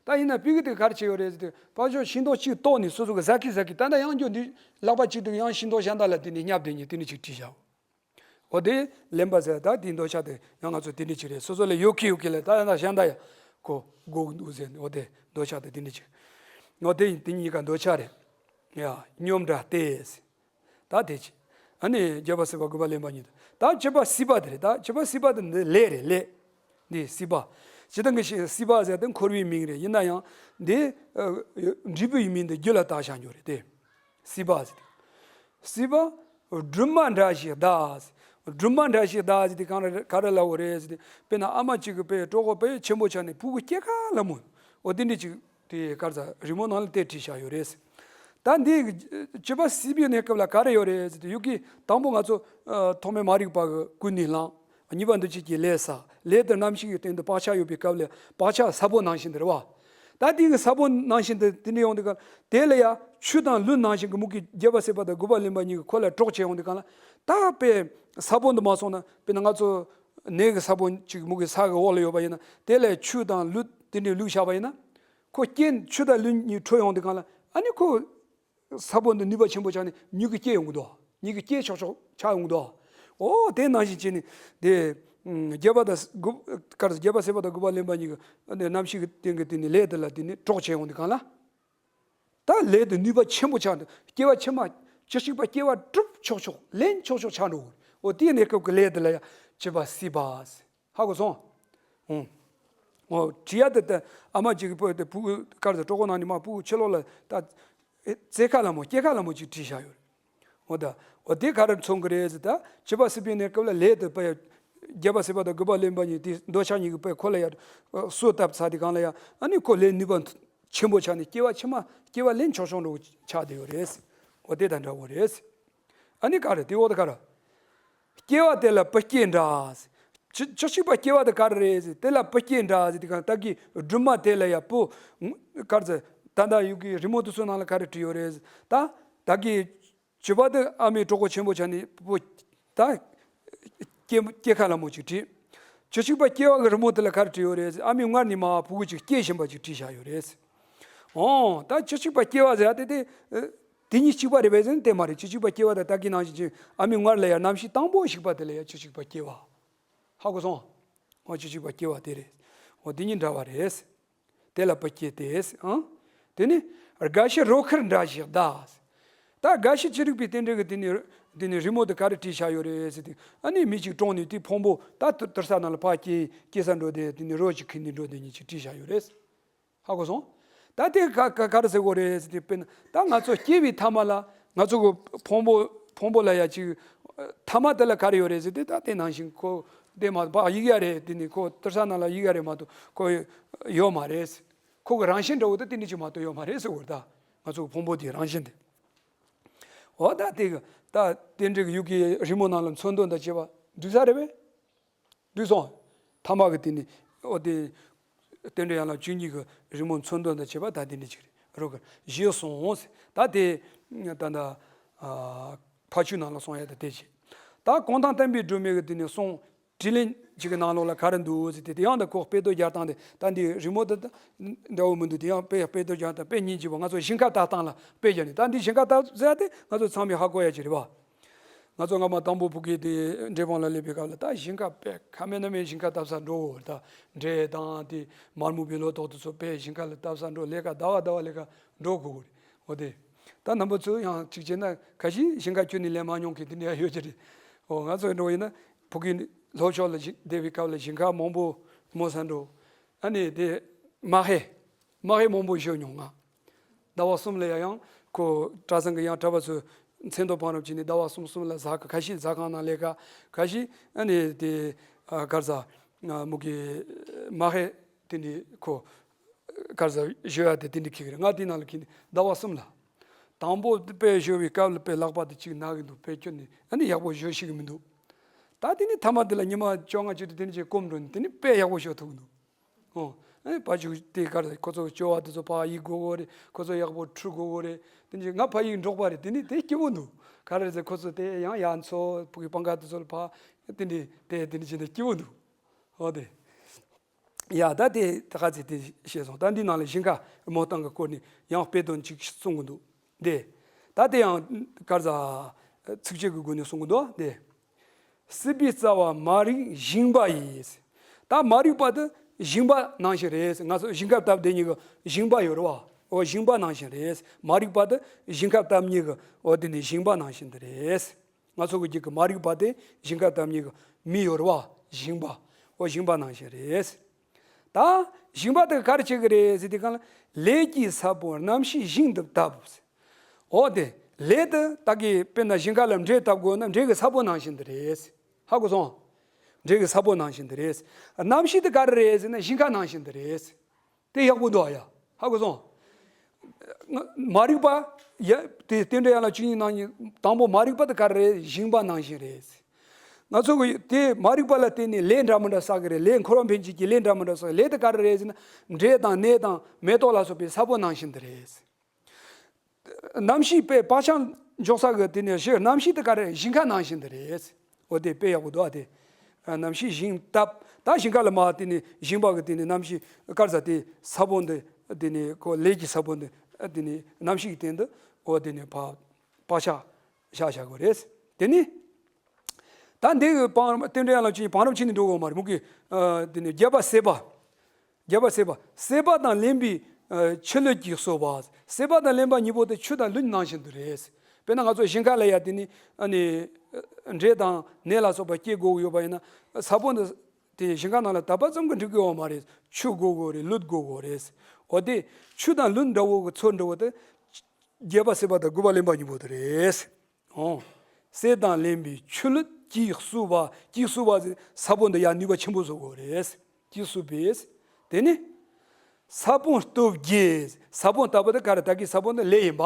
ད་ཡིན་ན་སྤུ་གུ་དེ་ག་རེ་བྱས་ཡོད་རེད་ཟེར་དུས་ཕར་ཕྱོགས་ཤིང་སྡོང་གཅིག་བཏོག་ནས་སོ་སོ་གི་ཟ་གི་ཟ་གི་ད་ལྟ་ཡང་འགྱོ་འདི་ལག་པ་གཅིག་དང་ཡང་ཤིང་སྡོང་གཞན་དག་ལ་དེ་ནས་བསྙབས་དེ་ཉིད་དེ་ནས་གཅིག་བྲིས་བཞག་འོ་དེ་ལེན་པ་ཟེར་ད་དེའི་འདོད་ཆགས་དེ་ཡང་ང་ཚོ་དེ་འདྲ་ཅིག་རེད། སོ་སོ་ལ་ཡོད་ཀི་ཡོད་ཀི་ལ་ད་ཡང་ན་གཞན་དག་ཡང་ཁོ་དགོས་ཀྱི་འདུག་ཟེར་འོ་དེ་འདོད་ཆགས་དེ་དེ་འདྲ་ཅིག་འོ་དེ་ཡིན་དེ་གཉིས་ཀ་འདོད་ཆགས་རེད། ཡ་སྙོམས་འདྲ་སྟེ། ད་དེ་ཅི། ཨ་ནི་བརྒྱད་པ་སྲིད་པ་དགུ་པ་ལེན་པ་ཉིད་དུ། ད་བཅུ་པ་སྲིད་པ་དེ་རེད། ད་བཅུ་པ་སྲིད་པ་དེ་འདི་ལས་རེད་ལས། འདི་སྲིད་པ། སྤྱིར་བཏང་གི་སྲིད་པ་ཟེར་དེ་འཁོར་བའི་མིང་རེད། ཡིན་ན་ཡང་འདི་འབྲས་བུ་ཡི་མིང་འདི་རྒྱུ་ལ་བཏགས་བཞག་རྒྱུ་རེད་དེ། སྲིད་པ་ཟེར་དེ། སྲིད་པ། སྦྲུམ་མ་འདྲ་ཞིག་གདའ། སྦྲུམ་མ་འདྲ་ཞིག་གདའ་ཟེར་དེ་གང་རེད་ག་རེ་ལབ་དགོས་རེད་ཟེར་དེ། དཔེར་ན་ཨ་མ་གཅིག་གི་དཔེ་གྲོད་ཁོག་དཔེ་ཆེན་པོ་ཆགས་ནས་ཕྲུ་གུ་སྐྱེ་ཁ་ལ་མོ། འོ་དེ་འདྲ་ཅིག་དེ་ག་རེ་ཟ་རི་མོ་ནང་ལ་དེ་བྲིས་བཞག་ཡོད་རེད། ད་འདི་བཅུ་པ་སྲིད་པའི་གནས་སྐབས་ལ་ག་རེ་ཡོད་རེད་ཟེར་དུས་ཡུལ་གྱི་དང་པོ་ང་ཚོ་ཐོག་མའི་མ་རིག་པ་གི་ཀུན་ནས་བསླངས། གཉིས་པ་འདུ་བྱེད་ཀྱི་ལས་བསགས། ལས་དང་རྣམ་ཤེས་ཀྱི་སྟེང་དུ་བག་ཆགས་ཡོད་པའི་སྐབས་ལ་བག་ཆགས་ས་བོན་ནང་བཞིན་དུ་རེད་བ། ད་དེ་གི་ས་བོན་ནང་བཞིན་དུ་དེ་འདྲ་ཡོང་དུས་ག་དེ་ལ་ཡང་ཆུ་དང་ལུད་ནང་བཞིན་གྱི་མུ་གེ་རྒྱལ་བ་སྲས་པ་དང་དགུ་པ་གླེན་པ་གཉིས་ཀྱི་ཁོ་ལ་གྲོགས་བྱས་ཡོང་དུས་ག་ལ། ད་དཔེ་ས་བོན་དུ་མ་སོང་ན་དཔེར་ན་ང་ཚོ་ནས་གི་ས་བོན་གཅིག་མུ་གེ་ས་གི་འོག་ལ་ཡོད་པ་ཡིན་ན། དེ་ལ་ཆུ་དང་ལུད་དེ་འདྲའི་བླུགས་བཞག་པ་ཡིན་ན། ཁོ་རྐྱེན་ཆུ་དང་ལུད་གཉིས་འཕྲོད་ཡོང་དུས་ག་ལ། ཨ་ནི་ཁོ་ས་བོན་དུ་ནུས་པ་ཆེན་པོ་ཆགས་ནས་མྱུ་གུ་སྐྱེ་ཡོང་གི་འདུག་མྱུ་གུ་སྐྱེ་ཆོག་ཆོག་ཆགས་ཡོང་གི་འདུག་འོ་དེ་ནང་བཞིན་བྱས་ནས་དེ་ཨམ་རྒྱལ་བ་དང་དགུ་ག་རེ་རྒྱལ་བ་སྲས་པ་དང་དགུ་པ་གླེན་པ་གཉིས་ཀྱི་རྣམ་ཤེས་ཀྱི་སྟེང་གི་དེ་ནི་ལས་དེ་ལ་དེ་ནི་གྲོགས་བྱས་ཡོང་དུས་གང་ལ། ད་ལས་དེ་ནུས་པ་ཆེན་པོ་ཆགས་འདུག་སྐྱེ་བ་ཕྱི་མ་བཅུ་གཅིག་པ་སྐྱེ་བ་གྲུབ་ཆོག་ཆོག་ལེན་ཆོག་ཆོག་ཆགས་འགྲོ་གི་རེད། འོ་དེའི་གནས་སྐབས་ཀྱི་ལས་དེ་ལ་ཡང་བྱེད་པ་སྲིད་པ། ཧ་གོ་སོང་། ཨོ། ཨོ། བྲིས་ཡ་དེ་ལྟ་ཨ་མ་གཅིག་གི་པོ་དེ་ཕྲུ་གུ་དཀར་དུ་གྲོད་ཁོག་ནང་ནས་མར་ཕྲུ་གུ་ཕྱི་ལོགས་ལ་ད་ཨེ་རྩེད་ཁ་ལ་མོ་སྐྱེས་ཁ་ལ་མོ་གཅིག་བྲིས་བཞག་ཡོད་རེད། འོ་ད་འོ་དེ་ག་རེ་མཚོན་གི་རེད་ཟེར་ད་བྱེད་པ་སྲིད་པའི་གནས་སྐབས་ལ་ལས་དེ་པ་ཡ་རྒྱལ་བ་སྲས་པ་དང་དགུ་པ་གླེན་པ་གཉིས་དེ་འདོད་ཆགས་གཉིས་ཀྱི་པའི་ཁོ་ལ་ཡ་གསོས་བཏབ་ཚར་དེ་གང་ལ་ཡ་ཨ་ནི་ཁོ་ལས་ནུས་པ་ཆེན་པོ་ཆགས་ནས་སྐྱེ་བ་ཕྱི་མ་སྐྱེ་བ་ལེན་ཆོག་ཆོག་འགྲོ་ཆགས་བསྡད་ཡོད་རེད། འོ་དེ་དང་འདྲ་བོ་རེད། ཨ་ནི་ག་རེ་དེ་འོ་ད་ག་རེ། སྐྱེ་བ་དེ་ལ་བུ་སྐྱེས་འདྲ། བཅུ་བཅུ་གཅིག་པ་སྐྱེ་བ་དེ་ག་རེ་རེད་ཟེར་དེ་ལ་བུ་སྐྱེས་འདྲ་ཟེར་དེ་གང་ད་གི་སྦྲུམ་མ་དེ་ལ་ཡ་བུ་ག་རེ་ཟེར་ད་ད་ཡུ་གི་རི་མོ་དེ་ཚོ་ནང་ལ་ག་རེ་བྲིས་ཡོད་རེད་ཟེར་ད་ད་གི་བྱིས་པ་དེ་ཨ་མའི་གྲོད་ཁོག་ཆེན་པོ་ཆགས་ནས་བུ་ད་སྐྱེ་སྐྱེས་ཁ་ལ་མོ་ཅིག་བྲིས། བཅུ་གཅིག་པ་སྐྱེ་བ་གི་རི་མོ་དེ་ལ་ག་རེ་བྲིས་ཡོད་རེད་ཟེར་ཨ་མའི་མངལ་ནས་མར་ཕྲུ་གུ་ཅིག་སྐྱེས་བཞིན་པ་ཅིག་བྲིས་བཞག་ཡོད་རེད། ཨོ། ད་བཅུ་གཅིག་པ་སྐྱེ་བ་ཟེར་ཡ་དེ་དེ། དེ་གཉིས་གཅིག་པ་རེད་པས་ཟེར་ན་དེ་མ་རེད། བཅུ་གཅིག་པ་སྐྱེ་བ་དང་ད་གིན་ནང་བཞིན་གྱི་ཨ་མའི་མངལ་ལ་ཡ་རྣམ་ཤེས་དང་པོ་ཞིག་པ་དེ་ལ་ཡ་བཅུ་གཅིག་པ་སྐྱེ་བ། ཧ་གོ་སོང་། ཨོ་བཅུ་གཅིག་པ་སྐྱེ་བ་དེ་རེད། ཨོ་དེ་གཉིས་འདྲ་བ་རེད། དེ་ལ་བུ་སྐྱེས་ཏེ། ཨང་། དེ་ནི་རྒ་ཤི་རོ་ཁར་འདྲ་ཞིག་གདའ། ད་རྒ་ཤི་ཅི་རིགས་པའི་རྟེན་འབྲེལ་གྱི་དེ་ནི་དེ་ནི་རི་མོ་དེ་ག་རེ་བྲིས་བཞག་ཡོད་རེད་ཟེར་དུས་ཨ་ནི་མི་གཅིག་གྲོངས་ནས་དེ་ཕུང་པོ་ད་དུ་དུར་ས་ནང་ལ་ཕར་སྐྱེས་སྐྱེས་ས་འགྲོ་དེ་དེ་ནི་རོ་ཅིག་ཁྱེར་ནས་འགྲོ་དེ་གཉིས་ཅིག་བྲིས་བཞག་ཡོད་རེད། ཧ་གོ་སོང་། ད་དེ་ག་ག་ག་རེ་ཟེར་དགོས་རེད་ཟེར་དུས་དཔེར་ན་ད་ང་ཚོ་སྐྱེས་པའི་མཐའ་མ་ལ་ང་ཚོ་གི་ཕུང་པོ་ཕུང་པོ་ལ་ཡ་ཅིག་མཐའ་མ་དེ་ལ་ག་རེ་ཡོད་རེད་ཟེར་དུས་ད་དེ་ནང་བཞིན་ཁོ་དེ་མ་གཏོགས་ཡི་གེ་ཡ་རེད། དེ་ནི་ཁོ་དུར་ས་ནང་ལ་ཡི་གེ་ཡ་རེད་མ་གཏོགས་ཁོ་ཡོད་མ་རེད། ཁོ་གི་རང་བཞིན་འདྲ་བོ་དེ་དེ་འདྲ་ཅིག་མ་གཏོགས་ཡོད་མ་རེད་ཟེར་བ་རེད། ད་ང་ཚོ་གི་ཕུང་པོ་དེའི་རང་བཞིན་དེ། འོ་ད་དེ་གི་ད་རྟེན་འབྲེལ་གྱི་ཡུལ་གྱི་རི་མོ་ནང་ལ་མཚོན་དོན་དང་བཅས་པ་འདུས་ས་རེད་པས། འདུས་སོང་། ཐ་མ་གི་དེ་ནི་འོ་དེ་རྟེན་འབྲེལ་ཡན་ལག་བཅུ་གཉིས་ཀྱི་རི་མོ་མཚོན་དོན་དང་བཅས་པ་ད་དེ་འདྲ་ཅིག་རེད། རོ་གི་བཞི་སོང་ཟེར། ད་དེ་ད་ད་ཕ་ཆུ་ནང་ལ་སོང་ཡ་ད་དེ་བྱས། ད་གུང་ཐང་བསྟན་པའི་སྒྲོན་མེ་གི་དེ་ནི་གསུང་། དྲིས་ལན་ཅིག་གི་ནང་ལོགས་ལ་ག་རེ་འདུག་ཟེར་ཏེ་དེ་ཡང་ད་ཁོ་དཔེ་དེབ་རྒྱག་སྟངས་དེ་ད་འདི་རི་མོ་དེ་ད་འདྲ་བོ་མི་འདུག་དེ་ཡང་དཔེ་དཔེ་དེབ་རྒྱག་སྟངས་དཔེ་རྙིང་རྗེ་པོ་ང་ཚོ་ཞིང་ཁ་བཏབ་སྟངས་ལ་དཔེ་རྒྱག་ནས་ད་འདི་ཞིང་ཁ་བཏབ་ཟེར་ཏེ་ང་ཚོ་ཚང་མས་ཧ་གོ་ཡ་ཅིག་རེད་པ། ང་ཚོ་སྔ་མ་དང་པོ་ཕ་གི་དེ་འབྲས་སྤུངས་ལ་སླེབས་པའི་སྐབས་ལ་ད་ཞིང་ཁ་དཔེ་ཁ་མེད་ན་མེད་ཞིང་ཁ་བཏབ་ས་འགྲོ་འོ་ད་འབྲས་དང་དེ་མར་མུ་བེ་ལོ་ཏོག་དེ་ཚོ་དཔེ་ཞིང་ཁ་ལ་བཏབ་ས་འགྲོ་ལས་ཀ་ཟླ་བ་ཟླ་བ་ལས་ཀ་འགྲོ་དགོས་གི་རེད། འོ་དེ། ད་རྣམ་པ་ཚོ་ཡང་གཅིག་བྱས་ན་ཁ་ཤས་ཞིང་ཁ་ཁྱོན་ནས་ལས་མ་མྱོང་མཁན་དེ་འདྲ་ཡོད་ཀྱི་རེད། འོ་ང་ཚོ་འགྲོ་ཡིན་ན་ཕ་གི་ལྷོ་ཕྱོགས་ལ་ཞིག་བསྡད་པའི་སྐབས་ལ་ཞིང་ཁ་མང་པོ་རྨོ་ས་འགྲོ། ཨ་ནི་དེ་མ་ཧེ། མ་ཧེ་མང་པོ་ཞོ་མྱོང་ང་། ཟླ་བ་གསུམ་ལ་ཡ་ཡང་ཁོ་གྲྭ་ཚང་གི་ཡང་གྲྭ་པ་ཚོ་མཚན་ཐོ་བང་རིམ་བྱས་ནས་ཟླ་བ་གསུམ་གསུམ་ལ་ཟ་ཁ་ཁ་ཤས་ཟ་ཁང་ནང་ལས་ཀ་ཁ་ཤས་ཨ་ནི་དེ་ཨ་གར་ཟ་མུ་གེ་མ་ཧེ་དེ་ནི་ཁོ་གར་ཟ་ཞོ་ཡ་དེ་དེ་འདྲ་ཁེག་རེད། ང་དེ་ནང་ལ་ཁེག་ནི་ཟླ་བ་གསུམ་ལ། དང་པོ་དཔེ་ཞོ་བའི་སྐབས་ལ་དཔེ་ལག་པ་དེ་གཅིག་ན་གི་འདུག་དཔེ་ཁྱོན་ནས་ཨ་ནི་ཡག་པོ་ཞོ་ཤེས་གི་མི་འདུག་ད་དེ་ནི་ཐ་མ་དེ་ལ་ཉི་མ་བཅོ་ལྔ་བཅུ་དྲུག་དེ་འདྲ་ཅིག་སྐོམ་འགྲོ་ནི་དེ་ནི་དཔེ་ཡག་པོ་ཞོ་ཐུབ་གི་འདུག་ཨོ། ཨ་ནི་ཕ་ཆུ་དེ་གར་ཁོ་ཚོ་སྐྱོ་བ་དེ་ཚོ་ཕ་ཡིག་དགོས་གོ་རེད། ཁོ་ཚོ་ཡག་པོ་ཁྲུ་དགོས་གོ་རེད། དེ་འདྲ་ང་ཕ་ཡིག་འབྲོག་པ་རེད། དེ་ནི་དེ་སྐྱིད་པོ་འདུག་ག་རེ་ཟེར་ཁོ་ཚོ་དེ་ཡང་ཡ་མཚོ་ཕ་གི་སྤང་ཁ་དེ་ཚོ་ལ་ཕ་དེ་འདྲ་དེ་དེ་འདྲ་བྱས་ནས་སྐྱིད་པོ་འདུག་ཨོ་དེ། ཡ་ད་དེ་ད་ག་ཚེ་དེ་བཤད་སོང་། ད་འདི་ནང་ལ་ཞིང་ཁ་རྨོ་སྟངས་ཀྱི་སྐོར་ནས་ཡང་དཔེ་དོན་གཅིག་གསུང་གི་འདུག་དེ། ད་དེ་ཡང་གར་ཟ་ཚིགས་བཅད་ཀྱི་སྒོ་ནས་གསུང་གི་འདུག་དེ། སྲིད་པའི་རྩ་བ་མ་རིག་ཞིང་པ་ཡིས། ད་མ་རིག་པ་དེ་ཞིང་པ་ནང་བཞིན་རེད། ང་ཚོ་ཞིང་ཁ་བཏབ་བསྡད་མཁན་གྱི་ཞིང་པ་ཡོད་རེད་བ། འོ་ཞིང་པ་ནང་བཞིན་རེད། མ་རིག་པ་དེ་ཞིང་ཁ་བཏབ་མཁན་གྱི་འོ་དེ་ནི་ཞིང་པ་ནང་བཞིན་དེ་རེད། ང་ཚོ་གི་རྒྱུད་ཀྱི་མ་རིག་པ་དེ་ཞིང་ཁ་བཏབ་མཁན་གྱི་མི་ཡོད་རེད་བ། ཞིང་པ། འོ་ཞིང་པ་ནང་བཞིན་རེད། ད་ཞིང་པ་དེ་ག་རེ་བྱེད་ཀྱི་རེད་ཟེར་དུས་གང་ལ་ལས་ཀྱི་ས་བོན་རྣམ་ཤེས་ཞིང་དུ་བཏབ། འོ་དེ་ལས་དེ་ད་གི་དཔེར་ན་ཞིང་ཁ་ལ་འབྲས་བཏབ་དགོས་ན་འབྲས་ཀྱི་ས་བོན་ནང་བཞིན་དུ་རེད། ཧ་གོ་སོང་། འབྲས་ཀྱི་ས་བོན་ནང་བཞིན་དུ་རེད། རྣམ་ཤེས་དེ་ག་རེ་རེད་ཟེར་ན་ཞིང་ཁ་ནང་བཞིན་དུ་རེད། དེ་ཡག་པོ་འདུག་ཨ་ཡ། ཧ་གོ་སོང་། མ་རིག་པ། ཡ། དེ་རྟེན་འབྲེལ་ཡན་ལག་བཅུ་གཉིས་ནང་ནས་དང་པོ་མ་རིག་པ་དེ་ག་རེ་རེད། ཞིང་པ་ནང་བཞིན་རེད། ང་ཚོ་གི་དེ་མ་རིག་པ་ལ་བརྟེན་ནས་ལས་འདྲ་མི་འདྲ་བསགས་ཀྱི་རེད། ལས་འཁོར་བ་འཕེན་བྱེད་ཀྱི་ལས་འདྲ་མི་འདྲ་བསགས། ལས་དེ་ག་རེ་རེད་ཟེར་ན། འབྲས་དང་ནས་དང་མེ་ཏོག་ལ་སོགས་པའི་ས་བོན་ནང་བཞིན་དུ་རེད། གནམ་གཤིས་དཔེ་བག་ཆགས་འཇོག་ས་གི་དེ་ནས་གཞི། གནམ་གཤིས་དེ་ག་རེ། ཞིང་ཁ་ནང་བཞིན་དུ་རེད། འོ་དེ་དཔེ་ཡག་པོ་འདུག་ཨ། དེ་གནམ་གཤིས་ཞིང་བཏབ། ད་ཞིང་ཁ་ལ་མ་དེ་ནས་ཞིང་པ་གི་དེ་ནས་གནམ་གཤིས་ག་རེ་ཟ། དེ་ས་བོན་དེ་དེ་ནས་ཁོ་ལས་ཀྱི་ས་བོན་དེ་དེ་ནས་གནམ་གཤིས་ཀྱི་སྟེང་དུ་འོ་དེ་ནས་བག་བག་ཆགས་བཞག་བཞག་དགོས་རེད། དེ་ནས་ད་འདི་གི་བང་། རྟེན་འབྲེལ་ཡན་ལག་བཅུ་གཉིས་བང་རིམ་བྱས་ནས་འགྲོ་དགོས་མ་རེད། མུ་གེ། ཨ། དེ་ནས་བརྒྱད་པ་སྲེད་པ། བརྒྱད་པ་སྲེད་པ། སྲེད་པ་དང་ལེན་པའི་ཨ་ཆུ་ལུད་ཀྱིས་གསོ་བ། སྲེད་པ་དང་ལེན་པ་གཉིས་པོ་དེ་ཆུ་དང་ལུད་ནང་བཞིན་དུ་རེད། དཔེར་ན་ང་ཚོ་ཞིང་ཁ་ལ་ཡ་དེ་ནི་ཨ་ནི་འབྲས་དང་ནས་ལ་སོགས་པ་སྐྱེ་དགོས་ཀྱི་ཡོད་པ་ཡིན་ན། ས་བོན་དེ་དེ་ཞིང་ཁ་ནང་ལ་བཏབ་པ་ཙམ་གྱིས་འགྲིག་གི་ཡོད་མ་རེད། ཆུ་དགོས་དགོས་རེད། ལུད་དགོས་དགོས་རེད། འོ་དེ་ཆུ་དང་ལུད་འདྲ་བོ་གི་ཚོར་འདྲ་བོ་དེ་བརྒྱད་པ་སྲེད་པ་དང་དགུ་པ་ལེན་པ་གཉིས་པོ་དེ་རེད། འོ། སྲེད་དང་ལེན་པའི་ཆུ་ལུད་ཀྱིས་བསྲུབས་པ། ཀྱིས་བསྲུབས་པ་ཟེར། ས་བོན་དེ་ཡར་ནུས་པ་ཆེན་པོ་བཟོ་དགོས་རེད། ཀྱིས་བསྲུབས་པས། དེ་ནི་ས་བོན་སྟོབས་བརྒྱད། ས་བོན་ལྟ་བུ་དེ་ག་རེ། ད་གི་ས་བོན་དེ་ལས་ཡིན་པ།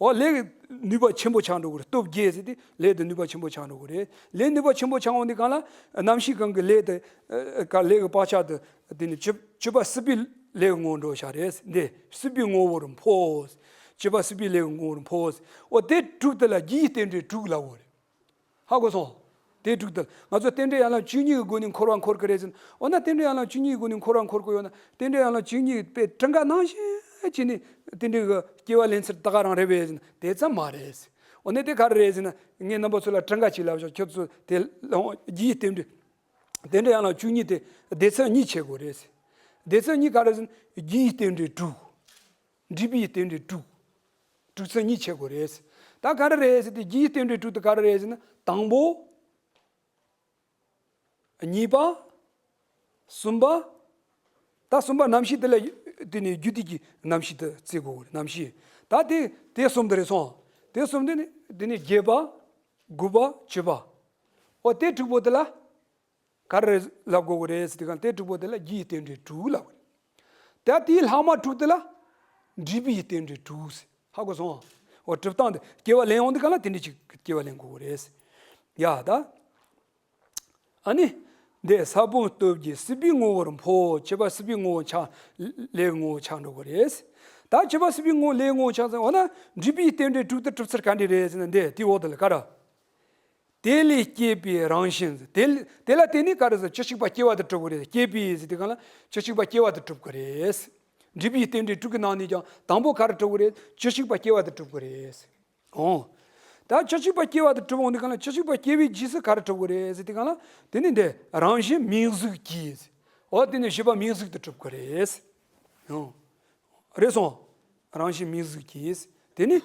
འོ་ལས་ཀྱི་ནུས་པ་ཆེན་པོ་ཆགས་འགྲོ་གི་རེད། སྟོབས་བརྒྱད་ཟེར་དེ་ལས་དེ་ནུས་པ་ཆེན་པོ་ཆགས་འགྲོ་གི་རེད། ལས་ནུས་པ་ཆེན་པོ་ཆགས་འོང་དུས་སྒང་ལ་གནམ་གཤིས་སྒང་གི་ལས་དེ་ཨ་ག་ལས་ཀྱི་བག་ཆགས་དེ་དེ་ནི་བཅུ་བཅུ་པ་སྲིད་པའི་ལས་ཀྱི་ངོ་བོ་འགྲོ་བཞག་རེད། འདི་སྲིད་པའི་ངོ་བོར་འཕོ། བཅུ་པ་སྲིད་པའི་ལས་ཀྱི་ངོ་བོར་འཕོ། འོ་དེ་དྲུག་དེ་ལ་རྒྱུ་ཡི་རྟེན་འབྲེལ་དྲུག་ལབ་དགོས་རེད། ཧ་གོ་སོང་། དེ་དྲུག་དེ་ང་ཚོ་རྟེན་འབྲེལ་ཡན་ལག་བཅུ་གཉིས་ཀྱི་སྒོ་ནས་འཁོར་བ་འཁོར་གི་རེད་ཟེར་ན། འོ་ན་རྟེན་འབྲེལ་ཡན་ལག་བཅུ་གཉིས་ཀྱི་སྒོ་ནས་འཁོར་བ་འཁོར་གི་ཡོད་ན། རྟེན་འབྲེལ་ཡན་ལག་བཅུ་གཉིས་པའི་གྲངས་ཀ་ནང་བཞིན་བྱས་ནས་རྟེན་འབྲེལ་གྱི་སྐྱེ་བ་ལེན་ཚུལ་ད་ག་རང་རེད་པས་ཟེར་ན། དེ་ཙམ་མ་རེད། འོ་ན་དེ་ག་རེ་རེད་ཟེར་ན། ངས་རྣམ་པ་ཚོ་ལ་གྲངས་ཀ་ཅིག་ལབ་ཤོག། ཁྱོད་ཚོ་དེ་ལ་རྒྱུ་ཡི་རྟེན་འབྲེལ། རྟེན་འབྲེལ་ཡན་ལག་བཅུ་གཉིས་དེ་སྡེ་ཚན་གཉིས་ཕྱེ་དགོས་རེད། སྡེ་ཚན་གཉིས་ག་རེ་ཟེར་ན། རྒྱུ་ཡི་རྟེན་འབྲེལ་དྲུག། འབྲས་བུའི་རྟེན་འབྲེལ་དྲུག། དྲུག་ཚན་གཉིས་ཕྱེ་དགོས་རེད། ད་ག་རེ་རེད་ཟེར་དུས། རྒྱུ་ཡི་རྟེན་འབྲེལ་དྲུག་དེ་ག་རེ་རེད་ཟེར་ན། དང་པོ། གཉིས་པ། གསུམ་པ། ད་གསུམ་པ་རྣམ་ཤེས་དེ་ལ་དེ་ནས་རྒྱུ་དུས་ཀྱི་རྣམ་ཤེས་དེ་བརྩི་དགོས་རེད། རྣམ་ཤེས། ད་དེ་དེ་གསུམ་དེ་རེད་སོང་། དེ་གསུམ་དེ་ནི་དེ་ནི་བརྒྱད་པ། དགུ་པ། བཅུ་པ། འོ་དེ་དྲུག་པོ་དེ་ལ་ག་རེ་ལབ་དགོས་ཀྱི་རེད་ཟེར་དུས་སྒང་། དེ་དྲུག་པོ་དེ་ལ་རྒྱུ་ཡི་རྟེན་འབྲེལ་དྲུག་ལབ་དགོས་རེད། ད་དེའི་ལྷག་མ་དྲུག་དེ་ལ་འབྲས་བུ་ཡི་རྟེན་འབྲེལ་དྲུག་ཟེར། ཧ་གོ་སོང་། འོ་གྲུབ་སྟངས་དེ་སྐྱེ་བ་ལེན་ཡོང་དུས་སྒང་ལ་དེ་འདྲ་ཅིག་སྐྱེ་བ་ལེན་དགོས་ཀྱི་རེད། ཡ་ད། ཨ་ནི། འདི་ས་བོན་སྟོབས་ཀྱིས་སྲིད་པའི་ངོ་བོར་འཕོ། བཅུ་པ་སྲིད་པའི་ངོ་བོ་ཆགས། ལས་ངོ་བོ་ཆགས་འགྲོ་གི་རེད། ད་བཅུ་པ་སྲིད་པའི་ངོ་བོ། ལས་ངོ་བོ་ཆགས་ཚར། འོ་ན་འབྲས་བུའི་རྟེན་འབྲེལ་དྲུག་དེ་གྲུབ་ཚུལ་ག་འདྲ་རེད་ཟེར་ན། འདི་དེའི་འོག་དེ་ལ་ག་རེ། དེ་ལས་སྐྱེས་པའི་རང་བཞིན། དེ་དེ་ལ་བརྟེན་ནས་ག་རེ་ཟེར། བཅུ་གཅིག་པ་སྐྱེ་བ་དེ་གྲུབ་ཀྱི་རེད། སྐྱེས་པའི་ཟེར་དུས་སྒང་ལ་བཅུ་གཅིག་པ་སྐྱེ་བ་དེ་གྲུབ་ཀྱི་རེད། འབྲས་བུའི་རྟེན་འབྲེལ་དྲུག་གི་ནང་ནས་ཀྱང་དང་པོ་ག་རེ་གྲུབ་ཀྱི་རེད། བཅུ་གཅིག་པ་སྐྱེ་བ་དེ་གྲུབ་ཀྱི་རེད། འོ། ད་བཅུ་གཅིག་པ་སྐྱེ་བ་དེ་གྲུབ་འོང་དུས་སྒང་ལ། བཅུ་གཅིག་པ་སྐྱེ་བའི་རྗེས་སུ་ག་རེ་གྲུབ་ཀྱི་རེད་ཟེར་དུས་སྒང་ལ། དེ་ནི་འདི་རང་བཞིན་མིང་གཟུགས་ཀྱིས། འོ་དེ་ནི་བཞི་པ་མིང་གཟུགས་དེ་གྲུབ་ཀྱི་རེད། འོ། རེད་སོང་། རང་བཞིན་མིང་གཟུགས་ཀྱིས། དེ་ནི་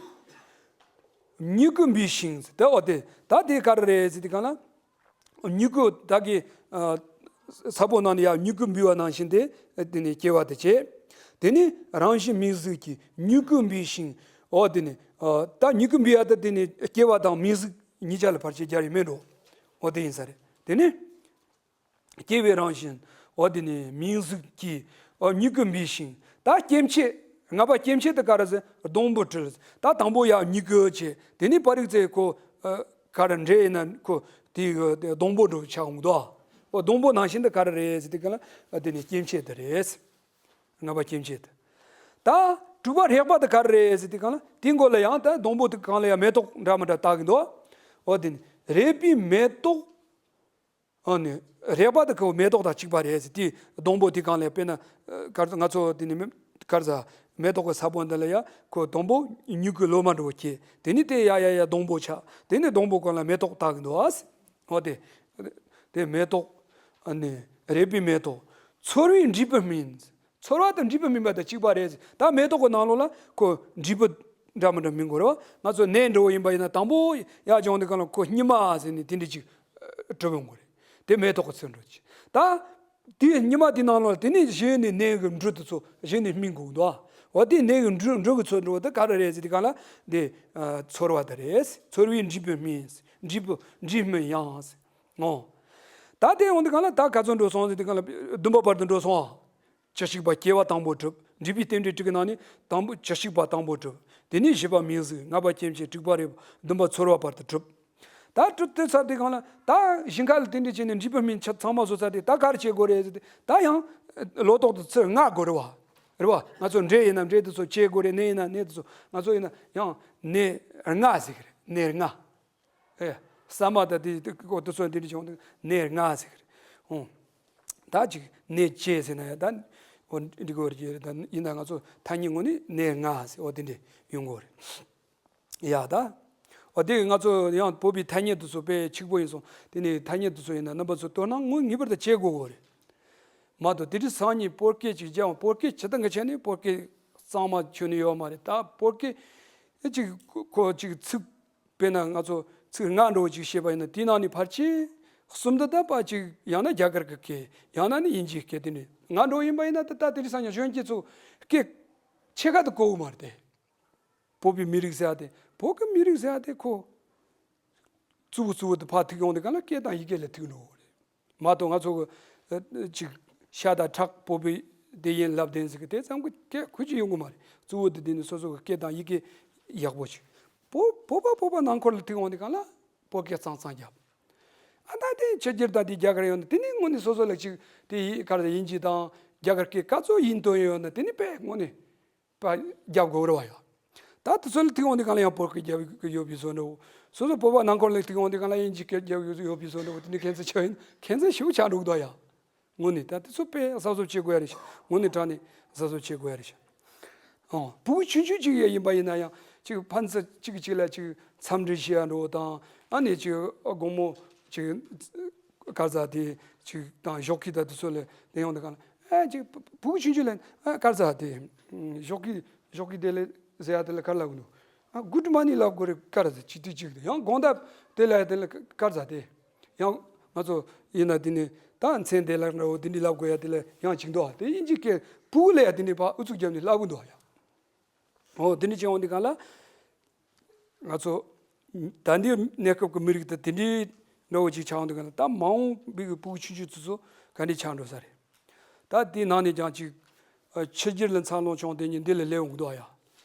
མྱུ་གུ་འབུས་ཤིང་། དེ་འོ་དེ་ད་དེ་ག་རེ་རེད་ཟེར་དུས་སྒང་ལ། མྱུ་གུ་ད་གི་ཨ་ས་བོན་ནང་ནས་ཡར་མྱུ་གུ་འབུས་པ་ནང་བཞིན་དེ་དེ་ནས་སྐྱེ་བ་དེ་བྱས། དེ་ནི་རང་བཞིན་མིང་གཟུགས་ཀྱིས་མྱུ་གུ་འབུས་ཤིང་། འོ་དེ་ནི་ཨ་ད་མྱུ་གུ་འབུས་ཡ་དེ་དེ་ནི་སྐྱེ་བ་དང་མིང་གཟུགས་གཉིས་ཆ་ལ་བར་ཆད་རྒྱག་ཡ་མེད་འགྲོ། འོ་དེ་ཡིན་ས་རེད། དེ་ནི། སྐྱེ་བའི་རང་བཞིན། འོ་དེ་ནི་མིང་གཟུགས་ཀྱིས། འོ་མྱུ་གུ་འབུས་ཤིང་། ད་སྐྱེ་མཆེད། ལྔ་པ་སྐྱེ་མཆེད་དེ་ག་རེ་ཟེར། སྡོང་པོ་དྲུག། ད་དང་པོ་ཡར་མྱུ་གུ་བྱས། དེ་ནི་པར་རིས་ཚེ་ཁོ་ཨ་ག་རེ་འབྲས་ཡིན་ན་ཁོ་དེ་གི་སྡོང་པོ་འདྲ་བོ་ཆགས་འོང་དོ། འོ་སྡོང་པོ་ནང་བཞིན་དེ་ག་རེ་རེད་ཟེར་དུས་སྒང་ལ། ཨ་དེ་ནི་སྐྱེ་མཆེད་དེ་རེད། ལྔ་པ་སྐྱེ་མཆེད་དེ། ད་དྲུག་པ་རེག་པ་དེ་ག་རེ་རེད་ཟེར་དུས་སྒང་ལ། དེའི་མགོ་ལ་ཡང་ད་སྡོང་པོ་དེ་སྒང་ལ་ཡང་མེ་ཏོག་འདྲ་མི་འདྲ་བཏགས་ཀྱི་འདུག། འོ་དེ་ནི་རེག་པའི་མེ་ཏོག། ཨ་ནི་རེག་པ་དེ་ཁོ་མེ་ཏོག་དང་གཅིག་པ་རེད་ཟེར། དེ་སྡོང་པོ་དེ་སྒང་ལ་དཔེར་ན་ཨ་ག་རེ་ང་ཚོ་དེ་ནི་མེ་ག་རེ་ཟ། མེ་ཏོག་གི་ས་བོན་འདི་ལ་ཡ་ཁོ་སྡོང་པོ་མྱུ་གུ་ལོ་མ་འདྲ་བོ་སྐྱེས། དེ་ནི་དེ་ཡ་ཡ་ཡ་སྡོང་པོ་ཆགས། དེ་ནི་སྡོང་པོ་སྒང་ལ་མེ་ཏོག་བཏགས་ཀྱི་འདུག་ཨ། འོ་དེ་དེ་མེ་ཏོག། ཨ་ནི་རེག་པའི་མེ་ཏོག། ཚོར་བའི་འབྲས་བུ་སྨིན། ཚོར་བ་དང་འབྲས་བུ་སྨིན་པ་དང་གཅིག་པ་རེད། ད་མེ་ཏོག་གི་ནང་ལོགས་ལ་ཁོ་འབྲས་བུ་འདྲ་མི་འདྲ་སྨིན་དགོས་རེད་བ། ང་ཚོ་ནས་འདྲ་བོ་ཡིན་པ་ཡིན་ན་དང་པོ་ཡར་བྱུང་དུས་སྒང་ལ་ཁོ་སྙི་མ་ཟེར་ནས་དེ་འདྲ་ཅིག་གྲུབ་ཡོང་གི་རེད། དེ་མེ་ཏོག་གི་ཚོར་འདྲ་ཅིག། ད་དེ་སྙི་མ་དེ་ནང་ལོགས་ལ་དེ་ནས་གཞན་ནས་ནས་ཀྱི་འབྲུ་དེ་ཚོ་གཞན་ནས་སྨིན་དགོས་འདུག། འོ་དེ་ནས་ཀྱི་འབྲུ་འབྲུ་གི་ཚོར་འདྲ་བོ་དེ་ག་རེ་རེད་ཟེར་དུས་སྒང་ལ། དེ་ཨ་ཚོར་བ་དེ་རེད། ཚོར་བའི་འབྲས་བུ་སྨིན། འབྲས་བུ་འབྲས་སྨིན་ཡང་། འོ། ད་དེ་འོང་དུས་སྒང་ལ་ད་ག་ཚོད་འགྲོ་སོང་ཟེར་དུས་སྒང་ལ་བདུན་པ་བར་དུ་འགྲོ་སོང་ཨ། བཅུ་གཅིག་པ་སྐྱེ་བ་དང་པོ་གྲུབ། འབྲས་བུའི་རྟེན་འབྲེལ་དྲུག་གི་ནང་ནས་དང་པོ་བཅུ་གཅིག་པ་དང་པོ་གྲུབ། དེ་ནས་བཞི་པ་མིང་གཟུགས། ལྔ་པ་སྐྱེ་མཆེད། དྲུག་པ་རེག་པ། བདུན་པ་ཚོར་བ་བར་དུ་གྲུབ། ད་དྲུབ་དེ་ཚར་དེ་གང་ལ་ད་ཞིང་ཁ་ལ་དེ་འདྲ་བྱས་ནས་འབྲས་བུ་སྨིན་ཆ་ཚང་མ་བཟོ་ཚར་དེ་ད་ག་རེ་བྱེད་དགོས་རེད་ཟེར་ཏེ། ད་ཡང་ལོ་ཏོག་དེ་ཚོ་བརྔ་དགོས་རེད་བ། རེད་བ། ང་ཚོ་འབྲས་ཡིན་ན་འབྲས་དེ་ཚོ་བཅད་དགོས་རེད། ནས་ཡིན་ན་ནས་དེ་ཚོ། ང་ཚོ་ཡིན་ན་ཡང་ནས་བརྔ་ཟེར་གི་རེད། ནས་བརྔ། ཨེ། ཟ་མ་དང་དེ་དེ་ཀོ་དེ་ཚོ་འདི་འདྲ་བྱུང་དུས་ནས་བརྔ་ཟེར་གི་རེད། ཨོ། ད་ཅིག་ནས་བཅད་ཟེར་ན་ཡང་ད་འོ་འདི་གོ་རེད། ད་ཡིན་ན་ང་ཚོ་ཐ་སྙད་ངོ་ནས་ནས་བརྔ་ཟེར། འོ་དེ་འདྲ་ཡོང་གོ་རེད། ཡ་ད། འོ་དེ་ང་ཚོ་ཡང་བོད་པའི་ཐ་སྙད་དེ་ཚོ་དཔེ་གཅིག་པོ་ཡིན་སོང་། དེ་ནས་ཐ་སྙད་དེ་ཚོ་ཡིན་ན་རྣམ་པ་ཚོ་དོ་སྣང་ངོ་ངེས་པར་དུ་བྱེད་དགོས་གོ་རེད། མ་གཏོགས་དེ་དུས་སང་ཉིན་བོད་སྐད་ཅིག་སྦྱང་། བོད་སྐད་སྤྱིར་བཏང་གི་ཆ་ནས་བོད་སྐད་གཙང་མ་ཁྱོན་ནས་ཡོད་མ་རེད། ད་བོད་སྐད་ཅིག་ཁོ་ཅིག་ཚིག་དཔེར་ན་ང་ཚོ་ཚིག་ལྔ་འདྲ་བོ་ཅིག་བཤད་པ་ཡིན་ན། དེའི་ནང་ནས་ཕལ་ཆེར་གསུམ་དེ་ད་ཕལ་ཆེར་ཡང་ན་རྒྱ་གར་གྱི་སྐད། ཡང་ན་ནི་དབྱིན་ཇིའི་སྐད། དེ་ནས་ལྔ་འདྲ་བོ་ཡིན་པ་ཡིན་ན། ད་ད་དེ་དུས་སང་ཉིན་གཞོན་སྐྱེས་ཚོ་སྐད་ཕྱེད་ཀ་དེ་གོ་གི་མ་རེད་དེ། བོད་པའི་མི་རིགས་ཟེར་ཡ་དེ། བོད་ཀྱི་མི་རིགས་ཟེར་ཡ་དེ་ཁོ་གཙོ་བོ་གཙོ་བོ་དེ་ཕར་ཐུག་ཡོང་དུས་གང་ལ་སྐད་དང་ཡི་གེ་ལ་ཐུག་འགྲོ་གི་རེད། མ་གཏོགས་ང་ཚོ་གི་ཨ་ཅིག་ཤ་དང་ཁྲག་བོད་པའི་དེ་ཡིན་ལབ་བསྡད་ཟེར་གི་དེ་ཙམ་གྱི་སྐད་ཁུ་ཅིག་ཡོང་གི་མ་རེད། གཙོ་བོ་དེ་དེ་ནི་སོ་སོ་གི་སྐད་དང་ཡི་གེ་ཡག་པོ་ཅིག་བོད་བོད་པ་བོད་པ་ནང་ཁུལ་ལ་ཐུག་ཡོང་དུས་གང་ལ་བོད་སྐད་གཙང་གཙང་རྒྱབ། ཨ་ད་དེ་ཕྱི་རྒྱལ་དང་དེ་རྒྱ་གར་ཡོང་དུས་དེ་ནི་དངོས་གནས་སོ་སོ་ལ་ཅིག་དེ་ཡི་ག་རེ་དབྱིན་ཇི་དང་རྒྱ་གར་སྐད་ག་ཚོད་ཡིན་དོན་ཡོད་ན་དེ་ནི་དཔེ་དངོས་གནས་པ་རྒྱབ་དགོས་རེད་བ་ཡ། ད་དེ་ཚོ་ལ་ཐུག་འོང་དུས་གང་ལ་ཡང་བོད་སྐད་རྒྱབ་ཡོད་པའི་བཟོ་འདྲ་བོ། སོ་སོ་བོད་པ་ནང་ཁུལ་ལ་ཐུག་འོང་དུས་གང་ལ་དབྱིན་ཇི་སྐད་རྒྱབ་ཡོད་པའི་བཟོ་འདྲ་བོ། དེ་ནི་ཁྱད་མཚར་ཆགས་ཡིན། ཁྱད་མཚར་ཞེ་པོ་ཆགས་འགྲོ་གི་འདུག་ཡ། དངོས་གནས་ད་དེ་ཚོ་དཔེ་གཟབ་གཟབ་བྱེད་དགོས་ཡ་རེད་ཤག་དངོས་གནས་དྲང་གནས་གཟབ་གཟབ་བྱེད་དགོས་ཡ་རེད་ཤག་ཨང་། ཕྲུ་གུ་ཆུང་ཆུང་ཅིག་ཡ་ཡིན་པ་ཡིན་ན་ཡང་ཅིག་ཕན་ཚུན་གཅིག་གིས་གཅིག་ལ་ཅིག་འཚམས་འདྲི་ཞུ་ཡ་འདྲ་བོ་དང་། ཨ་ནི་ཅིག་དགོང་མོ་ཅིག་ག་རེ་ཟེར་དེ་ཅིག་དང་ཞོགས་ཀས་དང་དེ་ཚོ་ལ་ལེན་ཡོང་དུས་གང་ལ། ཨ་ཅིག་ཕྲུ་གུ་ཆུང་ཆུང་ལ། ཨ་ག་རེ་ཟེར་དེ་ཞོགས་ཀས་ཞོགས་ཀས་དེ་ལ་ཟེར་ཡ་དེ་ལ་ག་རེ་ལབ་གི་འདུག་ཨ་གུཌ་མོར་ནིང་ལབ་དགོས་རེད། ག་རེ་ཟེར་ཅིག་དེ་ཅིག་དེ་ཡང་དགོང་དག་དེ་ལ་ཡ་དེ་ལ་ག་རེ་ཟེར་དེ། ཡང་ང་ཚོ་ཡིན་ན་དེ་ནི་ད་མཚན་དེ་ལ་འདྲ་བོ་དེ་འདྲ་ལབ་དགོས་ཡ་དེ་ལ་ཡང་ཅིག་འདུག་ཨ་དེ་དབྱིན་ཇི་སྐད་ཕྲུ་གུ་ལ་ཡ་དེ་འདྲ་ཕར་ཨུ་ཚུགས་བརྒྱབ་ནས་ལབ་གི་འདུག་ཨ་ཡ། འོ་དེ་འདྲ་བྱས་འོང་དུས་གང་ལ། ང་ཚོ་ད་ལྟའི་གནས་སྐབས་ཀྱི་མི་རིགས་དེ་དེ་འདྲའི་འདྲ་བོ་ཅིག་ཆགས་འདུག་ག་ན། ད་མ་འོངས་པའི་གི་ཕྲུ་གུ་ཆུང་ཆུང་ཚོ་ཚོ་ག་འདྲ་ཆགས་འགྲོ་ས་རེད། ད་དེའི་ནང་ནས་ཀྱང་ཅིག་ཨ་ཕྱི་རྒྱལ་ལ་འཚར་ལོངས་བྱུང་དེ་ཉིད་འདི་ལ་སླེབས་འོང་གི་འདུག་ཡ།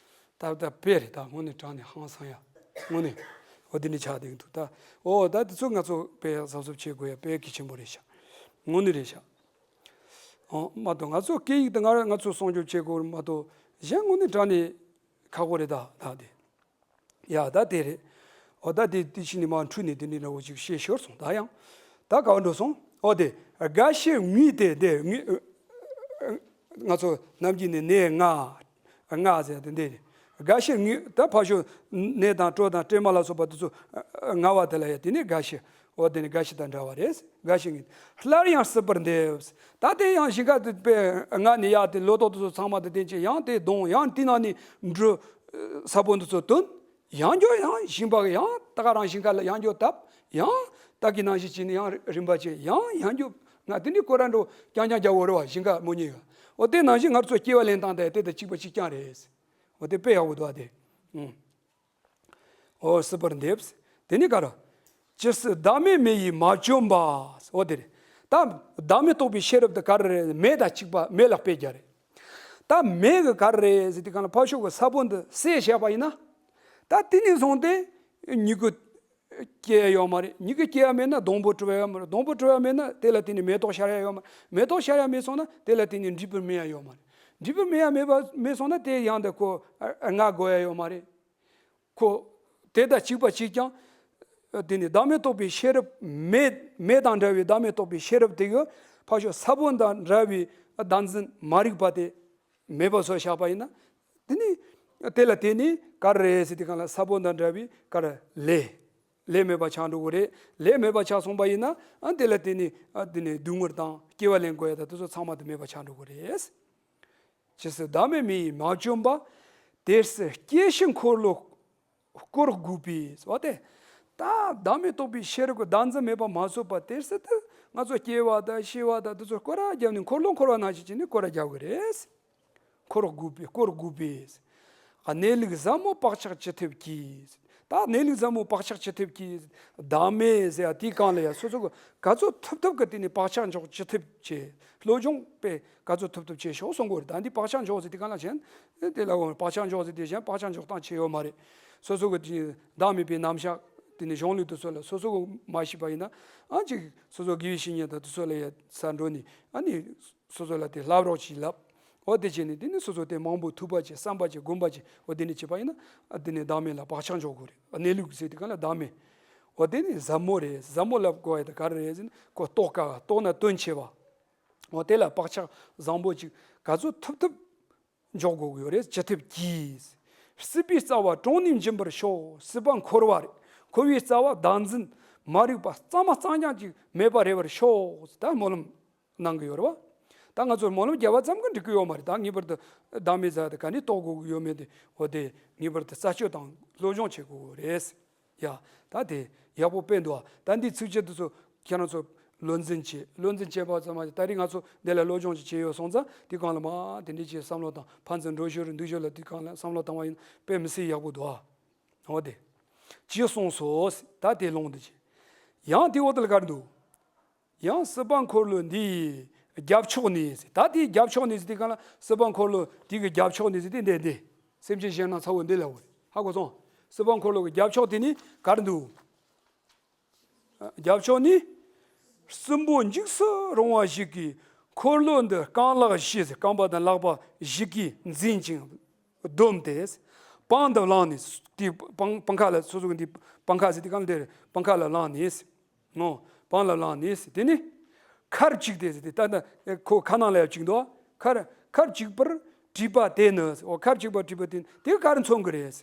ད་ད་དཔེ་རེད། ད་དངོས་གནས་དྲང་གནས་ཧང་སང་ཡ། དངོས་གནས་འོ་དེ་འདྲ་ཆགས་བསྡད་ཀྱི་འདུག་ད་འོ་ད་དེ་ཚོ་ང་ཚོ་དཔེ་གཟབ་གཟབ་བྱེད་དགོས་ཡ་དཔེ་གལ་ཆེན་པོ་རེད་ཤག་དངོས་གནས་རེད་ཤག་ཨོ་མ་གཏོགས་ང་ཚོ་སྐད་ཡིག་དེ་ང་ང་ཚོ་སྲུང་སྐྱོབ་བྱེད་དགོས་རེད་མ་གཏོགས། གཞན་དངོས་གནས་དྲང་གནས་ཁག་པོ་རེད། ད་ད་དེ། ཡ་ད་དེ་རེད། འོ་ད་དེ་དེ་ཕྱི་ནས་མར་འཁྲུལ་ནས་དེ་འདྲའི་འདྲ་བོ་ཅིག་བཤད་ཤོར་སོང་། ད་ཡང་ད་ག་བ་འགྲོ་སོང་། འོ་དེ་དགའ་བཤེས་ངུས་ཏེ་དེ་ངུས། ང་ཚོ་ནམ་རྒྱུན་ནས་ནས་ང་ང་ཟེར་དེ་འདི་རེད། དགའ་བཤེས་ངུས། ད་ཕར་ཞོག་ནས་དང་གྲོ་དང་སྲན་མ་ལ་སོགས་པ་དེ་ཚོ་ང་བ་དེ་ལ་ཡ་དེ་ནི་དགའ་བཤེས། འོ་དེ་ནི་དགའ་བཤེས་དང་འདྲ་བ་རེད། དགའ་བཤེས་ངུས། སླར་ཡང་སྲིད་པར་འདེབས། ད་དེ་ཡང་ཞིང་ཁ་དེ་དཔེ་ང་ནས་ཡ་དེ་ལོ་ཏོག་དེ་ཚོ་ཚང་མ་དེ་དེ་ཅེ་ཡང་དེ་གདོང་ཡང་དེ་ནང་ནས་འབྲུ་ས་བོན་དེ་ཚོ་བཏོན། ཡང་བསྐྱར་ཡང་ཞིང་པ་གི་ཡང་ད་ག་རང་ཞིང་ཁ་ལ་ཡང་བསྐྱར་བཏབ། ཡང་ད་གི་ནང་བཞིན་བྱས་ནས་ཡང་རིམ་པ་བྱས། ཡང་ཡང་བསྐྱར་ང་དེ་འདྲའི་སྐོར་ར་འགྲོ་རྐྱང་རྐྱང་རྒྱག་འོ་རེད་བ། ཞིང་ཁ་མོ་ཉིད་ཡོད། འོ་དེ་ནང་བཞིན་ང་ཚོ་སྐྱེ་བ་ལེན་སྟངས་དེ་དེ་དང་གཅིག་པ་གཅིག་རྐྱང་རེད། འོ་དེ་དཔེ་ཡག་པོ་འདུག་ཨ་དེ། ཨུ། འོ་སྲིད་པར་འདེབས། དེ་ནི་ག་རེ། ཇི་སྲིད་བདག་མེད་མེ་ཡིས་མ་བཅོམ་པ། འོ་དེ་རེད། ད་བདག་མེད་རྟོགས་པའི་ཤེས་རབ་དེ་ག་རེ་རེད། མེ་དང་གཅིག་པ། མེ་ལ་དཔེ་རྒྱག་རེད། ད་མེ་གི་ག་རེ་རེད་ཟེར་དུས་གང་ལ་ཕར་ཕྱོགས་ཀྱི་ས་བོན་འདི་བསྲེགས་བཞག་པ་ཡིན་ན། ད་དེ་ནས་བཟུང་སྟེ་མྱུ་གུ་སྐྱེ་ཡ་ཡོད་མ་རེད། མྱུ་གུ་སྐྱེ་ཡ་མེད་ན་སྡོང་པོ་གྲུབ་ཡ་ཡོད་མ་རེད། སྡོང་པོ་གྲུབ་ཡ་མེད་ན་དེ་ལ་བརྟེན་ནས་མེ་ཏོག་ཤར་ཡ་ཡོད་མ་རེད། མེ་ཏོག་ཤར་ཡ་མེད་སོང་ན་དེ་ལ་བརྟེན་ནས་འབྲས་བུ་སྨིན་ཡ་ཡོད་མ་རེད། འབྲས་བུ་སྨིན་ཡ་མེད་པ་མེད་སོང་ན་དེ་ཡང་དེ་ཁོ་ཨ་ཨ་རྔ་དགོས་ཡ་ཡོད་མ་རེད། ཁོ་དེ་དང་གཅིག་པ་གཅིག་རྐྱང་། དེ་ནི་བདག་མེད་རྟོགས་པའི་ཤེས་རབ། མེ་མེ་དང་འདྲ་བའི་བདག་མེད་རྟོགས་པའི་ཤེས་རབ་དེ་གིས་ཕར་ཕྱོགས་ས་བོན་དང་འདྲ་བའི་བདག་འཛིན་མ་རིག་པ་དེ་མེད་པ་བཟོས་བཞག་པ་ཡིན་ན། དེ་ནི་དེ་ལ་དེ་ནི་ག་རེ་རེད་ཟེར་དུས་གང་ལ་ས་བོན་དང་འདྲ་བའི་ག་རེ་ལས། ལས་མེད་པ་ཆགས་འགྲོ་གི་རེད། ལས་མེད་པ་ཆགས་སོང་པ་ཡིན་ན། ཨ་དེ་ལ་དེ་ནི་ཨ་དེ་ནི་སྡུག་བསྔལ་དང་སྐྱེ་བ་ལེན་དགོས་ཡ་དང་དེ་ཚོ་ཚང་མ་དེ་མེད་པ་ཆགས་འགྲོ་གི་རེད། ཇི་སྲིད་བདག་མེད་མེ་ཡིས་མ་བཅོམ་པ། དེ་སྲིད་སྐྱེ་ཤི་འཁོར་ལོ་བསྐོར་དགོས་པས། འོ་དེ། ད་བདག་མེད་རྟོགས་པའི་ཤེས་རབ་ཀྱི་བདག་འཛིན་མེད་པ་མ་བཟོད་པ་དེ་སྲིད་དུ་ང་ཚོ་སྐྱེ་བ་དང་ཤི་བ་དང་དེ་ཚོ་སྐོར་ར་བརྒྱབ་ནས་འཁོར་ལོ་འཁོར་བ་ནང་བཞིན་བྱས་ནས་སྐོར་ར་རྒྱག་གི་རེད། འཁོར་དགོས་པས། བསྐོར་དགོས་པས། གནས་ལུགས་ཟབ་མོ་བག་ཆགས་ཅི་ཐུབ་ཀྱིས། ད་གནས་ལུགས་ཟབ་མོ་བག་ཆགས་ཅི་ཐུབ་ཀྱིས། བདག་མེད་ཟེར་ཡ་དེའི་སྒང་ལ་ཡ་སོ་སོ་གི་ག་ཚོད་ཐུབ་ཐུབ་ཀྱིས་དེ་ནས་བག་ཆགས་འཇོག་ཅི་ཐུབ་བྱས། བློ་སྦྱོང་དཔེ་ག་ཚོད་ཐུབ་ཐུབ་བྱས་ཤོག་གསུང་གི་རེད། ད་འདི་བག་ཆགས་འཇོག་ཟེར་དེ་གང་ལ་བྱས་ན་དེ་ལ་འོ་བག་ཆགས་འཇོག་ཟེར་དེ་གཞན་བག་ཆགས་འཇོག་སྟངས་ཆེ་ཡོད་མ་རེད། སོ་སོ་གི་དེ་བདག་མེད་པའི་རྣམ་གཞག་ དེ་ནས་གཞུང་ལུགས་དེ་ཚོ་ལ་སོ་སོ་མ་ཤེས་པ་ཡིན་ན། ཨ་ཅིག་སོ་སོ་དགེ་བའི་བཤེས་གཉེན་དང་དེ་ཚོ་ལ་ཡ་ས་འགྲོ་ནས། ཨ་ནི་སོ་སོ་ལ་དེ་ལབ་རོགས་ཅིག་ལབ། འོ་དེ་བྱས་ནས་དེ་ནི་སོ་སོ་དེ་མང་པོ་ཐུབ་པ་བྱས། བསམ་པ་བྱས། སྒོམ་པ་བྱས། འོ་དེ་ནི་བྱས་པ་ཡིན་ན། ཨ་དེ་ནི་བདག་མེད་ལ་བག་ཆགས་འཇོག་དགོས་རེད། གནས་ལུགས་ཟེར་དེ་ག་ལ་བདག་མེད། འོ་དེ་ནི་ཟབ་མོ་རེད། ཟབ་མོ་ལབ་དགོས་ཡ་དེ་ག་རེ་རེད་ཟེར་ན། ཁོ་རྟོགས་དཀའ་བ། རྟོགས་ན་དོན་ཆེ་བ། འོ་དེ་ལ་བག་ཆགས་བཟང་པོ་ཅིག་ག་ཚོད་ཐུབ་ཐུབ་འཇོག་དགོས་ཀྱི་ཡོད་རེད། ཅི་ཐུབ་ཀྱིས། སྲིད་པའི་རྩ་བ་དྲུངས་ནས་འབྱིན་པར་ཤོག། སྲིད་པ་འཁོར་བ་རེད། འཁོར་བའི་རྩ་བ་བདག་འཛིན་མ་རིག་པ་གཙང་མ་གཙང་རྐྱང་ཅིག་མེད་པ་རེད་པར་ཤོག། ད་སྨོན་ལམ་གནང་གི་ཡོད་རེད་བ། ད་ང་ཚོར་སྨོན་ལམ་རྒྱབ་པ་ཙམ་གྱིས་འགྲིག་གི་ཡོད་མ་རེད། ད་ངེས་པར་དུ་བདག་མེད་ཟེར་དེ་ག་ནས་རྟོགས་དགོས་ཀྱི་ཡོད་མེད་དེ། འོ་དེ་ངེས་པར་དུ་རྩད་གཅོད་དང་སློབ་སྦྱོང་བྱེད་དགོས་རེད། ཡ། ད་དེ་ཡག་པོ་དཔེ་འདུག་ད་འདི་ཚིགས་བཅད་དེ་ཚོ་ཁྱེད་རང་ཚོ་བློ་འཛིན་བྱེད། བློ་འཛིན་བྱེད་པ་ཙམ་མ་ཟད། ད་རེས་ང་ཚོ་འདི་ལ་སློབ་སྦྱོང་ཅིག་བྱས་ཡོད་སོང་ཙང་། དེ་སྒང་ལ་མ་དེ་འདྲའི་ཅིག་བསམ་བློ་བཏང་། ཕན་ཚུན་འགྲོ་ཞོར་འདུག་ཞོར་ལ་དེ་སྒང་ལ་བསམ་བློ་བཏང་བ་ཡིན་ན་དཔེ་མི་སྲིད་ཡག་པོ་འདུག་འོ་དེ། ཅེས་གསུངས་སོ། ད་དེ་ལུང་འདི་བྱས། ཡང་དེའི་འོག་ཏུ་ལ་ག་རེ་འདུག་ཡང་སྲིད་པ་འཁོར་ལོ་འདིའི་རྒྱབ་ཕྱོགས་ནས་ཟེར། ད་དེའི་རྒྱབ་ཕྱོགས་ནས་ཟེར་དེ་ག་ལ། སྲིད་པ་འཁོར་ལོ་དེ་གི་རྒྱབ་ཕྱོགས་ནས་ཟེར་དེ་འདི་འདི། སེམས་ཅན་གཞན་སྣང་ཚ་བོ་འདི་ལ་འོ་རེད། ཧ་གོ་སོང་། སྲིད་པ་འཁོར་ལོ་གི་རྒྱབ་ཕྱོགས་དེ་ནི་ག་རེ་འདུག་རྒྱབ་ཕྱོགས་ནི། གསུམ་པོ་འཇིགས་སུ་རུང་བ་ཞིག་གིས་འཁོར་ལོ་འདི་རྐང་ལག་བཞི་ཟེར། རྐང་པ་དང་ལག་པ་བཞི་གིས་འཛིན་ཅིང་བསྡོམས་ཏེ། པང་དུ་བླངས་ནས། དེའི་པང་པང་ཁ་ལ། སོ་སོ་གི་འདི་པང་ཁ་ཟེར་དེ་གང་དེར་པང་ཁ་ལ་བླངས་ནས། ངོ་། པང་ལ་བླངས་ནས། དེ་ནི་ཁར་བཅུག་སྟེ་ཟེར་དེ། ད་ལྟ་ཁོ་ཁ་ནང་ལ་ཡ་བཅུག་འདུག་ཁར་ཁར་བཅུག་པར་བྲིས་པ་དེ་ནི། འོ་ཁར་བཅུག་པར་བྲིས་པ་དེ་ནི་དེ་ག་རེ་མཚོན་གྱི་རེད།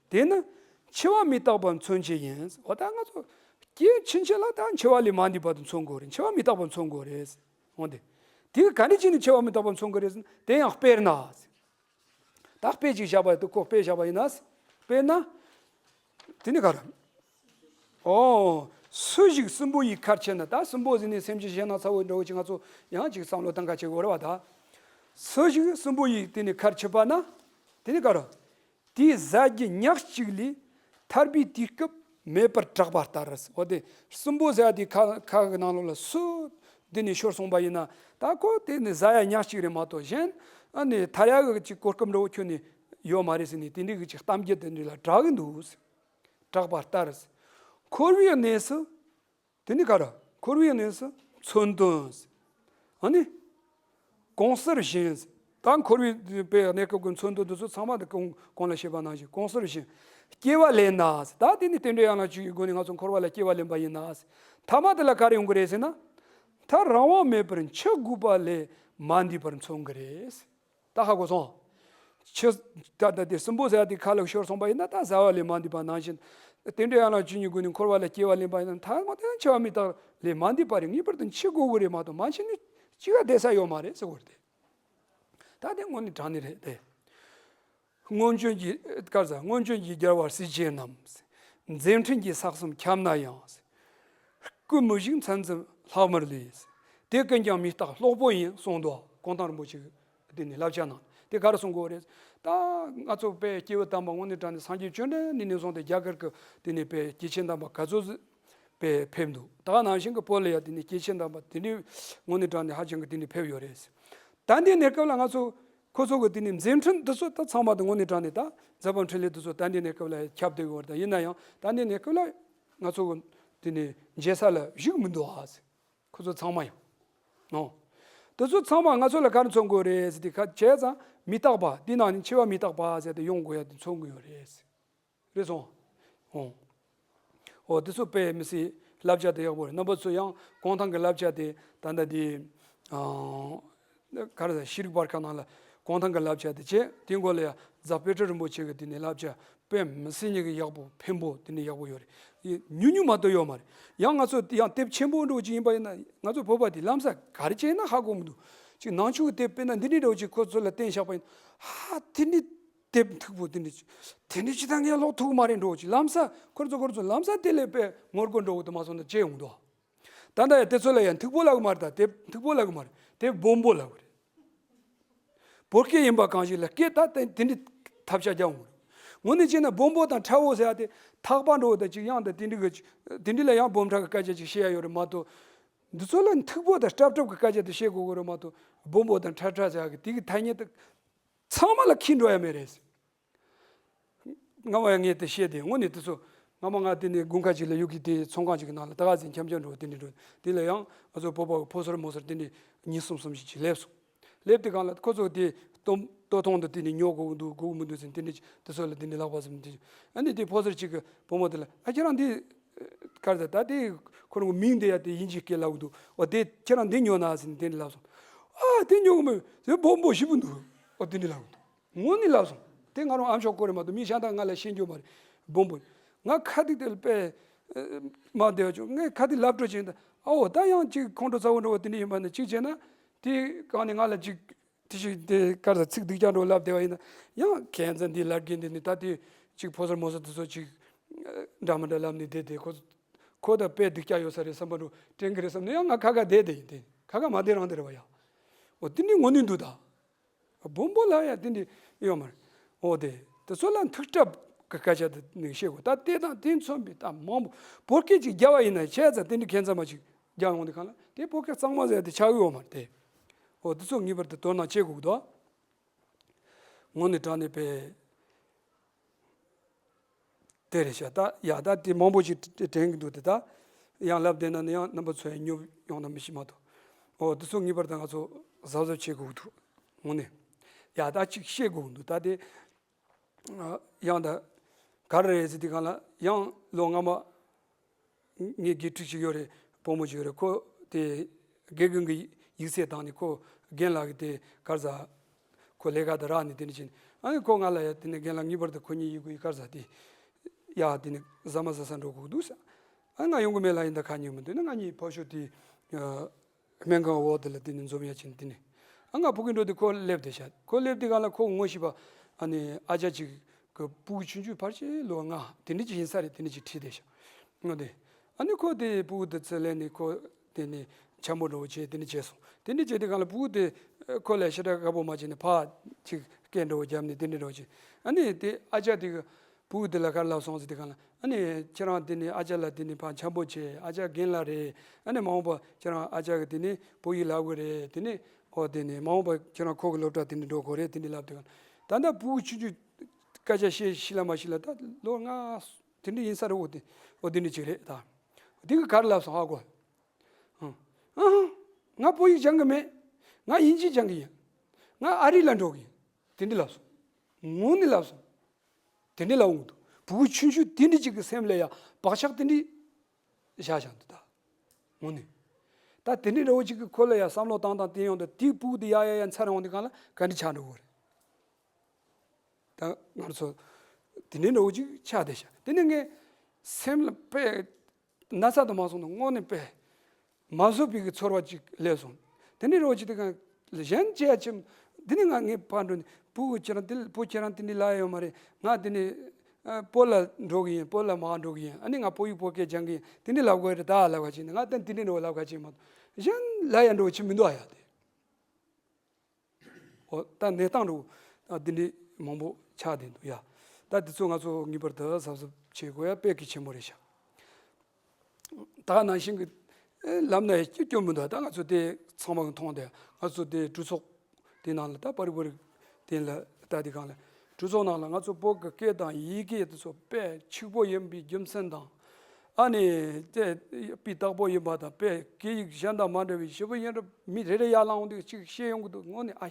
དེ་ནི་འཆི་བ་མི་རྟག་པ་མཚོན་བྱེད་ཡིན། འོ་ད་ང་ཚོ་སྐྱེ་ཕྱིན་ཆད་ལ་ད་འཆི་བ་ལས་མ་འདས་པ་དེ་མཚོན་དགོས་རེད། འཆི་བ་མི་རྟག་པ་མཚོན་དགོས་རེད། འོ་དེ། དེ་ག་ནས་བྱས་ནས་འཆི་བ་མི་རྟག་པ་མཚོན་དགོས་རེད་ཟེར་ན། དེ་ཡང་དཔེར་ན། ད་དཔེ་ཅིག་བཞག་པ་ཡིན་ན། ཁོ་དཔེ་བཞག་པ་ཡིན་ན། དཔེར་ན། དེ་ནི་ག་རེ། ཨོ། སུ་ཞིག་སྲིན་པོ་ཡི་ཁར་ཆུད་ན། ད་སྲིན་པོ་ཟེར་ནས་སེམས་ཅན་གཞན་སྣང་ཚ་བོ་འདྲ་བོ་ཅིག་ང་ཚོ་ཡང་ཅིག་བསམ་བློ་གཏང་ག་བྱེད་དགོས་རེད་བ་ད། སུ་ཞིག་སྲིན་པོ་ཡི་དེ་ནི་ཁར་ཆུད་པ་ན། དེ་ནི་ག་རེ། དེའི་ཟ་རྒྱུ་ཉག་གཅིག་ལས་ཐར་པའི་དུས་སྐབས་མེད་པར་གྲགས་པ་ལྟར། འོ་དེ་སྲིན་པོ་ཟེར་བ་དེ་ཁ་ཁ་གི་ནང་ལོགས་ལ་སུ་འདི་ནས་ཤོར་སོང་པ་ཡིན་ན། ད་ཁོ་དེ་ནི་ཟ་ཡ་ཉག་གཅིག་རེད་མ་གཏོགས། གཞན་ཨ་ནི་ཐར་ཡ་གི་ཅིག་གོ་སྐབས་འདྲ་བོ་ཁྱོན་ནས་ཡོད་མ་རེད་ཟེར་ནས། དེ་འདྲའི་གི་ཅིག་གཏམ་རྒྱུད་དེ་འདྲ་ལ་གྲགས་གི་འདུག་གྲགས་པ་ལྟར། འཁོར་བའི་གནས་སུ། དེ་ནི་ག་རེ། འཁོར་བའི་གནས་སུ་མཚོན་དོན། ཨ་ནི། གོང་གསལ་བཞིན། ད་འཁོར་བའི་དཔེ་གནས་སྐབས་ཀྱི་མཚོན་དོན་དེ་ཚོ་ཚང་མ་དེ་གོང་གོང་ལ་བཤད་པ་ནང་བཞིན་གོང་གསལ་བཞིན། སྐྱེ་བ་ལེན་ན། ད་དེ་ནི་རྟེན་འབྲེལ་ཡན་ལག་བཅུ་ཡི་སྒོ་ནས་ང་ཚོ་འཁོར་བ་ལ་སྐྱེ་བ་ལེན་པ་ཡིན་ན། མཐའ་མ་དེ་ལ་ག་རེ་ཡོང་གི་རེད་ཟེར་ན། མཐར་རང་དབང་མེད་པར་འཆི་དགོས་པ་ལས་མ་འདས་པར་མཚོན་གྱི་རེད། ད་ཧ་གོ་སོང་། ཆུ། ད་ལྟ་དེ་སྲིན་པོ་ཟེར་ཡ་དེ་ཁ་ལ་ཤོར་སོང་པ་ཡིན་ན། ད་ཟ་བ་ལས་མ་འདས་པ་ནང་བཞིན། རྟེན་འབྲེལ་ཡན་ལག་བཅུ་གཉིས་སྒོ་ནས་འཁོར་བ་ལ་སྐྱེ་བ་ལེན་པ་ཡིན་ན། མཐའ་མ་དེ་འཆི་བ་མི་རྟག་ལས་མ་འདས་པ་རེད། ངེས་པར་དུ་འཆི་དགོས་ཀྱི་རེད་མ་གཏོགས། མ་འཆི་ནས་ཅི་ག་བསྡད་ས་ཡོད་མ་རེད་ཟེར་བ་རེད། ད་དེ་དངོས་གནས་དྲང་གནས་རེད་དེ། སྔོན་བྱོན་གྱི། ག་རེ་ཟ། སྔོན་བྱོན་གྱི་རྒྱལ་བ་སྲས་བཅས་རྣམས། མཛད་འཕྲིན་གྱི་ས་གསུམ་ཁྱབ་ན་ཡང་། སྐུ་མི་བཞུགས་མཚན་ཙམ་ལྷག་མར་ལུས། དེ་ཀུན་ཀྱང་མི་རྟག་ལྷོག་པོ་ཡིན་གསུངས་འདུག་གུང་ཐང་རིན་པོ་ཆེ་གི་དེ་ནས་བསླབ་བྱ་ནང་དེ་ག་རེ་གསུང་གི་ཡོད་རེད། ད་ང་ཚོ་དཔེ་སྐྱེས་བུ་དམ་པ་དངོས་གནས་དྲང་གནས་སངས་རྒྱས་བཅོམ་ལྡན་འདས་ནས་བཟུང་སྟེ་རྒྱ་གར་གྱི་དེ་ནས་དཔེ་སྐྱེས་ཆེན་དམ་པ་ག་ཚོད་ཅིག་དཔེ་ཕེབས་འདུག་ད་ག་ནང་བཞིན་གྱི་བོད་ལ་ཡང་དེ་ནས་སྐྱེས་ཆེན་དམ་པ་དེ་འདྲའི་དངོས་གནས་དྲང་གནས་ཧ་ཅང་གི་དེ་ནས་ཕེབས་ཡོད་རེད། ད་འདི་གནས་སྐབས་ལ་ང་ཚོ་ཁོ་ཚོ་གི་དེ་ནས་མཛད་འཕྲིན་འདི་ཚོ་ད་ཚང་མ་དེ་དངོས་གནས་དྲང་གནས་ད་མཛད་པ་འཕྲིན་ལས་འདི་ཚོ་ད་འདི་གནས་སྐབས་ལ་ཁྱབ་བསྡད་ཡོད་རེད། ད་ཡིན་ན་ཡང་ད་འདི་གནས་སྐབས་ལ་ང་ཚོ་གི་དེ་ནས་མཇལ་ས་ལ་བཞུགས་མི་འདུག་ཨ། ཁོ་ཚོ་ཚང་མ་ཡང་། ཨོ། དེ་ཚོ་ཚང་མ་ང་ཚོ་ལ་ག་རེ་མཚོན་དགོས་རེད་ཟེར་དུས། ཁ་བྱས་ཙང་མི་རྟག་པ་འདི་ནང་ནས་འཆི་བ་མི་རྟག་པ་ཟེར་ཏེ་ཡོང་དགོས་ཡ་དེ་མཚོན་གྱི་ཡོད་རེད། རེད་སོང་། ཨོ། ཨོ་དེ་ཚོ་དཔེ་མི་སྲིད་བསླབ་བྱ་དེ་ཡག་པོ་རེད། རྣམ་པ་ཚོ་ཡང་གུང་ཐང་གི་བསླབ་བྱ་དེ་ད་ལྟ་དེ། ཨ། ག་རེ་ཟེར། ཤེས་རིག་པར་ཁང་ནང་ལ་གུང་ཐང་གི་བསླབ་བྱ་དེ་བྱས། དེའི་མགོ་ལ་ཡ་རྫ་དཔལ་སྤྲུལ་རིན་པོ་ཆེ་གི་དེ་ནས་བསླབ་བྱ། དཔེ་མི་སྲིད་ཉིད་ཀྱི་ཡག་པོ་ཕན་པོ་དེ་ནས་ཡག་པོ་ཡོད་རེད། ཉུང་ཉུང་མ་གཏོགས་ཡོད་མ་རེད། ཡང་ང་ཚོ་ཡང་དེབ་ཆེན་པོ་འདྲ་བོ་ཅིག་ཡིན་པ་ཡིན་ན། ང་ཚོ་བོད་པ་དེ་ལམ་སང་ག་རེ་བྱས་ན་ཧ་གོ་མི་འདུག་ཅིག་ནང་ཆོས་ཀྱི་དེབ་དཔེར་ན་འདི་འདྲའི་འདྲ་བོ་ཅིག་ཁོ་ཚོ་ལ་བསྟན་བཞག་པ་ཡིན། ཧ། དེ་འདྲའི་དེབ་མཐུག་པོ་དེ་འདྲ་ཅིག་དེ་འདྲ་ཅིག་ད་ངས་ཀློག་ཐུབ་ཀྱི་མ་རེད་འདྲ་བོ་ཅིག་ལམ་སང་ཁོ་ཚོ་ཁོ་ཚོ་ལམ་སང་དེ་ལས་དཔེ་ངོ་རྒོལ་འདྲ་བོ་དེ་མ་སོང་ན་བྱས་ཡོང་འདུག་ད་ལྟ་ཡང་དེ་ཚོ་ལ་ཡང་མཐུག་པོ་ལབ་གི་མ་རེད། ད་དེབ་མཐུག་པོ་ལབ་གི་མ་རེད། དེབ་སྦོམ་པོ་ལབ་གི་རེད། བོད་སྐད་ཡིན་པ་གང་ཞིག་ལ་སྐད་ད་དེ་དེ་འདྲའི་ཐབས་ཤ་རྒྱག་འོང་གི་རེད། དངོས་གནས་བྱས་ན་སྦོམ་པོ་དང་ཕྲ་བོ་ཟེར་ཡ་དེ་ཐག་པ་འདྲ་བོ་དང་ཅིག་དབྱངས་དང་དེ་འདྲའི་གི་དེ་འདྲའི་ལ་ཡང་སྦོམ་ཕྲ་གི་སྐད་ཆ་ཅིག་བཤད་ཡ་ཡོད་རེད་མ་གཏོགས། འདི་ཚོ་ལ་མཐུག་པོ་དང་སྲབ་སྲབ་གི་སྐད་ཆ་དེ་བཤད་དགོས་གི་རེད་མ་གཏོགས། སྦོམ་པོ་དང་ཕྲ་ཕྲ་ཟེར་ཡ་གི་དེ་གི་ཐ་སྙད་དེ་ཚང་མ་ལ་འཁྱེར་འགྲོ་ཡ་མེད་རེད། སྔ་མ་ཡང་ངས་དེ་བཤད་དེ། དངོས་གནས་དེ་ཚོ་ སྔ་མོ་ང་དེ་ནས་དགུན་ཁ་ཅིག་ལ་ཡུལ་གྱི་དེ་ཚོང་ཁང་ཅིག་གི་ནང་ལ་ད་ག་ཟིན་འཁྱམ་འཁྱམ་འགྲོ་དེ་འདྲ་འགྲོ། དེ་ལ་ཡང་ང་ཚོ་བོད་པ་གི་ཕོ་གསར་མོ་གསར་དེ་འདྲ་གཉིས་གསུམ་གསུམ་ཞིག་ཅིག་སླེབས་སོང་། སླེབས་དེ་གང་ལ་ཁོ་ཚོ་དེ་སྟོད་སྟོད་ཐུང་དུ་དེ་ནས་ཉོ་དགོས་འདུག་དགོས་མི་འདུག་ཟེར་དེ་འདྲ་དེ་ཚོ་ལ་དེ་འདྲ་ལབ་པ་ཟེར་དེ། ཨ་ནི་དེ་ཕོ་གསར་ཅིག་གི་བུ་མོ་དེ་ལ་ཨ་ཁྱེད་རང་དེ་ག་རེ་ཟེར་ད་དེ་ཁོ་རང་གི་མིང་དེ་ཡ་དེ་དབྱིན་ཇིའི་སྐད་ལབ་འདུག་འོ་དེ་ཁྱེད་རང་འདི་ཉོ་ན་ཟེར་ནས་དེ་འདྲ་ལབ་སོང་། ཨ་དེ་ཉོ་གི་མེད་ཟེར་སྦོམ་པོ་ཞེ་པོ་འདུག་འོ་དེ་འདྲ་ལབ་འདུག་དངོས་གནས་ལབ་སོང་། དེ་ང་རང་ཨ་མཆོག་ཀོ་རེ་མ་གཏོགས་མི་གཞན་དག་ང་ལ་ཤེས་རྒྱུ་མ་རེད། སྦོམ་པོ། ང་ཁ་ཐིག་དེ་ལ་དཔེ་མ་བདེ་བ་བྱུང་། ངས་ཁ་ཐིག་ལབ་འགྲོ་བྱས་ད་ཨ་འོ་ད་ཡང་ཅིག་ཁོང་ཁྲོ་ཚ་བོ་འགྲོ་བ་དེ་འདྲ་ཡིན་པ་ན་ཅིག་བྱས་ན་དེ་གང་ནས་ང་ལ་ཅིག་དེ་ཞིག་དེ་ག་རེ་ཟེར་ཚིག་སྡུག་ཅག་འགྲོ་ལབ་བསྡད་པ་ཡིན་ན་ཡང་ཁྱད་མཚར་འདི་ལབ་མཁན་དེ་ནི་ད་དེ་ཅིག་ཕོ་གསར་མོ་གསར་དེ་ཚོ་ཅིག་འདྲ་མི་འདྲ་ལབ་ནས་བསྡད་དེ་ཁོ་ཁོ་ད་དཔེ་སྡུག་ཅག་ཡོད་ས་རེད་བསམ་པ་འགྲོ་དྲན་གི་རེད་བསམ་ནས་ཡང་ང་ཁ་ཁ་བསྡད་དེ་ཡིན། དེ་ཁ་ཁ་མ་བསྡད་རང་དེ་རེད་བ་ཡ། འོ་དེ་འདྲའི་ངོ་ནས་འདུག་ད། སྦོམ་པོ་ལ་ཡ་དེ་འདྲ་ཡོད་མ་རེད། འོ་དེ་དེ་ཚོ་ལ་ཐུགས་སྐྲག་གི་སྐད་ཆ་དེ་ནས་བཤད་དགོས། ད་དེ་དང་དེ་མཚོན་པའི་ད་མང་པོ་བོད་སྐད་ཅིག་རྒྱབ་པ་ཡིན་ན་ཆད་ཙང་དེ་འདྲ་ཁྱད་མཚར་མ་ཅིག་རྒྱབ་ཡོང་དུས་གང་ལ་དེ་བོད་སྐད་གཙང་མ་ཟེར་དེ་ཆགས་ཡོད་མ་རེད་དེ། འོ་དེ་ཚོ་ངེས་པར་དུ་དོ་སྣང་བྱེད་དགོས་འདུག་ངོ་ནས་དྲང་ནས་པས། དེ་རེད་ཤག་ད་ཡ་ད་དེ་མང་པོ་ཞིག་དྲན་གྱི་འདུག་དེ་ད་ཡང་ལབ་བསྡད་ན་ནི་ཡང་རྣམ་པ་ཚོས་སྙོབ་ཡོང་ན་མི་ཤེས་མ་གཏོགས། འོ་དེ་ཚོ་ངེས་པར་དུ་ང་ཚོ་གཟབ་གཟབ་བྱེད་དགོས་འདུག་ངོ་ནས་ཡ་ད་ཅིག་ཤེས་དགོས་འདུག་ད་དེ་ཡང་ད་ག་རེ་རེད་ཟེར་དུས་གང་ལ་ཡང་ལོ་སྔ་མ། ངའི་དགེ་ཕྲུག་ཅིག་ཡོད་རེད། བུ་མོ་ཅིག་ཡོད་རེད། ཁོ་དེ་དགེ་རྒན་གྱི་ཡིག་ཚད་བཏང་ནས་ཁོ་རྒན་ལགས་ཀྱི་དེ་ག་རེ་ཟ། ཁོ་ལས་ཀ་དེ་རག་ནས་དེ་འདྲ་བྱས་ནས་ཨ་ནི་ཁོ་ང་ལ་ཡ་དེ་ནས་རྒན་ལགས་ངེས་པར་དུ་ཁོ་གཉིས་ཡི་གུ་ཡི་ག་རེ་ཟ་དེ་ཡ་དེ་ནས་ཟ་མ་ཟ་ས་འགྲོ་དགོས་འདུག་ཟེར། ཨ་ང་ཡོང་གི་མེད་ལ་ཡིན་ད་ཁ་ཉན་མི་འདུག་ན་ང་གཉིས་ཕོ་ཤོ་དེ་སྨན་ཁང་འོག་དེ་ལ་དེ་ནས་འཛོམས་ཡ་ཕྱིན་དེ་ནས་ཨ་ང་ཕ་གི་འགྲོ་དེ་ཁོ་སླེབས་བསྡད་ཤག་ཁོ་སླེབས་དེ་ག་ལ་ཁོ་ངོ་ཤེས་པ་ཨ་ནི་ཨ་ཅག་ཅིག་གི་སྤུ་གུ་ཆུང་ཆུང་ཕལ་ཆེར་ལོ་ལྔ་དེ་འདྲ་ཅིག་ཡིན་ས་རེད། དེ་འདྲ་ཅིག་ཁྲིད་བསྡད་ཤག་ངོ་དེ་ཨ་ནི་ཁོ་དེ་སྤུ་གུ་དེ་ཚུར་ལེན་ནས་ཁོ་དེ་ནས་འཆམ་པོ་འདྲ་བོ་བྱས་དེ་འདྲ་བྱས་སོང་། དེ་འདྲ་བྱས་དེ་ག་ལ་སྤུ་གུ་དེ་ཁོ་ལ་ཞེ་དྲག་དགའ་པོ་མ་བྱས་ནས་ཕར་ཅིག་སྐད་འདྲ་བོ་བརྒྱབ་ནས་དེ་འདྲ་འདྲ་བོ་བྱས། ཨ་ནི་དེ་ཨ་ཅག་དེ་གི་སྤུ་གུ་དེ་ལ་ག་རེ་ལབ་སོང་ཟེར་དུས་གང་ལ་ཨ་ནི་ཁྱེད་རང་དེ་ནི་ཨ་ཅག་ལ་དེ་ནི་ཕར་འཆམ་པོ་བྱེད། ཨ་ཅག་རྒན་ལགས་རེད། ཨ་ནི་མ་འོངས་པ་ཁྱེད་རང་ཨ་ཅག་གི་དེ་ནི་བོད་ཡིག་ལབ་དགོས་རེད། དེ་ནི་ཨོ་དེ་ནི་མ་འོངས་པ་ཁྱེད་རང་ཁོ་གི་སློབ་གྲྭ་དེ་ནི་འགྲོ་དགོས་རེད། དེ་ནི་ལབ་དུས་གང་ད་ལྟ་སྤུ་གུ་ཆུང་ཆུང་སྐད་ཆ་བཤད་ཤེས་ལ་མ་ཤེས་ལ་ད་ལོ་ལྔ་དེ་འདྲ་ཡིན་ས་རེད། འོ་དེ་འོ་དེ་འདྲ་ཅིག་རེད་ད། དེ་གི་ག་རེ་ལབ་སོང་ཧ་གོ། ཨང་ཨང་། ང་བོད་ཡིག་སྦྱང་གི་མེད། ང་དབྱིན་ཇི་སྦྱང་གི་ཡིན། ང་ཨ་རི་ལ་འགྲོ་གི་ཡིན། དེ་འདྲ་ལབ་སོང་། ངོ་ནས་ལབ་སོང་། དེ་འདྲ་ལབ་འོང་འདུག་སྤུ་གུ་ཆུང་ཆུང་དེ་འདྲ་ཅིག་གི་སེམས་ལ་ཡ་བག་ཆགས་དེ་འདྲ་བཞག་བཞག་འདུག་ད་ངོ་ནས། ད་དེ་འདྲ་འདྲ་བོ་ཅིག་གི་ཁོ་ལ་ཡ་བསམ་བློ་བཏང་བཏང་དེ་ཡོང་དུས་དེའི་སྤུ་གུ་དེ་ཡ་ཡ་ཡ་འཚར་འོང་དུས་གང་ལ་ག་འདྲ་ཆགས་འགྲོ་གི་རེད། ད་ང་ཚོ་དེ་འདྲ་འདྲ་བོ་ཅིག་ཆགས་བསྡད་ཤག་དེ་ནས་ངས་སེམས་ལ་དཔེ་ན་ཚ་དུ་མ་སོང་དུས་དངོས་གནས་དཔེ་མ་བཟོད་པའི་གི་ཚོར་བ་ཅིག་སླེབས་སོང་། དེ་ནས་རོགས་ཅིག་དེ་གང་གཞན་བྱས་ཡ་ཅིམ་དེ་ནས་ང་ངའི་ཕར་འགྲོ་ནས་སྤུ་གུ་ཁྱེད་རང་དེ་བུ་ཁྱེད་རང་དེ་འདྲ་ལབ་ཡོད་མ་རེད། ང་དེ་ནས་ཨ་བོད་ལ་འགྲོ་གི་ཡིན། བོད་ལ་མར་འགྲོ་གི་ཡིན། ཨ་ནི་ང་བོད་ཡིག་བོད་སྐད་སྦྱང་གི་ཡིན། དེ་འདྲ་ལབ་དགོས་རེད་ད་ལབ་ག་ཅིག་ནས་ང་དེ་དེ་འདྲ་འགྲོ་ལབ་ག་ཅིག་མ་གཏོགས་གཞན་ལབ་ཡ་འགྲོ་ཅིག་མི་འདུག་ཨ་ཡ་དེ། འོ་ད་གནས་སྟངས་འདྲ་བོ་འདི་འདྲའི་མང་པོ་ཆགས་བསྡད་འདུག་ཡ། ད་འདི་ཚོ་ང་ཚོ་ངེས་པར་དུ་གཟབ་གཟབ་བྱེད་དགོས་ཡ་དཔེ་གལ་ཆེན་པོ་རེད་ཤག་ད་ནང་བཞིན་གྱི་ཨེ་ལབ་ན་ཡ་སྐྱོ་སྐྱོ་མི་འདུག་ད་ང་ཚོ་དེ་ཚང་མ་གི་མཐོང་དེ་ང་ཚོ་དེ་གྲོས་ཚོགས་དེ་ནང་ལ་ད་པ་རི་པ་རི་དེ་ལ་ད་དེ་གང་ལ་གྲོས་ཚོགས་ནང་ལ་ང་ཚོ་བོད་ཀྱི་སྐད་དང་ཡི་གེ་དེ་ཚོ་དཔེ་ཕྱུག་པོ་ཡིན་པའི་རྒྱུ་མཚན་དང་། ཨ་ནི་དེ་སྤུས་དག་པོ་ཡིན་པ་དང་དཔེ་སྐད་ཡིག་གཞན་དང་མ་འདྲ་བའི་ཞེ་པོ་ཡིན་རབས་མི་རེ་རེ་ཡར་ལངས་འོང་དུས་གཅིག་བཤད་ཡོང་གི་འདུག་དངོས་གནས་ཨ་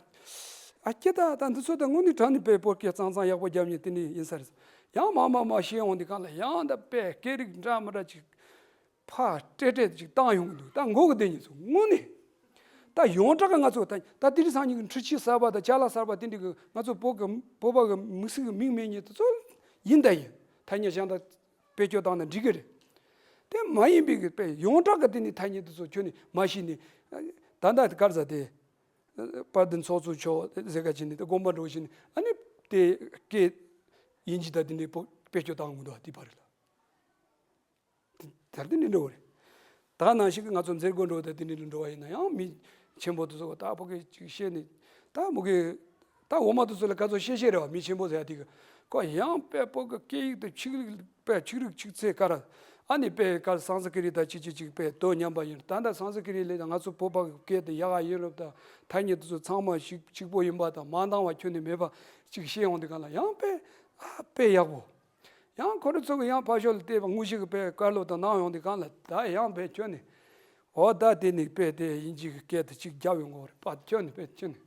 ཨ་སྐྱེ་ད་ད་འདི་ཚོ་ད་དངོས་གནས་དྲང་གནས་དཔེ་བོད་སྐད་གཙང་གཙང་ཡག་པོ་རྒྱབ་མཁན་དེ་འདྲ་ཡིན་ས་རེད། ཡང་མ་མ་མ་བཤད་ཡོང་དུས་གང་ལ་ཡང་ད་དཔེ་སྐད་རིགས་འདྲ་མི་འདྲ་ཅིག་ཕར་སྤྲད་སྤྲད་ཅིག་བཏང་ཡོང་གི་འདུག་ད་ངོ་གི་བདེན་ཉིད་ཚོ་དངོས་གནས་ད་ཡོངས་གྲགས་ཀྱི་ང་ཚོ་ད་ད་དེ་རིང་སང་ཉིན་གྱི་འཕྲུལ་ཆས་གསར་པ་དང་ཅ་ལག་གསར་པ་དེ་འདྲ་གི་ང་ཚོ་བོད་ཀྱི་བོད་པ་གི་མི་གཟུགས་ཀྱི་མིང་མེད་མཁན་དེ་ཚོ་ཡིན་ད་ཡིན། ཐ་སྙད་གཞན་དག་བེད་སྤྱོད་བཏང་ན་འགྲིག་གི་རེད། དེ་མ་ཡིན་པའི་གི་དཔེ་ཡོངས་གྲགས་ཀྱི་དེ་ནི་ཐ་སྙད་དེ་ཚོ་ཁྱོན་ནས་མ་ཤེས་ནས་ད་ལྟ་གར་ཟ་དེ་དཔལ་ལྡན་ཚོགས་གཙོ་མཆོག་ཟེར་ག་ཅིག་ནས་དེ་དགོངས་པ་འགྲོ་བཞིན་ཨ་ནི་དེ་སྐད་ཡིན་གཅིག་ད་དེ་འདྲའི་བེད་སྤྱོད་བཏང་གི་འདུག་དེ་བར་ལ། དེ་ལྟར་དེ་འདྲ་འགྲོ་བ་རེད། ད་ནང་བཞིན་གྱི་ང་ཚོ་མཛད་སྒོ་འགྲོ་དང་དེ་འདྲ་འགྲོ་བ་ཡིན་ན་ཡང་མི་ཆེན་པོ་དེ་ཚོ་ད་ཕོ་སྐད་ཅིག་བཤད་ནས་ད་མོ་གི་ད་འོ་མ་དེ་ཚོ་ལ་ག་ཚོད་བཤད་བཤད་རེད་བ། མི་ཆེན་པོ་ཟེར་ཡ་དེ་གི་ཁོ་ཡང་དཔེ་ཕོ་གི་སྐད་ཡིག་དང་ཆིག་རིག་དཔེ་ཆིག་རིག་ཆིག་ཚེ་ཀ་ར་ཨ་ནི་དཔེ་ཀ་སང་སི་ཀི་རི་དང་ཅི་ཅི་ཅིག་དཔེ་དོ་མཉམ་པ་ཡིན། ད་ལྟ་སང་སི་ཀི་རི་ལས་ད་ང་ཚོ་བོད་པ་གི་སྐད་དེ་ཡག་ག་ཡིན་རབས་ད་ཐ་སྙད་དེ་ཚོ་ཚང་མ་གཅིག་གཅིག་པོ་ཡིན་པ་དང་མ་འདང་བ་ཁྱོན་ནས་མེད་པ་ཅིག་བཤད་ཡོང་དུས་གང་ལ་ཡང་དཔེ་ཨ་དཔེ་ཡག་པོ། ཡང་ཁོ་རང་ཚོ་གི་ཡང་ཕར་ཕྱོགས་ལ་བལྟས་པ་དངོས་གཞི་གི་དཔེ་བཀའ་སློབ་དང་གནང་ཡོང་དུས་གང་ལ་ད་ཡང་དཔེ་ཁྱོན་ནས། འོ་ད་དེ་ནས་དཔེ་དེ་དབྱིན་ཇི་གི་སྐད་དུ་གཅིག་རྒྱབ་ཡོང་གི་རེད་པ། ཁྱོན་ནས་དཔེ་ཁྱོན་ནས།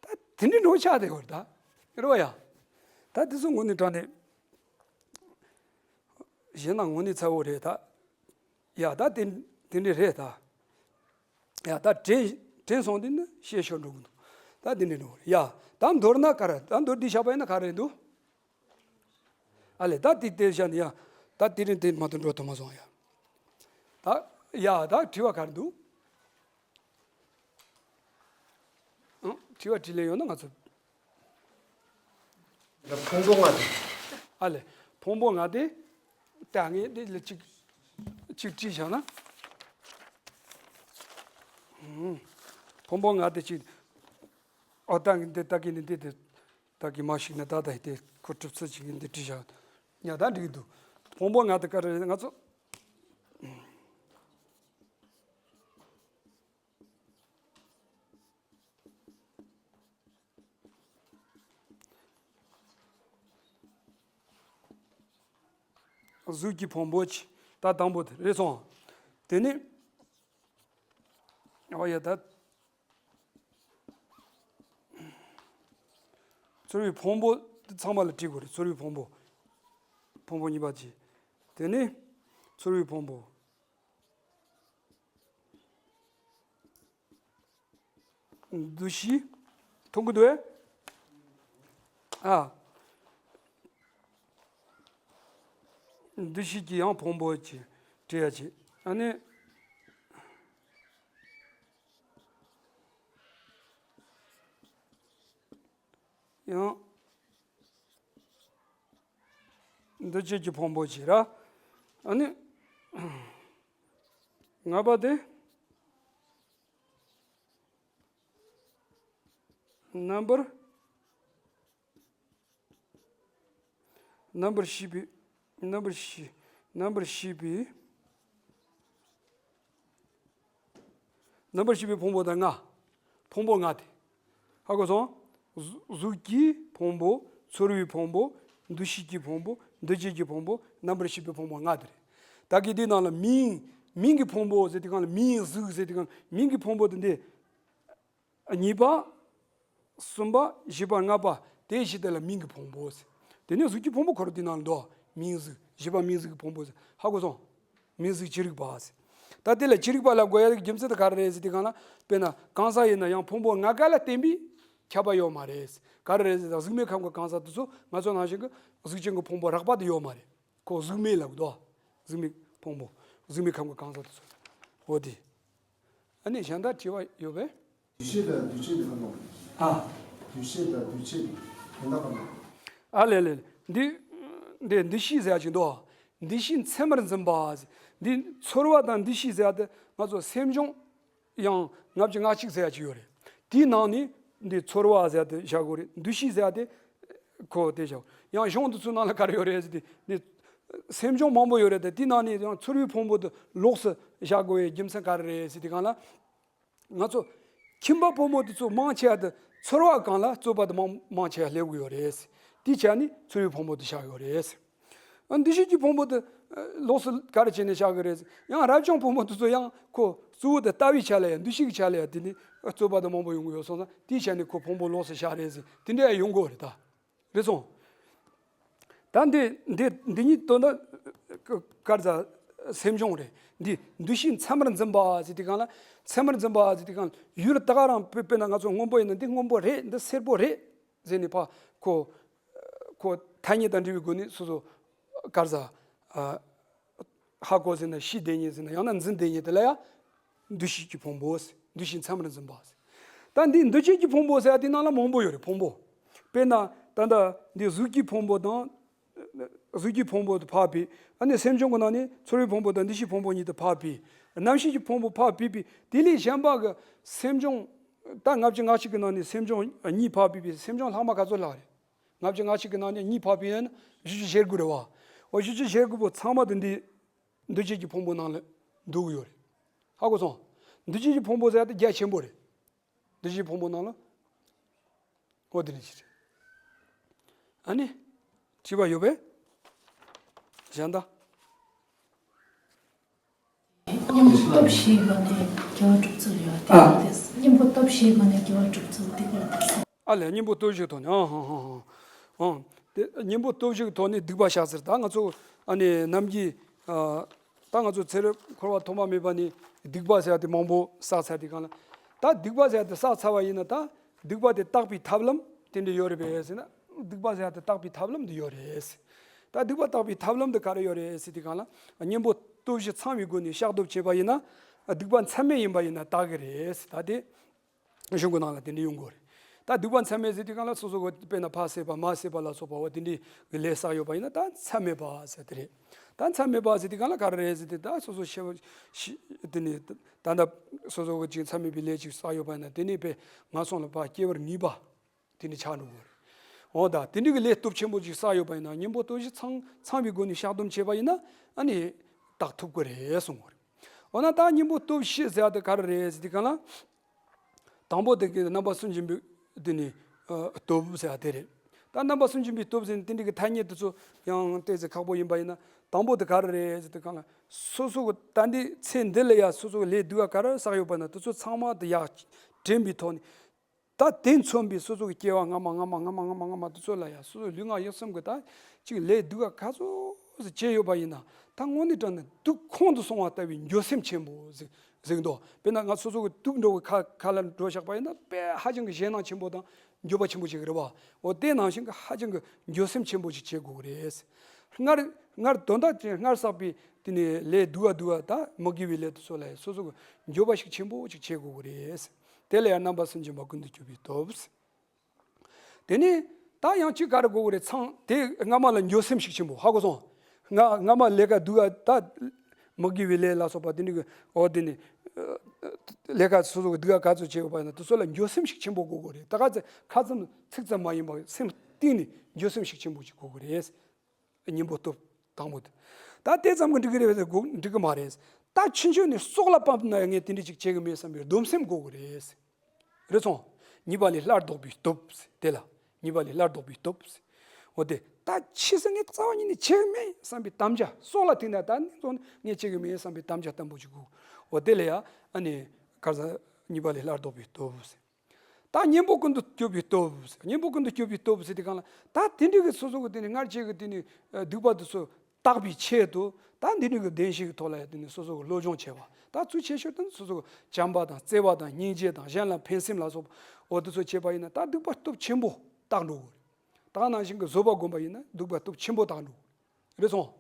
ད་དེ་འདྲའི་འགྲོ་ཆགས་དེ་གོ་རེད་ད། རེད་བ་ཡ། ད་དེ་ཚོ་དངོས་གནས་དྲང་གནས། གཞན་དང་དངོས་གནས་ཚ་བོ་རེད་ད། ཡ་ད་དེ་དེ་འདྲའི་རེད་ད། ཡ་ད་དྲན་དྲན་སོང་དུས་ནི་ཤེས་ཤོར་འགྲོ་གི་འདུག་ད་དེ་འདྲའི་འགྲོ་གི་རེད་ཡ། ད་མདོར་ན་ག་རེ་ད་མདོར་བསྡུས་བཞག་པ་ཡིན་ན་ག་རེ་འདུག་ཨ་ལས་ད་དེ་དེ་བཞག་ནས་ཡ། ད་དེ་རིང་དེ་མ་གཏོགས་འགྲོ་ཐུབ་མ་སོང་ཡ། ད་ཡ་ད་དྲི་བ་ག་རེ་འདུག་ཨང་། དྲི་བ་དྲིས་ལན་ཡོད་ན་ང་ཚོ། ཕུང་པོ་ལྔ་དེ། ཨ་ལས། ཕུང་པོ་ལྔ་དེ། ད་ངས་འདི་ལ་གཅིག་གཅིག་བྲིས་བཞག་ན། ཨང་། ཕུང་པོ་ལྔ་དེ་གཅིག་ཨོ་ད་ངས་འདི་ད་གིན་འདི་དེ། ད་གིན་མ་ཞིག་ན་ད་ད་དེ་ཁོ་གྲུབ་ཚུལ་གཅིག་གིས་འདི་བྲིས་བཞག་ཉ་ད་འགྲིག་འདུག་ཕུང་པོ་ལྔ་དེ་ག་རེ་ང་ཚོ། གཟུགས་ཀྱི་ཕུང་པོ་ཆེ། ད་དང་པོ་དེ་རེད་སོང་། དེ་ནི། ཨོ་ཡ་ད། ཚོར་བའི་ཕུང་པོ་དེ་ཚང་མ་ལ་བྲིས་དགོས་རེད། ཚོར་བའི་ཕུང་པོ། ཕུང་པོ་གཉིས་པ་ཆེ། དེ་ནི། ཚོར་བའི་ཕུང་པོ། འདུ་ཤེས། མཐོང་གི་འདུག་ཨེ། ཨ། འདུ་ཤེས་ཀྱི་ཡང་ཕུང་པོ་ཆེ། བྲི་ཡ་ཆེ། ཨ་ནི། ཡང་། འདུ་བྱེད་ཀྱི་ཕུང་པོ་ཆེ་ར། ཨ་ནི། ལྔ་པ་དེ། རྣམ་པར། རྣམ་པར་ཤེས་པའི། རྣམ་པར་ཤེས། རྣམ་པར་ཤེས་པའི། རྣམ་པར་ཤེས་པའི་ཕུང་པོ་དང་ལྔ། ཕུང་པོ་ལྔ་སྟེ། ཧ་གོ་སོང་། གཟུ་གཟུགས་ཀྱི་ཕུང་པོ། ཚོར་བའི་ཕུང་པོ། འདུ་ཤེས་ཀྱི་ཕུང་པོ། འདུ་བྱེད་ཀྱི་ཕུང་པོ། རྣམ་པར་ཤེས་པའི་ཕུང་པོ་ལྔ་དེ་རེད། ད་གི་འདི་ནང་ལ་མིང་། མིང་གི་ཕུང་པོ་ཟེར་དུས་སྒང་ལ་མིང་གཟུགས་ཟེར་དུས་སྒང་ལ་མིང་གི་ཕུང་པོ་དེ་འདི། གཉིས་པ། གསུམ་པ། བཞི་པ། ལྔ་པ། དེ་བཞི་དེ་ལ་མིང་གི་ཕུང་པོ་ཟེར། དེ་ནས་གཟུགས་ཀྱི་ཕུང་པོ་ཁོ་རང་དེ་ནང་ལ་འདུག་མིང་གཟུགས། བཞི་པ་མིང་གཟུགས་ཀྱི་ཕུང་པོ་ཟེར། ཧ་གོ་སོང་། མིང་གཟུགས་ཅི་རིགས་པ་ཟེར། ད་དེ་ལ་ཅི་རིགས་པ་ལབ་དགོས་ཡ་གི་རྒྱུ་མཚན་དེ་ག་རེ་རེད་ཟེར་དུས་སྒང་ལ། དཔེར་ན་གང་ཟག་ཡིན་ན་ཡང་ཕུང་པོ་ལྔ་ཀ་ལ་བརྟེན་པའི་ཁྱབ་པ་ཡོད་མ་རེད། ག་རེ་རེད་ཟེར་ན་གཟུགས་མེད་ཁམས་ཀྱི་གང་ཟག་དེ་ཚོ་ང་ཚོ་ནང་བཞིན་གྱི་གཟུགས་ཅན་གྱི་ཕུང་པོ་རགས་པ་དེ་ཡོད་མ་རེད། ཁོ་གཟུགས་མེད་ལབ་དགོས། གཟུགས་མེད་ཕུང་པོ། གཟུགས་མེད་ཁམས་ཀྱི་གང་ཟག་དེ་ཚོ། འོ་དེ། ཨ་ནི་གཞན་དག་དྲི་བ་ཡོད་པས། འདུ་ཤེས་དང་འདུ་བྱེད་དེ་གང་དང་། ཨ། འདུ་ཤེས་དང་འདུ་བྱེད་དེ་གང་དང་གང་དང་། ཨ་ལེ་ལེ། འདི། འདི་འདུ་ཤེས་ཟེར་ཡ་ཅིག་འདུག་འདུ་ཤེས་མཚན་མར་འཛིན་པ་ཟེར། འདི་ཚོར་བ་དང་འདུ་ཤེས་ཟེར་ཡ་དེ་ང་ཚོ་སེམས་བྱུང་། ཡང་ལྔ་བཅུ་ང་གཅིག་ཟེར་ཡ་ཅིག་ཡོད་རེད། དེའི་ནང་ནས་འདི་ཚོར་བ་ཟེར་ཡ་དེ་བཞག་དགོས་རེད། འདུ་ཤེས་ཟེར་ཡ་དེ་ཁོ་དེ་བཞག་ཡང་གཞུང་འདི་ཚོའི་ནང་ལ་ག་རེ་ཡོད་རེད་ཟེར་དུས་འདི་སེམས་བྱུང་མང་པོ་ཡོད་རེད་དེ། དེའི་ནང་ནས་ཡང་ཚོར་བའི་ཕུང་པོ་དེ་ལོགས་སུ་བཞག་དགོས་པའི་རྒྱུ་མཚན་ག་རེ་རེད་ཟེར་དུས་སྒང་ལ། ང་ཚོ་ཁྱིམ་པ་ཕོ་མོ་དེ་ཚོ་མང་ཆེ་བ་དེ་ཚོར་བ་སྒང་ལ་རྩོད་པ་དེ་མང་མང་ཆེ་བ་སླེབས་ཀྱི་ཡོད་རེད། དེའི་ཆ་ནས་ཚོར་བའི་ཕོ་མོ་དེ་བཞག་ཡོད་རེད། ཨ། འདུ་ཤེས་ཀྱི་ཕོ་མོ་དེ་ལོགས་སུ་ག་རེ་བྱས་ནས་བཞག་གི་རེད། ཡང་རབ་བྱུང་ཕོ་མོ་དེ་ཚོ་ཡང་ཁོ་གཙོ་བོ་དེ་ལྟ་བའི་ཆ་ལ་ཡང་འདུ་ཤེས་ཀྱི་ཆ་ལ་ཡང་དེ་ནི་རྩོད་པ་དེ་མང་པོ་ཡོང་གི་ཡོད་སོང་ཙང་དེའི་ཆ་ནས་ཁོ་ཕོ་མོ་ལོགས་སུ་བཞག་རེད་ཟེར་དེ་འདྲ་ཡང་ཡོང་གི་ཡོད་རེད་ད། རེད་སོང་། ད་འདི་འདི་འདི་གཉིས་དོན་དག་ག་རེ་ཟ། སེམས་བྱུང་རེད། འདི་འདུ་ཤེས་མཚན་མར་འཛིན་པ་ཟེར་དུས་སྒང་ལ། མཚན་མར་འཛིན་པ་ཟེར་དུས་སྒང་ལ་ཡུལ་ད་ག་རང་དཔེ་དཔེར་ན་ང་ཚོ་སྔོན་པོ་ཡིན་ན་འདི་སྔོན་པོ་རེད། འདི་སེར་པོ་རེད་ཟེར་ནས་ཕ་ཁོ་ཁོ་ཐ་སྙད་དང་འབྲེལ་བའི་སྒོ་ནས་སོ་སོ་ག་རེ་ཟ། ཧ་གོ་ཟེར་ན་ཤེས་བསྡད་མཁན་ཟེར་ན་ཡང་ན་འཛིན་བསྡད་མཁན་དེ་ལ་ཡང་འདུ་ཤེས་ཀྱི་ཕུང་པོ་ཟེར། འདུ་ཤེས་མཚན་མར་འཛིན་པ་ཟེར། ད་འདི་འདུ་བྱེད་ཀྱི་ཕུང་པོ་ཟེར་ཡ་དེ་ནང་ལ་མང་པོ་ཡོད་རེད་ཕུང་པོ། དཔེར་ན་ད་ལྟ་འདི་གཟུགས་ཀྱི་ཕུང་པོ་དང་། གཟུགས་ཀྱི་ཕུང་པོ་དེ་ཕར་ཕུད། ཨ་ནི་སེམས་བྱུང་གི་ནང་ནས་ཚོར་བའི་ཕུང་པོ་དང་འདུ་ཤེས་ཕུང་པོ་གཉིས་དེ་ཕར་ཕུད། རྣམ་ཤེས་ཀྱི་ཕུང་པོ་ཕར་ཕུད་པའི་དེ་ལས་གཞན་པ་གི་སེམས་བྱུང་། ད་ལྔ་བཅུ་ང་གཅིག་གི་ནང་ནས་སེམས་བྱུང་གཉིས་ཕར་ཕུད་པའི་སེམས་བྱུང་ལྷག་མ་ག་ཚོད་ལྷག་རེད། ལྔ་བཅུ་ང་གཅིག་གི་ནང་ནས་གཉིས་ཕར་ཕུད་ཡིན་ན་བཞི་བཅུ་ཞེ་དགུ་རེད་བ། འོ་བཞི་བཅུ་ཞེ་དགུ་པོ་ཚང་མ་དེ་འདི་འདུ་བྱེད་ཀྱི་ཕུང་པོ་ནང་ལ་འདུ་གི་ཡོད་རེད། ཧ་གོ་སོང་། འདུ་བྱེད་ཀྱི་ཕུང་པོ་ཟེར་ཡ་དེ་རྒྱ་ཆེན་པོ་རེད། འདུ་བྱེད་ཕུང་པོ་ནང་ལ། འོ་དེ་འདྲ་ཞིག་རེད། ཨ་ནི། དྲི་བ་ཡོད་པས། གཞན་དག་གཉེན་པོ་སྟོབས་བཞིའི་སྒོ་ནས་དགེ་བ་སྒྲུབ་ཚུལ་ཡོད་དེ་ཨ། དེ། གཉེན་པོ་སྟོབས་བཞིའི་སྒོ་ནས་དགེ་བ་སྒྲུབ་ཚུལ་དེ་ག་དེ། ཨ་ལས། གཉེན་པོ་སྟོབས་བཞིའི་ཐོག་ནས། ཨ་ཧ་ཧ་ཧ། ཨ། དེ་གཉེན་པོ་སྟོབས་བཞིའི་ཐོག་ནས་སྡིག་པ་བཤགས་ཚུལ། ད་ང་ཚོ་ཨ་ནི་ནམ་རྒྱུན་ཨ། ད་ང་ཚོ་ཚེ་རབས་འཁོར་བ་ཐོག་མ་མེད་པ་ནས་སྡིག་པ་ཟེར་ཡ་དེ་མང་པོ་བསགས་ཚར་དུས་སྒང་ལ། ད་སྡིག་པ་ཟེར་ཡ་དེ་བསགས་ཚར་བ་ཡིན་ན། ད་སྡིག་པ་དེ་དག་པའི་ཐབས་ལམ་དེ་འདྲ་ཡོད་རེད་པས་ཟེར་ན། སྡིག་པ་ཟེར་ཡ་དེ་དག་པའི་ཐབས་ལམ་དེ་ཡོད་རེད། ད་སྡིག་པ་དག་པའི་ཐབས་ལམ་དེ་ག་རེ་ཡོད་རེད་ཟེར་དུས་སྒང་ལ། གཉེན་པོ་སྟོབས་བཞི་ཚང་བའི་སྒོ་ནས་བཤགས་སྡོམ་བྱས་པ་ཡིན་ན། སྡིག་པ་མཚམས་མེད་ཡིན་པ་ཡིན་ན་དག་གི་རེད། ད་དེ་གཞུང་གི་ནང་ལ་དེ་འདྲ་ཡོང་གི་རེད། ད་སྡིག་པ་མཚམས་མེད་ཟེར་དུས་སྒང་ལ། སོ་སོ་གི་དཔེར་ན་ཕ་བསད་པ་མ་བསད་པ་ལ་སོགས་པ་འོ་དེ་འདྲའི་གི་ལས་བསགས་ཡོད་པ་ཡིན་ན། ད་མཚམས་མེད་པ་ཟེར་དེ་རེད། ད་མཚམས་མེད་པ་ཟེར་དུས་སྒང་ལ་ག་རེ་རེད་ཟེར་དུས། ད་སོ་སོ་ཤེས་པ་ཤེས་དེ་ནི་ད་ལྟ་སོ་སོ་གི་ཅིག་མཚམས་མེད་པའི་ལས་ཅིག་བསགས་ཡོད་པ་ཡིན་ན། དེ་ནས་དཔེ་ངན་སོང་ལ་ཕར་སྐྱེ་བར་ངེས་པ་དེ་འདྲ་ཆགས་འགྲོ་གི་རེད། འོ་ད་དེ་འདྲའི་གི་ལས་སྟོབས་ཆེན་པོ་ཅིག་བསགས་ཡོད་པ་ཡིན་ན། གཉེན་པོ་སྟོབས་བཞི་ཚང་ཚང་བའི་སྒོ་ནས་བཤགས་སྡོམ་བྱས་པ་ཡིན་ན། ཨ་ནི་དག་ཐུབ་ཀྱི་རེད་གསུངས་པ་རེད། འོ་ན་ད་གཉེན་པོ་སྟོབས་བཞི་ཟེར་བ་དེ་ག་རེ་རེད་ཟེར་དུས་སྒང་ལ། དང་པོ་དེ་གི་རྣམ་པ་སུན་འབྱིན་པའི་དེ་ནི་ཨ་སྟོབས་ཟེར་བ་དེ་རེད། ད་རྣམ་པ་སུན་འབྱིན་པའི་སྟོབས་ཟེར་ནས་དེ་འདྲའི་གི་ཐ་སྙད་དེ་ཚོ་ཡང་ཏོག་ཙམ་ཁག་པོ་ཡིན་པ་ཡིན་ན། དང་པོ་དེ་ག་རེ་རེད་ཟེར་དུས་སྒང་ལ། སོ་སོ་གི་ད་འདི་ཚེ་འདི་ལ་ཡ་སོ་སོ་གི་ལས་སྡུག་ག་ག་རེ་བསགས་ཡོད་པ་ན། དེ་ཚོ་ཚང་མ་དེ་ཡར་དྲན་པའི་ཐོག་ནས། ད་དེ་མཚོན་པའི་སོ་སོ་གི་སྐྱེ་བ་སྔ་མ་སྔ་མ་སྔ་མ་སྔ་མ་སྔ་མ་དེ་ཚོ་ལ་ཡ། སོ་སོ་ལུས་ངག་ཡིད་གསུམ་གི་ད་ཅིག་ལས་སྡུག་ག་ག་ཚོད་ཅིག་བྱས་ཡོད་པ་ཡིན་ན། ད་དངོས་གནས་དྲང་གནས་སྡུག་ཁོང་དུ་སོང་བ་ལྟ་བུའི་འགྱོད་སེམས་ཆེན་པོ་ཟིག་ཟིག་འདུག་དཔེར་ན་ང་སོ་སོ་གི་དུག་འདྲ་བོའི་ཁ་ཁ་ལ་འགྲོ་བཞག་པ་ཡིན་ན། དཔེ་ཧ་ཅང་གི་ཞེད་སྣང་ཆེན་པོ་དང་འགྱོད་པ་ཆེན་པོ་ཅིག་རེད་བ། འོ་དེ་ནང་བཞིན་གི་ཧ་ཅང་གི་འགྱོད་སེམས་ཆེན་པོ་ཅིག་བྱེད་དགོས་ཀྱི་རེད། སྔར་སྔར་དོན་དག་ཅིག་སྔར་བསགས་པའི་དེ་ནས་ལས་སྡུག་ག་སྡུག་ག་ད་མི་དགེ་བའི་ལས་དེ་ཚོ་ལ་སོ་སོ་གི་འགྱོད་པ་ཞིག་ཆེན་པོ་ཅིག་བྱེད་དགོས་ཀྱི་རེད། དེ་ལ་ཡང་རྣམ་པ་སུན་འབྱིན་པ་ཀུན་ཏུ་སྐྱོབ་པའི་སྟོབས། དེ་ནས་ད་ཡང་ཅིག་ག་རེ་དགོས་ཀྱི་རེད། ཚང་དེ་སྔ་མ་ལ་འགྱོད་སེམས་ཤུགས་ཆེན་པོ། ཧ་གོ་སོང་། སྔ་སྔ་མ་ལས་ཀ་སྡུག་ག་ད་མི་དགེ་བའི་ལས་ལ་སོགས་པ་དེ་འདྲ་གི་འོ་དེ་ནི་ལས་ཀ་སོ་སོ་གི་སྡུག་ག་ག་ཚོད་བྱས་ཡོད་པ་ཡིན་ན། དེ་ཚོ་ལ་འགྱོད་སེམས་ཤུགས་ཆེན་པོ་དགོས་ཀྱི་རེད། ད་ག་ཚོད་ཁ་ཙམ་ཚིག་ཙམ་མ་ཡིན་པར་སེམས་གཏིང་ནས་འགྱོད་སེམས་ཤུགས་ཆེན་པོ་ཅིག་དགོས་ཀྱི་རེད། གཉེན་པོ་སྟོབས་དང་པོ་དེ། ད་དེ་ཙམ་གྱིས་འགྲིག་གི་རེད་པས་ཟེར་དགོས་འགྲིག་གི་མ་རེད། ད་ཕྱིན་ཆད་ནས་སྲོག་ལ་བབ་ན་ཡང་ངས་དེ་འདྲ་ཅིག་བྱེད་གི་མེད་བསམ་པའི་སྡོམ་སེམས་དགོས་གི་རེད། རེད་སོང་། ཉེས་པ་ལས་སླར་ལྡོག་པའི་སྟོབས་དེ་ལ། ཉེས་པ་ལས་སླར་ལྡོག་པའི་སྟོབས། འོ་དེ་ད་ཕྱིས་སུ་ངས་རྩ་བ་ཉིད་ནས་བྱེད་གི་མེད་བསམ་པའི་དམ་བཅའ། སྲོག་ལ་ཐུག་ན་ད་ནི་ཚོ་ངས་བྱེད་གི་མེད་བསམ་པའི་དམ་བཅའ་བརྟན་པོ་ཅིག་དགོས། འོ་དེ་ལ་ཡ་ཨ་ནི་ག་རེ་ཟེར། ཉེས་པ་ལས་སླར་ལྡོག་པའི་སྟོབས། ད་གཉེན་པོ་ཀུན་ཏུ་སྐྱོབ་པའི་སྟོབས། གཉེན་པོ་ཀུན་ཏུ་སྐྱོབ་པའི་སྟོབས་ཟེར་དུས་སྒང་ལ། ད་དེ་འདྲའི་གི་སོ་སོ་གི་དེ་ནི་སྔར་བྱས་གི་དེ་ནི་སྡིག་པ་དེ་ཚོ་དག་པའི་ཆེད་དུ། ད་འདི་འདྲའི་གི་བདེན་བཞིའི་གི་ཐོག་ལ་ཡ་དེ་ནི་སོ་སོ་གི་སློབ་སྦྱོང་བྱས་པ། ད་ཚུལ་ཆེ་ཤོས་དེ་ནི་སོ་སོ་གི་བྱམས་པ་དང་བརྩེ་བ་དང་སྙིང་རྗེ་དང་གཞན་ལ་ཕན་སེམས་ལ་སོགས་པ་འོ་དེ་ཚོ་བྱས་པ་ཡིན་ན། ད་སྡིག་པ་སྟོབས་ཆེན་པོ་དག་འགྲོ་གི་རེད། ད་ནང་བཞིན་གི་བཟོད་པ་བསྒོམ་པ་ཡིན་ན་སྡིག་པ་སྟོབས་ཆེན་པོ་དག་འགྲོ་གི་རེད་སོང་།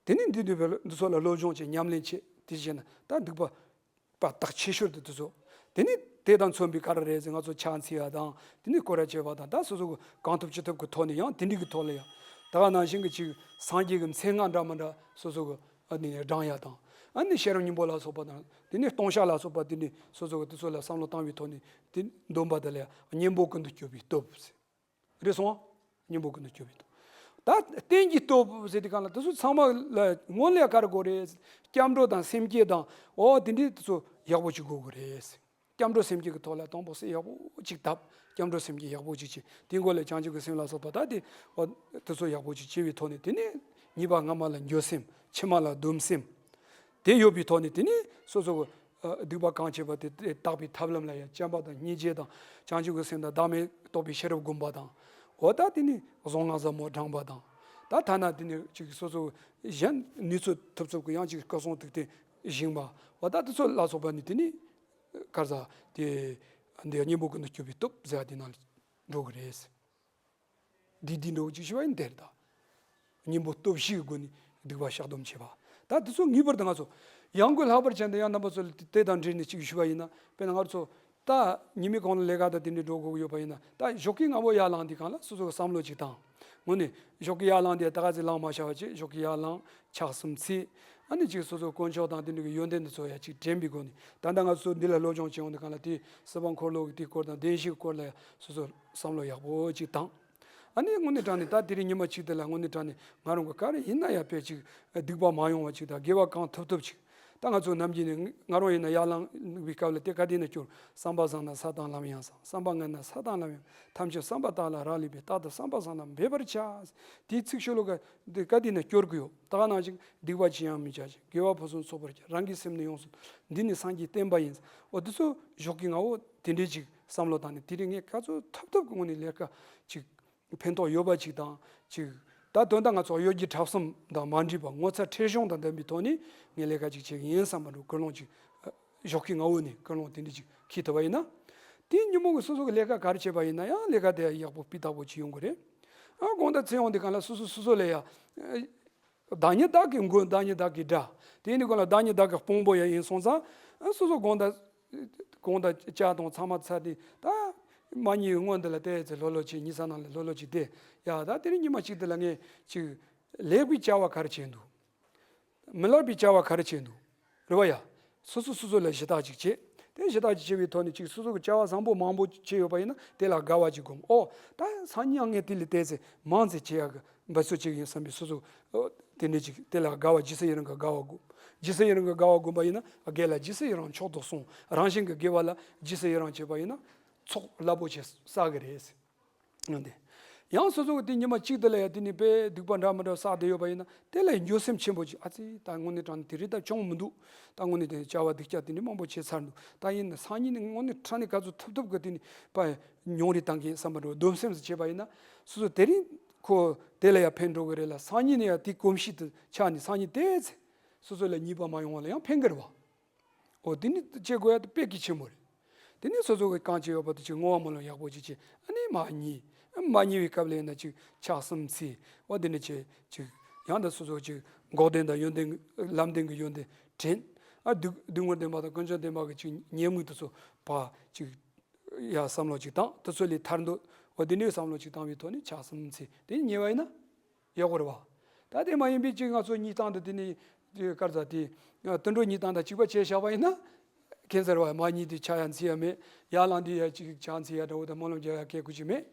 དེ་ནི་འདི་འདི་འདི་ཚོ་ལ་སློབ་སྦྱོང་བྱེད། ཉམས་ལེན་བྱེད། དེ་བྱས་ན་ད་སྡིག་པ་པ་དག་ཆེ་ཤོས་དེ་དེ་ཚོ། དེ་ནི་དེ་དང་མཚོན་པའི་ག་རེ་རེད་ཟེར། ང་ཚོ་ཕྱག་འཚལ་བ་དང་། དེ་ནི་སྐོར་ར་བྱེད་པ་དང་། ད་སོ་སོ་གི་གང་ཐུབ་ཅི་ཐུབ་ཀྱི་ཐོག་ནས་ཡང་དེ་འདྲའི་གི་ཐོག་ལ་ཡང་ད་ག་ནང་བཞིན་གི་ཅིག་སངས་རྒྱས་ཀྱི་མཚན་སྔགས་འདྲ་མི་འདྲ་སོ་སོ་གི་ཨ་ནི་བགྲང་ཡ་དང་། ཨ་ནི་ཤེས་རབ་སྙིང་པོ་ལ་སོགས་པ་དང་། དེ་ནི་ལྟུང་བཤགས་ལ་སོགས་པ་དེ་ནི་སོ་སོ་གི་དེ་ཚོ་ལ་བསམ་བློ་བཏང་བའི་ཐོག་ནས་དེ་འདོན་པ་དེ་ལ་ཡང་གཉེན་པོ་ཀུན་ཏུ་སྐྱོབ་པའི་སྟོབས། རེད་སོང་། གཉེན་པོ་ཀུན་ཏུ་སྐྱོབ་པའི་སྟོབས། ད་རྟེན་གྱི་སྟོབས་ཟེར་དུས་སྒང་ལ། དེ་ཚོ་ཚང་མ་ལ་སྔོན་ལ་ག་རེ་དགོས་རེད། སྐྱབས་འགྲོ་དང་སེམས་བསྐྱེད་དང་། འོ་དེ་འདྲའི་དེ་ཚོ་ཡག་པོ་ཅིག་དགོས་དགོས་རེད། སྐྱབས་འགྲོ་སེམས་བསྐྱེད་ཀྱི་ཐོག་ལ་དང་པོ་གསོལ་ཡག་པོ་ཅིག་བཏབ། སྐྱབས་འགྲོ་སེམས་བསྐྱེད་ཡག་པོ་ཅིག་བྱས། དེའི་མགོ་ལ་བྱང་ཆུབ་ཀྱི་སེམས་ལ་སོགས་པ། ད་དེ་འོ་དེ་ཚོ་ཡག་པོ་ཅིག་བྱས་པའི་ཐོག་ནས། དེ་ནས་ཉེས་པ་སྔ་མ་ལ་འགྱོད་སེམས། ཕྱི་མ་ལ་སྡོམ་སེམས། དེ་ཡོད་པའི་ཐོག་ནས་དེ་ནི་སོ་སོ་གི་ཨ་སྡིག་པ་གང་བྱས་པ་དེ་དེ་དག་པའི་ཐབས་ལམ་ལ་ཡང་བྱམས་པ་དང་སྙིང་རྗེ་དང་། བྱང་ཆུབ་ཀྱི་སེམས་དང་བདག་མེད་རྟོགས་པའི་ཤེས་རབ་བསྒོམ་པ་དང་། འོ་ད་དེ་ནི་གཟུངས་སྔགས་ཟབ་མོ་བགྲང་བ་དང་། ད་ཐ་ན་དེ་ནི་ཅིག་སོ་སོ་གཞན་ནུས་ཚོད་ཐུབ་ཚོད་ཀྱི་ཡང་ཅིག་སྐུ་གསུང་ཐུགས་རྟེན་བཞེངས་པ། འོ་ད་དེ་ཚོ་ལ་སོགས་པ་ནི་དེ་ནི་ག་རེ་ཟེར། དེ་འདི་གཉེན་པོ་ཀུན་ཏུ་སྐྱོབ་པའི་སྟོབས་ཟེར་བ་དེ་ནང་ལ་འགྲོ་གི་རེད། འདི་འདི་འདྲ་བོ་ཅིག་ཞུ་བ་ཡིན། དེ་རེད་ད། གཉེན་པོ་སྟོབས་བཞིའི་སྒོ་ནས་སྡིག་པ་བཤགས་སྡོམ་བྱེད་པ། ད་དེ་ཚོ་ངེས་པར་དུ་ང་ཚོ་ཡང་སྒོས་ལྷག་པར་ཅན་དུ་ཡང་རྣམ་པ་ཚོ་ལ་དེ་དང་འབྲེལ་ནས་ཅིག་ཞུ་བ་ཡིན་ན། དཔེར་ན་ང་ཚོ་ད་ཉི་མའི་གུང་ལ་ལས་ཀ་དང་དེ་འདྲའི་འགྲོ་དགོས་ཀྱི་ཡོད་པ་ཡིན་ན། ད་ཞོགས་ཀས་སྔ་པོ་ཡར་ལངས་དུས་སྒང་ལ་སོ་སོ་གི་བསམ་བློ་ཅིག་བཏང་། དངོས་གནས་ཞོགས་ཀས་ཡར་ལངས་དེ་ད་ག་ཚོད་ལངས་མ་བྱ་བ་བྱས། ཞོགས་ཀས་ཡར་ལངས། ཕྱག་གསུམ་འཚལ། ཨ་ནི་ཅིག་སོ་སོའི་དཀོན་མཆོག་དང་དེ་འདྲ་གི་ཡོན་ཏན་དེ་ཚོ་ཡང་ཅིག་དྲན་པའི་སྒོ་ནས། ད་ལྟ་ང་ཚོ་འདི་ལ་སློབ་སྦྱོང་བྱེད་ཡོང་དུས་སྒང་ལ། དེ་སྲིད་པ་འཁོར་ལོ་གི་དེའི་སྐོར་དང་བདེན་བཞིའི་སྐོར་ལ་ཡང་སོ་སོ་བསམ་བློ་ཡག་པོ་ཅིག་བཏང་། ཨ་ནི་དངོས་གནས་དྲང་གནས་ད་དེ་རིང་ཉི་མ་གཅིག་དེ་ལ་དངོས་གནས་དྲང་གནས་ང་རང་གི་ག་རེ་ཡིན་ན་ཡང་དཔེ་ཅིག་སྡིག་པ་མ་ཡོང་བ་ཅིག་དང་། དགེ་བ་གང་ཐུབ་ཐུབ་ཅིག། ད་ང་ཚོ་ནམ་རྒྱུན་ནས་ང་རང་ཡིན་ན་ཡར་ལངས་པའི་སྐབས་ལ་དེ་ག་དེ་ན་སྐྱོར། བསམ་པ་བཟང་ན་ས་དང་ལམ་ཡང་བཟང་། བསམ་པ་ངན་ན་ས་དང་ལམ་ཡང་། ཐམས་ཅད་བསམ་པ་དག་ལ་རག་ལས་པས། རྟག་ཏུ་བསམ་པ་བཟང་ལ་འབད་པར་བྱ། དེའི་ཚིག་ཤོ་ལོ་ཀ་འདི་ག་དེ་ན་སྐྱོར་གི་ཡོད། ད་ག་ནང་བཞིན་སྡིག་པ་ཅི་ཡང་མི་བྱ་ཞིང་། དགེ་བ་ཕུན་སུམ་ཚོགས་པར་སྤྱད། རང་གི་སེམས་ནི་ཡོངས་སུ། འདི་ནི་སངས་རྒྱས་བསྟན་པ་ཡིན། འོ་འདི་ཚོ་ཞོགས་ཀྱི་ངའོ་དེ་འདྲའི་ཅིག་བསམ་བློ་བཏང་ནས་དེ་རིང་ངས་ག་ཚོད་ཐུབ་ཐུབ་ཀྱི་ངོས་ནས་ལས་ཀ་ཅིག་ཕན་ཐོགས་ཡོད་པ་ཅིག་དང་ཅིག་ད་དོན་དག་ང་ཚོ་གཡོ་སྒྱུ་གྲྭ་གསུམ་དང་མ་འདྲེས་པ་ངོ་ཚ་ཁྲེལ་གཞུང་དང་ལྡན་པའི་ཐོག་ནས་ངས་ལས་ཀ་ཅིག་བྱེད་ཀྱི་ཡིན་བསམ་པ་འདྲ་ཀུན་སློང་ཅིག་ཞོགས་ཀྱི་ངའོ་ནས་ཀུན་སློང་དེ་འདྲ་ཅིག་འཁྱེར་ཐུབ་པ་ཡིན་ན། དེའི་ཉིན་མོ་གི་སོ་སོ་གི་ལས་ཀ་ག་རེ་བྱས་པ་ཡིན་ན་ཡང་ལས་ཀ་དེ་ཡག་པོ་སྤུས་དག་པོ་ཅིག་ཡོང་གི་རེད། ཨ་དགོང་དག་ཚེ་ཡོང་དུས་གང་ལ་སོ་སོ་སོ་སོ་ལས་ཡ། བདག་ཉིད་བདག་གི་མགོན། བདག་ཉིད་བདག་གི་དགྲ། དེ་ནི་ཁོ་ལ་བདག་ཉིད་བདག་གི་དཔང་པོ་ཡང་ཡིན་སོང་ཙང་། སོ་སོ་དགོང་དག་དགོང་དག་ཇ་དང་ཚང་མ་ཚར་ཏེ་ད་མ་ཉལ་སྔོན་དེ་ལ་བལྟས་ཚེ་ལྷོད་ལྷོད་བྱས། ཉལ་ས་ནང་ལ་ལྷོད་ལྷོད་བྱས་བསྡད། ཡ་ད་དེ་རིང་ཉི་མ་གཅིག་དེ་ལ་ངས་ཅིག་ལེགས་པའི་བྱ་བ་ག་རེ་བྱས་འདུག་མི་ལེགས་པའི་བྱ་བ་ག་རེ་བྱས་འདུག་རེད་བ་ཡ། སོ་སོ་སོ་སོ་ལ་ཞུ་དག་ཅིག་བྱེད། དེ་ཞུ་དག་ཅིག་བྱེད་པའི་ཐོག་ནས་ཅིག་སོ་སོ་གི་བྱ་བ་བཟང་པོ་མང་པོ་བྱས་ཡོད་པ་ཡིན་ན་དེ་ལ་དགའ་བ་ཅིག་སྒོམ། ཨོ་ད་སང་ཉིན་ཡང་ངས་དེ་ལས་བལྟས་ཚེ་མང་ཙམ་བྱེད་ཡག་གི་འབད་རྩོལ་བྱེད་ཀྱི་ཡིན་བསམ་པའི་སོ་སོ། ཨོ་དེ་འདྲ་ཅིག་དེ་ལ་དགའ་བ། ཇི་སྲིད་ཡུན་རིང་གི་དགའ་བ་སྒོམ། ཇི་སྲིད་ཡུན་རིང་གི་དགའ་བ་སྒོམ་པ་ཡིན་ན་དགེ་ལ་ཇི་སྲིད་ཡུན་རིང་མཆོག་ཏུ་གསུངས། རང་གཞན་གྱི་དགེ་བ་ལ་ཇི་སྲིད་ཡུན་རིང་བྱེད་པ་ཡིན་ན་ཚོགས་རླབས་པོ་ཆེ་བསགས་ཀྱི་རེད། ཡང་དེ། ཡང་སོ་སོ་གི་དེ་ཉི་མ་གཅིག་དེ་ལ་ཡང་དེ་ནི་དཔེ་སྡིག་པ་འདྲ་མི་འདྲ་བསགས་བསྡད་ཡོད་པ་ཡིན་ན་དེ་ལ་འགྱོད་སེམས་ཆེན་པོ་ཅིག་ཨ་ཙི་ད་དངོས་གནས་དྲང་གནས་དེ་རིགས་ད་བྱུང་མི་འདུག་ད་དངོས་གནས་དེ་བྱ་བ་སྡིག་ཅག་དེ་འདྲ་མང་པོ་བྱས་ཚར་འདུག་ད་ཡིན་ན་སང་ཉིན་ནི་དངོས་གནས་དྲང་གནས་ག་ཚོད་ཐུབ་ཐུབ་གི་དེ་ནི་ཕར་མྱོང་རེ་བཏང་གི་ཡིན་བསམ་པ་འདྲ་བོ་སྡོམ་སེམས་སུ་བྱས་པ་ཡིན་ན་སོ་སོ་དེ་རིང་ཁོ་དེ་ལ་ཡང་ཕན་འགྲོ་གི་རེད་ལ། སང་ཉིན་ནི་ཡང་དེ་གོམས་གཤིས་དེ་ཆགས་ནས་སང་ཉིན་དེ་ཚེ་སོ་སོ་ལ་ཉེས་པ་མ་ཡོང་བ་ལ་ཡང་ཕན་གི་རེད་བ། འོ་དེ་ནི་བྱེད་དགོས་ཡ་དེ་དཔེ་གལ་ཆེན་པོ་རེད། དེ་ནི་སོ་སོ་གི་གང་བྱེད་ཡོད་པ་དེ་ཅིག་བསྔོ་བ་སྨོན་ལམ་ཡག་པོ་ཅིག་བྱེད། ཨ་ནི་མ་ཉལ། མ་ཉལ་བའི་སྐབས་ལ་ཡིན་ན་ཅིག་ཕྱག་གསུམ་འཚལ། འོ་དེ་ནི་བྱེད་ཅིག་ཡང་དག་སོ་སོ་ཅིག་འགོག་བདེན་དང་ཡོན་ཏན་ལམ་བདེན་གྱི་ཡོན་ཏན་དྲན། ཨ་སྡུག་སྡུག་བསྔལ་བདེན་པ་དང་ཀུན་འབྱུང་བདེན་པ་གི་ཅིག་ཉེས་དམིགས་དེ་ཚོ་ཕར་ཅིག་ཡ་བསམ་བློ་ཅིག་བཏང་། དེ་ཚོ་ལས་ཐར་འདོད། འོ་དེ་ནས་བསམ་བློ་ཅིག་བཏང་བའི་ཐོག་ནས་ཕྱག་གསུམ་འཚལ། དེ་ཉལ་བ་ཡིན་ན་ཡག་པོ་རེད་བ། ད་དེ་མ་ཡིན་པའི་ཅིག་ང་ཚོ་ཉལ་སྟངས་དེ་དེ་ནས་དེ་ག་རེ་ཟ་དེ་དུད་འགྲོ་ཉལ་སྟངས་དང་གཅིག་པ་བྱས་བཞག་པ་ཡིན་ན་ཁྱད་མཚར་བ། མ་ཉལ་དུས་ཕྱག་ཡང་འཚལ་ཡ་མེད། ཡར་ལངས་དུས་ཡ་ཅིག་ཕྱག་འཚལ་ཡ་འདྲ་བོ་དང་སྨོན་ལམ་རྒྱག་ཡ་སྐད་ཁུ་ཅིག་མེད།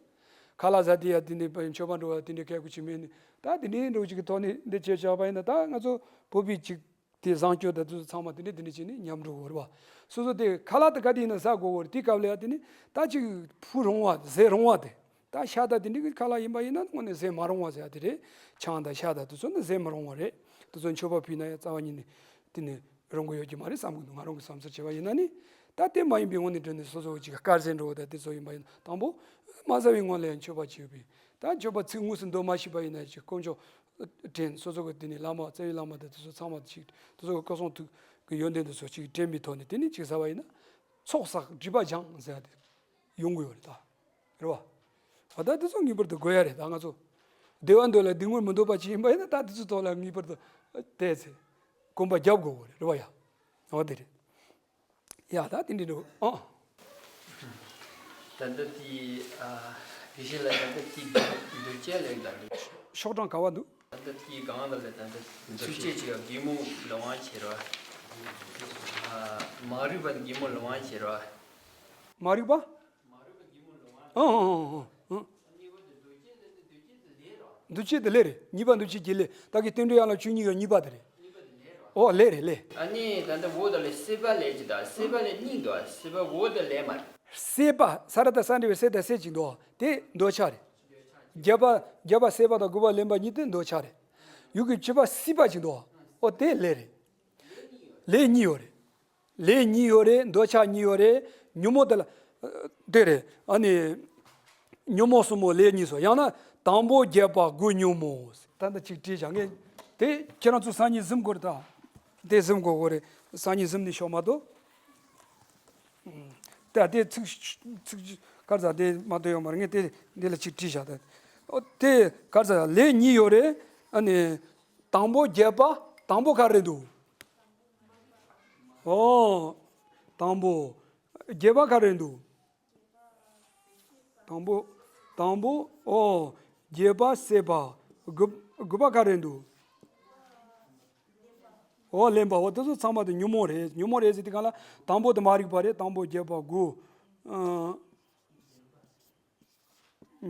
ཁ་ལག་ཟ་དུས་ཡ་དེ་ནས་མཆོད་པ་འགྲོ་བ་དེ་འདྲའི་སྐད་ཁུ་ཅིག་མེད་ནས། ད་དེ་འདྲའི་འགྲོ་ཅིག་གི་ཐོག་ནས་འདི་བྱས་བཞག་པ་ཡིན་ན་ད་ང་ཚོ་བོད་པའི་ཅིག་དེ་བཟང་སྤྱོད་དང་དེ་ཚོ་ཚང་མ་དེ་འདྲ་དེ་འདྲ་བྱས་ནས་ཉམས་འགྲོ་གི་རེད་བ། སོ་སོ་དེ་ཁ་ལག་དེ་ག་དེ་ཡིན་ན་ཟ་དགོས་གི་རེད། དེའི་སྐབས་ལ་ཡ་དེ་ནི་ད་ཅིག་ཕུ་རུང་བ་ཟས་རུང་བ་དེ། ད་ཤ་དང་དེ་འདྲ་གི་ཁ་ལག་ཡིན་པ་ཡིན་ན་དངོས་གནས་ཟས་མ་རུང་བ་ཟེར་ཡ་དེ་རེད། ཆང་དང་ཤ་དང་དེ་ཚོ་ནི་ཟས་མ་རུང་བ་རེད། དེ་ཚོ་མཆོད་པ་ཕུལ་ན་ཡ་རྩ་བ་ཉིད་ནས་དེ་ནི་རུང་གི་ཡོད་ཀྱི་མ་རེད་བསམ་གི་འདུག་ང་རང་གི་བསམ་ཚུལ་བྱས་པ་ཡིན་ན་ནི། ད་དེ་མ་ཡིན་པའི་དངོས་གནས་དྲང་གནས་སོ་སོ་ཅིག་དཀར་ཟས་འདྲ་བོ་དང་དེ་ཚོ་ཡིན་པ་ཡིན་ན་དང་པོ་མ་ཟ་བའི་སྔོན་ལ་ཡ་མཆོད་པ་བྱེད་དགོས་པས། ད་མཆོད་པ་ཚིག་དངོས་སུ་འདོན་མ་ཤེས་པ་ཡིན་ན་ཅིག་དཀོན་མཆོག་དྲན། སོ་སོ་གི་དེ་ནས་བླ་མ་རྩ་བའི་བླ་མ་དང་དེ་ཚོ་ཚང་མ་ཅིག་དེ་ཚོ་གི་སྐུ་གསུང་ཐུགས་ཀྱི་ཡོན་ཏན་དེ་ཚོ་ཅིག་དྲན་པའི་ཐོག་ནས་དེ་ནས་ཅིག་ཟ་བ་ཡིན་ན་ཚོགས་བསགས་སྒྲིབ་པ་སྦྱངས་ཟེར་ཡ་དེ་ཡོང་གི་ཡོད་རེད་ད། རེད་བ། ཨ་ད་དེ་ཚོ་ངེས་པར་དུ་དགོས་ཡ་རེད། ད་ང་ཚོ་བདེ་བ་འདོད་ལ་སྡུག་བསྔལ་མི་འདོད་པ་ཅིག་ཡིན་པ་ཡིན་ན་ད་དེ་ཚོ་ཐོག་ལ་ངེས་པར་དུ་བལྟས་ཚེ་གོམ་པ་རྒྱབ་དགོས་གི་རེད། རེད་བ་ཡ། འོ་དེ་རེད། ཡ་ད་དེ་འདྲ་འགྲོ་ཨ། ད་ལྟ་དེ་ཨ་དེ་བཞིན་ལ་ད་ལྟ་དེ་འདུལ་བྱེད་ལེགས་དང་འདུལ། ཤོག་གྲངས་ག་བ་འདུག་ད་ལྟ་དེ་གང་ལ་ལ་ད་ལྟ་འདུལ་བྱེད་ཅིག་ག་གད་མོ་ལ་དབང་བྱེད་ར། ཨ་མ་རིག་པ་གད་མོ་ལ་དབང་བྱེད་ར། མ་རིག་པ། ཨང་ཨང་ཨང་ཨང་། འདུལ་བྱེད་དེ་ལས་རེད། གཉིས་པ་འདུལ་བྱེད་ཀྱི་ལས། ད་གི་རྟེན་འབྲེལ་ཡན་ལག་བཅུ་གཉིས་ཀྱི་གཉིས་པ་དེ་རེད། ཨོ་ལས་རེད་ལས། ཨ་ནི་ད་ལྟ་འོ་ད་ལས་སྲེད་པ་ལས་ཀྱི་ད་སྲེད་པ་ལས་གཉིས་འདུག་སྲེད་པ་འོ་ད་ལས་མ་རེད། སྲེད་པ་ས་ར་ད་ས་འདྲ་བའི་སྲེད་ད་སྲེད་ཅིག་འདུག་དེ་འདོད་ཆགས་རེད། བརྒྱད་པ་བརྒྱད་པ་སྲེད་པ་དང་དགུ་པ་ལེན་པ་གཉིས་དེ་འདོད་ཆགས་རེད། ཡུལ་གྱི་བཅུ་པ་སྲིད་པ་ཅིག་འདུག་ཨོ་དེ་ལས་རེད། ལས་གཉིས་ཡོད་རེད། ལས་གཉིས་ཡོད་རེད། འདོད་ཆགས་གཉིས་ཡོད་རེད། ཉོན་མོངས་དེ་ལ་ཨ་དེ་རེད། ཨ་ནི་ཉོན་མོངས་གསུམ་པོ་ལས་གཉིས་སོ། ཡང་ན་དང་པོ་བརྒྱད་པ་དགུ་ཉོན་མོངས། ད་ལྟ་ཅིག་བྲིས་བཞག་ངས་དེ་ཁྱེད་རང་ཚོ་སང་ཉིན་གཟིམ་དགོས་རེད་ད། དེ་གཟིམ་དགོས་དགོས་རེད། སང་ཉིན་གཟིམ་ནས་ཤོག་མ་གཏོགས། ད་དེ་ཚིག་ཚིག་ག་རེ་ཟ་དེ་མ་གཏོགས་ཡོད་མ་རེད། ངས་དེ་འདི་ལ་ཅིག་བྲིས་བཞག་ད། ཨོ་དེ་ག་རེ་ཟ་ལས་གཉིས་ཡོད་རེད། ཨ་ནི་དང་པོ་བརྒྱད་པ་དང་པོ་ག་རེ་འདུག་ཨོ། དང་པོ། བརྒྱད་པ་ག་རེ་འདུག་དང་པོ། དང་པོ། ཨོ། བརྒྱད་པ་སྲེད་པ། དགུ་དགུ་པ་ག་རེ་འདུག་ཨོ་ལེན་པ། ཨོ་དེ་ཚོ་ཚང་མ་དེ་ཉོན་མོངས་རེད། ཉོན་མོངས་རེད་ཟེར་དུས་གང་ལ་དང་པོ་དེ་མ་རིག་པ་རེད། དང་པོ་བརྒྱད་པ་དགུ། ཨ།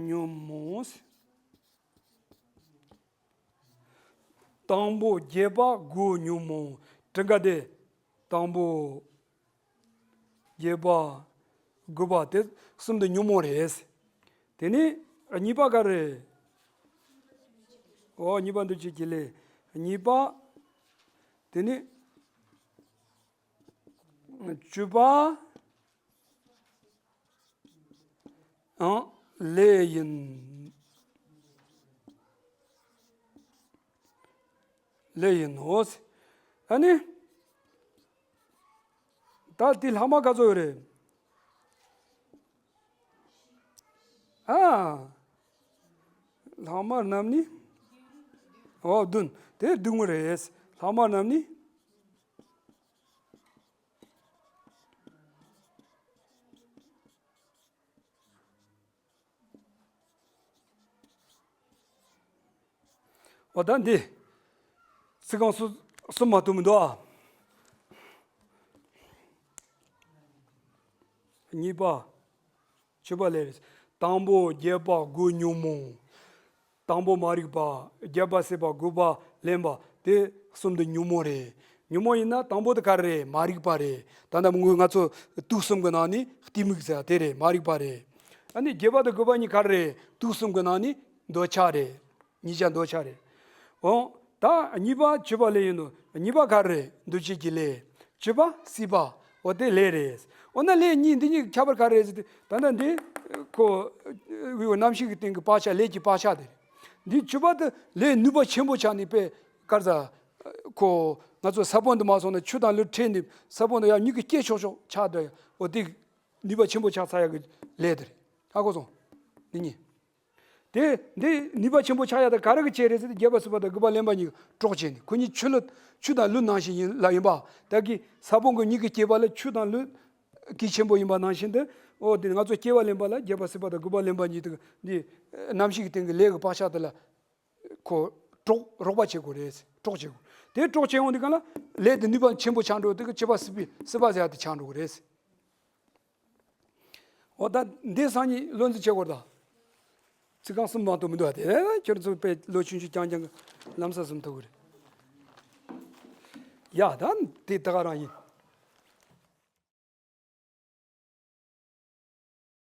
ཉོན་མོངས། དང་པོ་བརྒྱད་པ་དགུ་ཉོན་མོངས། དྲུག་པ་དེ། དང་པོ། བརྒྱད་པ། དགུ་པ་དེ་གསུམ་དེ་ཉོན་མོངས་རེད། དེ་ནས་གཉིས་པ་ག་རེ། ཨོ་གཉིས་པ་འདུ་བྱེད་ཀྱི་ལས། གཉིས་པ། དེ་ནས་བཅུ་པ། ཨང་། ལས་ཡིན། ལས་ཡིན་ནོ། ཨ་ནི། ད་དེ་ལྷག་མ་ག་ཚོད་ཡོད་རེད། ཨ། ལྷག་མ་རྣམས་ནི། ཨོ་བདུན། དེ་བདུན་མོ་རེད། ལྷག་མ་རྣམས་ནི། འོ་ད་འདི། ཚིག་རྐང་སུ་གསུམ་མ་གཏོགས་མི་འདུག་ཨ། གཉིས་པ། བཅུ་པ་ལས་རེད། དང་པོ་བརྒྱད་པ་དགུ་ཉོན་མོངས། དང་པོ་མ་རིག་པ། བརྒྱད་པ་སྲིད་པ། དགུ་པ་ལེན་པ། དེ་གསུམ་དེ་ཉོན་མོངས་རེད། ཉོན་མོངས་ཡིན་ན་དང་པོ་དེ་ག་རེ་རེད། མ་རིག་པ་རེད། ད་ལྟ་མི་ང་ཚོ་དུག་གསུམ་གྱི་ནང་ནས་གཏི་མུག་ཟེར་དེ་རེད། མ་རིག་པ་རེད། ཨ་ནི་བརྒྱད་པ་དང་དགུ་པ་གཉིས་ག་རེ་རེད། དུག་གསུམ་གྱི་ནང་ནས་འདོད་ཆགས་རེད། གཉིས་ཆ་འདོད་ཆགས་རེད། འོ། ད་གཉིས་པ་བཅུ་པ་ལས་ཡིན་ནོ། གཉིས་པ་ག་རེ་རེད། འདུ་བྱེད་ཀྱི་ལས། བཅུ་པ་སྲིད་པ། འོ་དེ་ལས་རེད། འོ་ན་ལས་གཉིས་འདི་གཉིས་ཁྱད་པར་ག་རེ་རེད་ཟེར་དུས། ད་ལྟ་འདི་ཁོ་རྣམ་ཤེས་ཀྱི་སྟེང་གི་བག་ཆགས། ལས་ཀྱི་བག་ཆགས་དེ་རེད། འདི་བཅུ་པ་དེ་ལས་ནུས་པ་ཆེན་པོ་ཆགས་ནས་པས་དཀར་ཟ། ཁོ་ང་ཚོ་ས་བོན་དུ་མ་སོང་ན་ཆུ་དང་ལུད་ཕྲལ་ནས་ས་བོན་དུ་ཡང་མྱུ་གུ་སྐྱེ་ཆོག་ཆོག་ཆགས་འདུག་འོ་དེ་ནུས་པ་ཆེན་པོ་ཆགས་ཚར་ཡག་གི་ལས་དེ་རེད། ཧ་གོ་སོང་། འདི་གཉིས། དེ་འདི་ནུས་པ་ཆེན་པོ་ཆགས་ཡག་དེ་ག་རེ་གི་ཆེད་རེད་ཟེར་ཏེ། བརྒྱད་པ་སྲིད་པ་དང་དགུ་པ་ལེན་པ་གཉིས་གྲོགས་བྱས་ནས། ཁོ་གཉིས་ཆུ་ལུད་ཆུ་དང་ལུད་ནང་བཞིན་ཡིན་ལ་ཡིན་པ། ད་གི་ས་བོན་གྱི་མྱུ་གུ་སྐྱེས་པ་ལ་ཆུ་དང་ལུད་གལ་ཆེན་པོ་ཡིན་པ་ནང་བཞིན་དུ། འོ་དེ་ང་ཚོ་སྐྱེ་བ་ལེན་པ་ལ་བརྒྱད་པ་སྲིད་པ་དང་དགུ་པ་ལེན་པ་གཉིས་དེ་འདི་རྣམ་ཤེས་ཀྱི་སྟེང་གི་ལས་ཀྱི་བག་ཆགས་དེ་ལ་ཁོ་གྲོགས་རོགས་པ་བྱེད་དགོས་རེད། གྲོགས་བྱེད་དགོས། དེ་གྲོགས་བྱེད་ཡོང་དུས་གང་ལ་ལས་དེ་ནུས་པ་ཆེན་པོ་ཆགས་འགྲོ་དུས། བཅུ་པ་སྲིད་པའི་སྲིད་པ་ཟེར་ཡག་དེ་ཆགས་འགྲོ་གི་རེད། འོ་ད་འདི་སང་ཉིན་བློ་འཛིན་བྱེད་དགོས་ད། ཚིག་རྐང་གསུམ་མ་གཏོགས་མི་འདུག་ཨ། དེ་ཁྱོད་ཚོ་དཔེ་ལོ་ཆུང་ཆུང་རྐྱང་རྐྱང་གི་ལམ་སང་གསུམ་ཐུག་གི་རེད། ཡ་ད་དེ་ད་ག་རང་ཡིན།